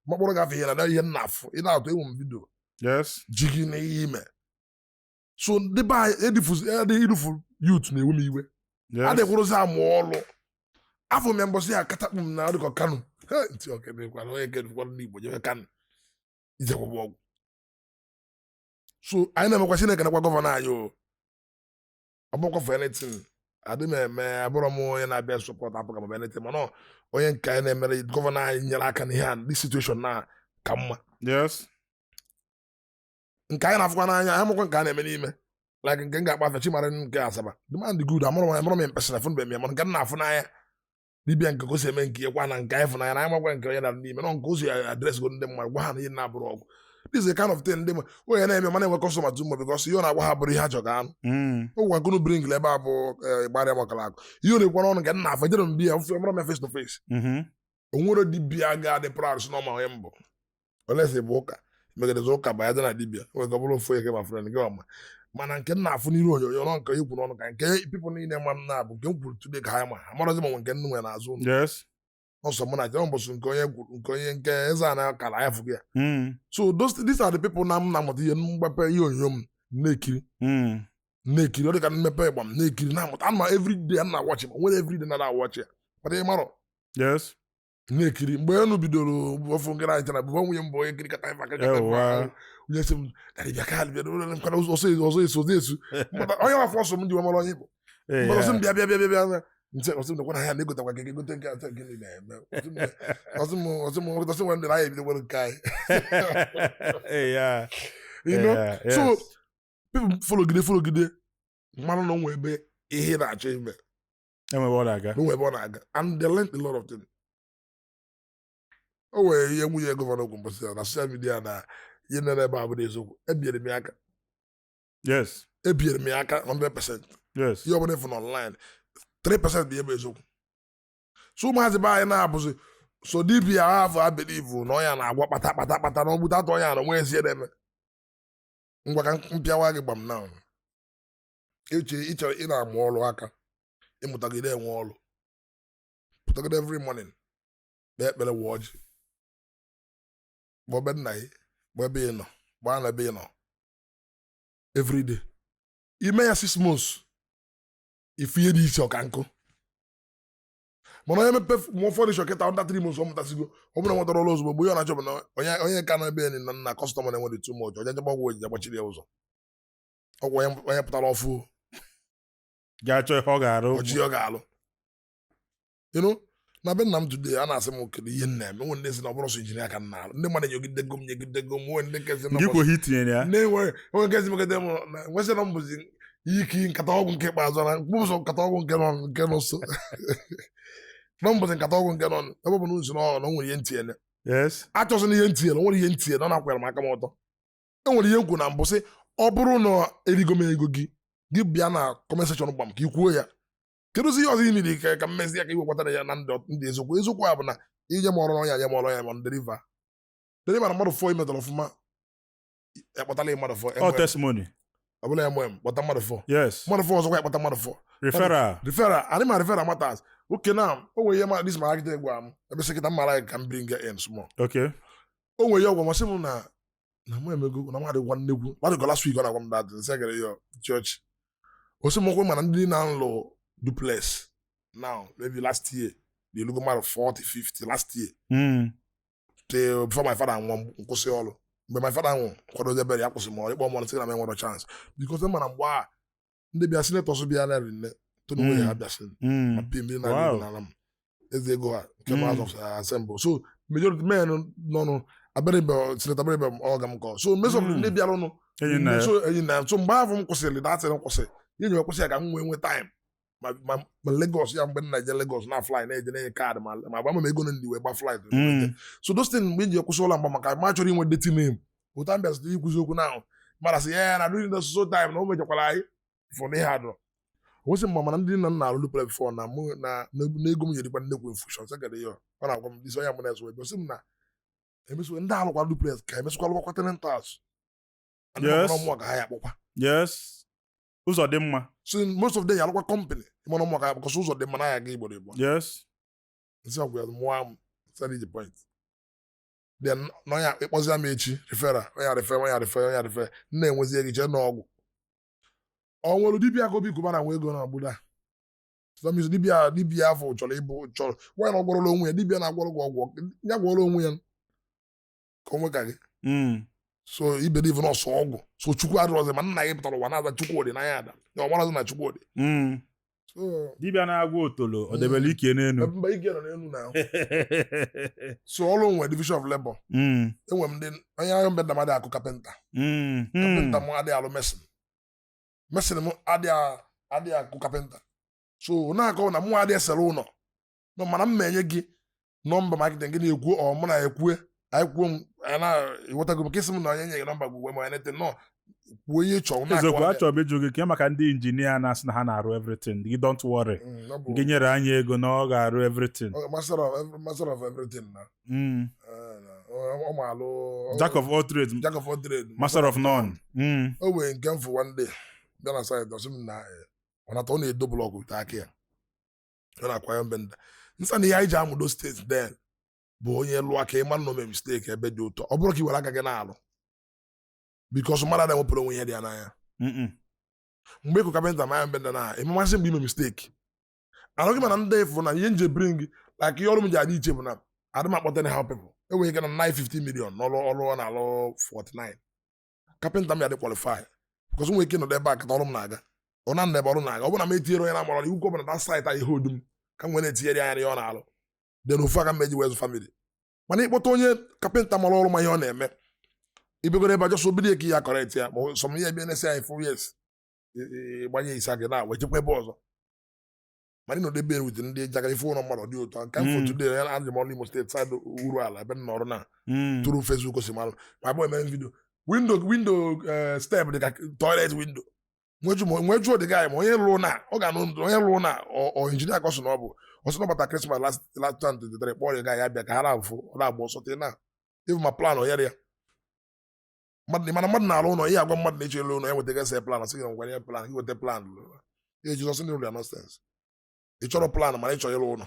Mkpọrọ gafe ihe na ihe m na-afụ ị na-atụ enwe m video ji gị na ihe ime. So ndị be anyị edifu youth na-ewe m iwe. A na-ekwurozi amụ ọlụ afọ m ya mbọsị ya katakpu m na ọdịkọ Kano. He, ntị ọkedekwara onye kedekwara ndị Igbo jebe Kano ijekwaba ọgwụ. So anyị na-emekwa Chineke nakwa governor anyị o ọ bụkwa for anything adị m eme abụrọ m onye na-abịa support APGA maọbụ anything, mana onye nke anyị na-emere governor anyị nyere aka n'ihe a, this situation na ka mma. Nke anyị na-afụkwa n'anya, anyị amakwa nke a na-eme n'ime, like nke m ga-akpa afịa Chimara nke Asaba, the man dị good. Amụrụ m in person, afụ m ya, mana nke m na-afụ n'anya dibịa nke ka o si eme nke ya kwa na nke anyị fụ n'anya na anyị makwa nke onye na n'ime nọ nke o si address go ndị mmadụ, gwa ha na ihe na-abụrụ ọgwụ. This is the kind of thing ndị onye na-eme mana enwe customer too much because ihe ọ na-agwa ha bụrụ ihe ha chọ ka anụ. Ụgwa nkunu bring ebe a bụ ịgbarịa makala akụ ihe ọ na-ekwu n'ọnụ nke m na-afụ ejere m biya mara m ya face to face. Onwere dibịa ga-adị proud si n'ọma onye mbụ olesi bụ ụka megidezi ụka ba ya dị na dibịa nwere ka ọ bụrụ ofu eke ma friend gị ọma, mana nke m na-afụ n'iru onyonyo nọ nke ikwu n'ọnụ ka nke people niile ma m na-abụ nke m kwuru today ka ha ma amarozi ma nwe nke nnu nwere n'azụ ụlọ. Ọsọ mụ na jere mbọsụ nke onye kwuru nke onye nke eze a na-akara anya fụgo ya. So these are the people na m na-amụta ihe mgbape ihe onyonyo m na-ekiri na-ekiri. Ọ dị ka mmepe ịgba m na-ekiri na-amụta ama everyday a na-awatch ma nwere everyday na na-awatch ya kpata ị marọ. Na-ekiri mgbe enu bidoro ofu nkere anyị chara bụ nwunye m bụ onye nkiri kata ife aka kata ife.
Ewa.
Onye sị m daddy bịa ka bịa nkwado ọsọ ọsọ eso ọsọ esu. Mpụta, onye afọ ọsọ m ji wee mara onye Igbo. Mgbe ọsị m bịa bịa bịa bịa bịa nse ọsị m nekwa na ya na-egotakwa nke egote nke atọ gịnị na-eme ọsị m ndị na anyị ebidokwara nke anyị. You know?
Yeah,
So
yes.
people fologide fologide mmanụ na onwe ebe ihe na-achọ ime.
Enwebe ọ na-aga.
Na onwe ebe ọ na-aga and they learned a lot of things. O nwere ihe nwunye governor okwu mbọsị ya na social media na ihe nere ebe a bụ eziokwu. Ebiere m ya aka. Ebiere m ya aka 100%. Ihe ọbụla ịfụ na online, 3% bụ ihe bụ eziokwu. So ụmụazị be anyị na-abụzi so dibịa ahụ abelieve na ọnya na-agwa kpata kpata kpata na ọgbute atọ ọnya na onwe ezi na-eme ngwa ka mpịawa gị gbam na eche ịchọrọ ị na-amụ ọrụ aka ịmụtagide enwe ọrụ pụtagide every morning kpee ekpere wụọ ọjị gbaa ebe nna gị, gbaa ebe ị nọ, gbaa na ebe ị nọ every day. Ime ya 6 months, ifu ihe dị iche ọka nkụ. Mana onye mepe mụọ furniture kịta, under 3 months ọ mụtasigo. Ọ bụrụ na nwetara ọrụ ozugbo, mgbe ihe ọ na-achọ bụ na onye ka nọ ebe enyi na nna customer na-enwe dị too much, onye nchekwa ọgwụ ojiji agbachiri ya ụzọ ọgwụ onye pụtara ọfụ
Ga-achọ ihe ọ ga-arụ.
Ọchị ọ ga-alụ na be nna m today a na-asị m kedu ihe m na-eme. Nwe ndị sị na ọ bụrụ sọ engineer ka m na-alụ, ndị mmadụ nyegidego m nyegidego m nwe ndị nkezi na
Gị kwo ihe itinyere ya.
Ndị nwe onwe nkezi megide m na nwesị na m bụzi ike nkata ọgwụ nke ikpeazụ na mkpụsọ nkata ọgwụ nke nọ nso na m bụzi nkata ọgwụ nke nọ ebe ọ bụ na nso na ọ na o nwere ihe ntinyere. Achọzina ihe ntinyere, o nwere ihe ntinyere ọ na-akwere m aka m ọtọ. E nwere ihe m kwuru na mbụ sị ọ bụrụ na erigo m ego gị, gị bịa na comment section gba m ka ị kwuo ya. Kedụzi ihe ọzọ ị mere ka m mezie ka iwekwatara ya na ndị ndị eziokwu eziokwu a bụ na ije m ọrụ n'ọnya nye m ọrụ ya ma deliver deliver na mmadụ fọ imetara ọfụma ekpọtala mmadụ fọ.
All testimony.
Ọ bụla ya mm kpọta mmadụ fọ. Mmadụ fọ ọzọkwa ekpọta mmadụ fọ.
Referral.
Referral adị ma referral matters. Okay, now o nwere ihe ma this my architect gwa m ebe sị kịta mara ka m bring in small. O nwere ihe ọgwa masị m na mụ emego na mmadụ gwa nnegwu mmadụ gwa last week ọ na-agwa m that nsị agara ya church o sị m okwe mana ndị na-alụ duplex now, maybe last year the elugo mmadụ 40 50 last year till before my father nwụọ nkwụsị ọrụ. Mgbe my father nwụrụ kwadozi ebere ya kwụsị m ọrụ ịkpọ m ọrụ sị na m enwere chance because mana mgbe a ndị bịa senators bịa na nne tonu nwunye ha bịasị ma pim ndị na-agụ n'ala m eze ego ha nke bụ House of Assembly, so majority men nọ nụ Abaribe, Senator Abaribe ọga m kọ, so most of ndị bịaranụ
Enyi nna ya.
So enyi na ya. So mgbe ahụ m kwụsịrị datịrị m kwụsị ihe nyere kwụsị ya ka m nwee nwe time ma Lagos ya mgbe m na-eje Lagos na fly na-eje na-enye kaadị ma gba m ego na ndị wee gba flight. So those things mgbe m ji kwụsị ụlọ mgba maka ma chọrọ inwe dirty name otu m bịazị ikwuzi okwu na mara sị ya na during the so time na o mejekwara anyị fụ na ihe adọrọ osi mma mana ndị nna m na-alụ duplex before na mụ na ego m nyerikwa nnekwu infusion second year ọ na-agwa m this onye mụ na-eso ebe osi m na emesịkwa ndị alụkwa duplex ka emesịkwa alụkwakwa tenant house. And ọmụọ ka ha ya akpọkwa.
Yes. Ụzọ dị mma.
So most of them ya alụkwa company ịmana ọmụọ ka ya akpọkọ ụzọ dị mma na ya aga Igbo Igbo. Nsị ọgwụ ya mụọ m send the point then na ya ịkpọzi m echi referral onye refer onye refer onye refer nna enwezi ego iche na ọgwụ ọ nwere dibịa ka Obi Cubana nwe ego na obodo a. So that means dibịa afọ chọrọ ịbụ chọrọ nwaanyị na ọ gwọrọla onwe ya. Dibịa na-agwọrọ gị ọgwụ, ya gwọrọ onwe ya ka o nwe ka gị. So I believe na ọsọ ọgwụ, so Chukwu adịrọzi, ma nna gị pụtara ụwa na-aza Chukwudị n'anya ada ya, ọ marazị na Chukwudị. So
Dibịa na-agwọ otolo, ọ debere ike n'elu.
Mba, ike nọ n'elu na. So ọrụ nwe division of labor. Enwe m ndị onye ahụ mbe nna m adịghị akụ carpenter. Carpenter m adịghị alụ mason, mason m adịghị akụ carpenter. So na-akọ na mụ adịghị esere ụlọ nọ, mana m ma-enye gị nọmba ma gị na-ekwu ọ mụ na ekwue anyị kwuo m, anyị na-ewetago m ka isi m na onye nye gị nọmba bụ uwe ma onye nete nọ kwuo ihe ị chọrọ na-akọ.
Eziokwu, achọrọ m ịjụ gị ka maka ndị injinia na-asị na ha na-arụ everything. Gị don't worry.
Ọ bụ
Gị nyere anyị ego na ọ ga-arụ everything.
Master of everything na. Ọ ma alụ.
Jack of all trades,
Jack of all trades,
master of none.
O nwere nke m fụ one day bịa na site, ọsị m na ọ nata ọ na-edo block wite aka ya, ọ na-akwa ya mbe nda nsa na ihe anyị ji amụdo steeti then bụ onye lụọ aka ịma na o mee mistake ebe dị ụtọ, ọ bụrụ ka i were aka gị na-alụ, because mmadụ na-ewepụrụ onwe ihe dị ya n'anya. Mgbe ịkụ carpenter ma ya mbe nda na ememasị mgbe ime mistake anụghị, mana ndị efu na ihe nje bring like ihe ọrụ m ji adị iche bụ na adị m akpọta how people enwere ike na 950 million n'ọrụ ọrụ ọ na-alụ 49 carpenter m ya dị qualify, because nwere ike nọdụ ebe a kịta ọrụ m na-aga, ọ na ebe ọrụ na-aga, ọ bụrụ na m etinyere onye na-amara ọrụ iwu kwọ bụ na that site a ihe odum ka m nwere etinyere anya n'ihe ọ na-alụ dị n'ofu aka m eji wee zụ family. Mana ịkpọta onye carpenter mara ọrụ ma ihe ọ na-eme, ibegoro ebe a just obere ka ya correct ya, ma sọm ihe ebe na-esi anyị 4 years gbanye isi aka na wee jekwa ebe ọzọ. Mana ịnọdụ ebe with ndị jagara ife ụlọ mmadụ dị ụtọ nke mfo. Today ya adị m ọrụ Imo State side uru ala ebe m nọrọ na tụrụ Facebook si marụ ma abụọ emere video window step dị ka toilet window. Nwee jụọ dị guy ma onye lụrụ na ọ ga-anụ ndụ onye lụrụ na ọ injinia ka ọ sị na ọ bụ ọ sị na ọ bata Christmas last 2023 kpọọ ya guy ya bịa ka ha na-afụ ọ na-agba ọsọ tị na ịbụ ma plan o nyere ya mmadụ. Mana mmadụ na-alụ ụlọ ihe agwa mmadụ na-eche ịlụ ụlọ ya nweta gị plan, sị gị na ngwa ya plan gị weta plan ihe Jizọs ndị ụlọ ya nonsense. Ị chọrọ plan mana ị chọrọ ịlụ ụlọ,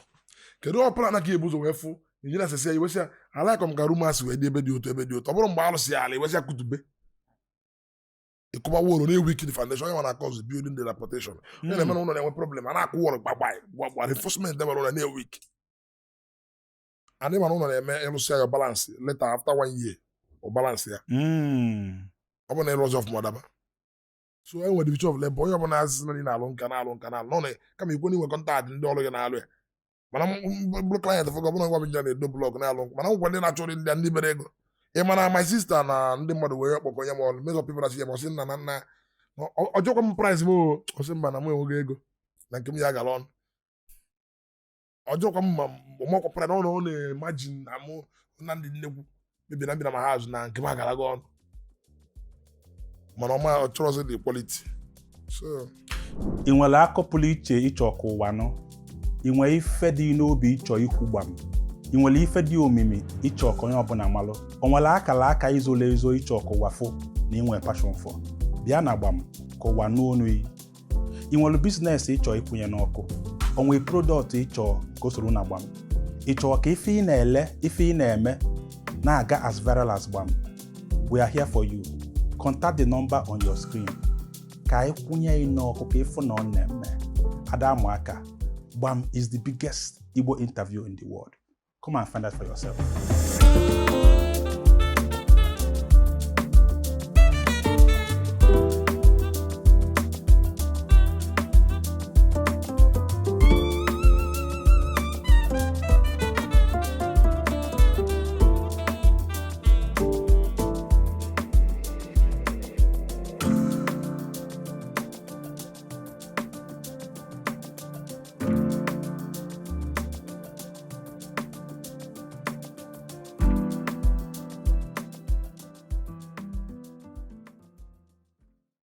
kedu ọ plan ka ebu ụzọ wee fụ injinia sị ya iwesị ya ala ka m ka room asị wee dị ebe dị otu ebe dị otu, ọ bụrụ mgbe alụsị ya ala iwesị ya kutube ịkụba wall na-ewu ike the foundation onye nwa na-akọzi building the reputation onye na-eme na ụlọ na-enwe problem a na-akwụ wall gbagba gbagba reinforcement emere ụlọ na-ewu ike and ịma na ụlọ na-eme ịlụsị ya balance later after one year ọ balance ya. Ọ bụ na ịlụ ọzọ ọfụma daba. So e nwere division of labor. Onye ọbụla asịsị na ị na-alụ nka na-alụ nka na-alụ nọ na kama ikwe na inwe contact ndị ọrụ gị na-alụ ya, mana bụrụ client fọgọ ọbụla ngwa bụ na-edo block na-alụ nka, mana ngwa ndị na-achọrọ ndị mere ego ị mana my sister na ndị mmadụ wee kpọkọ nye m ọrụ mezọ people na ya ma ọsị nna na nna ọjọkwa m price m o ọsị mba na m enweghị ego na nke m ya gara ọnụ ọjọkwa m ma ọmakwa price na ọ na-emajin na mụ na ndị nnekwu mebi na mbina ma ha azụ na nke m agara gị ọnụ, mana ọma ọ chọrọzi the quality so.
Ị nwere akọ pụrụ iche ịchọ ka ụwa nụ? Ị nwere ife dị n'obi ịchọ ikwu gbam? Ị nwere ife dị omimi ịchọ ka onye ọbụla malụ? O nwere akara aka izolo ezo ịchọ ka ụwa fụ na inwe passion for? Bịa na gbam ka ụwa nụ onu yi. Ị nwere business ịchọ ịkwụnye n'ọkụ? O nwere product ịchọ ka o soro na gbam? Ị chọrọ ka ife ị na-ele, ife ị na-eme na-aga as viral as gbam? We are here for you. Contact the number on your screen ka anyị kwụnye ị n'ọkụ ka ịfụ na ọ na-eme. Ada Amụaka, gbam is the biggest Igbo interview in the world. Come and find out for yourself.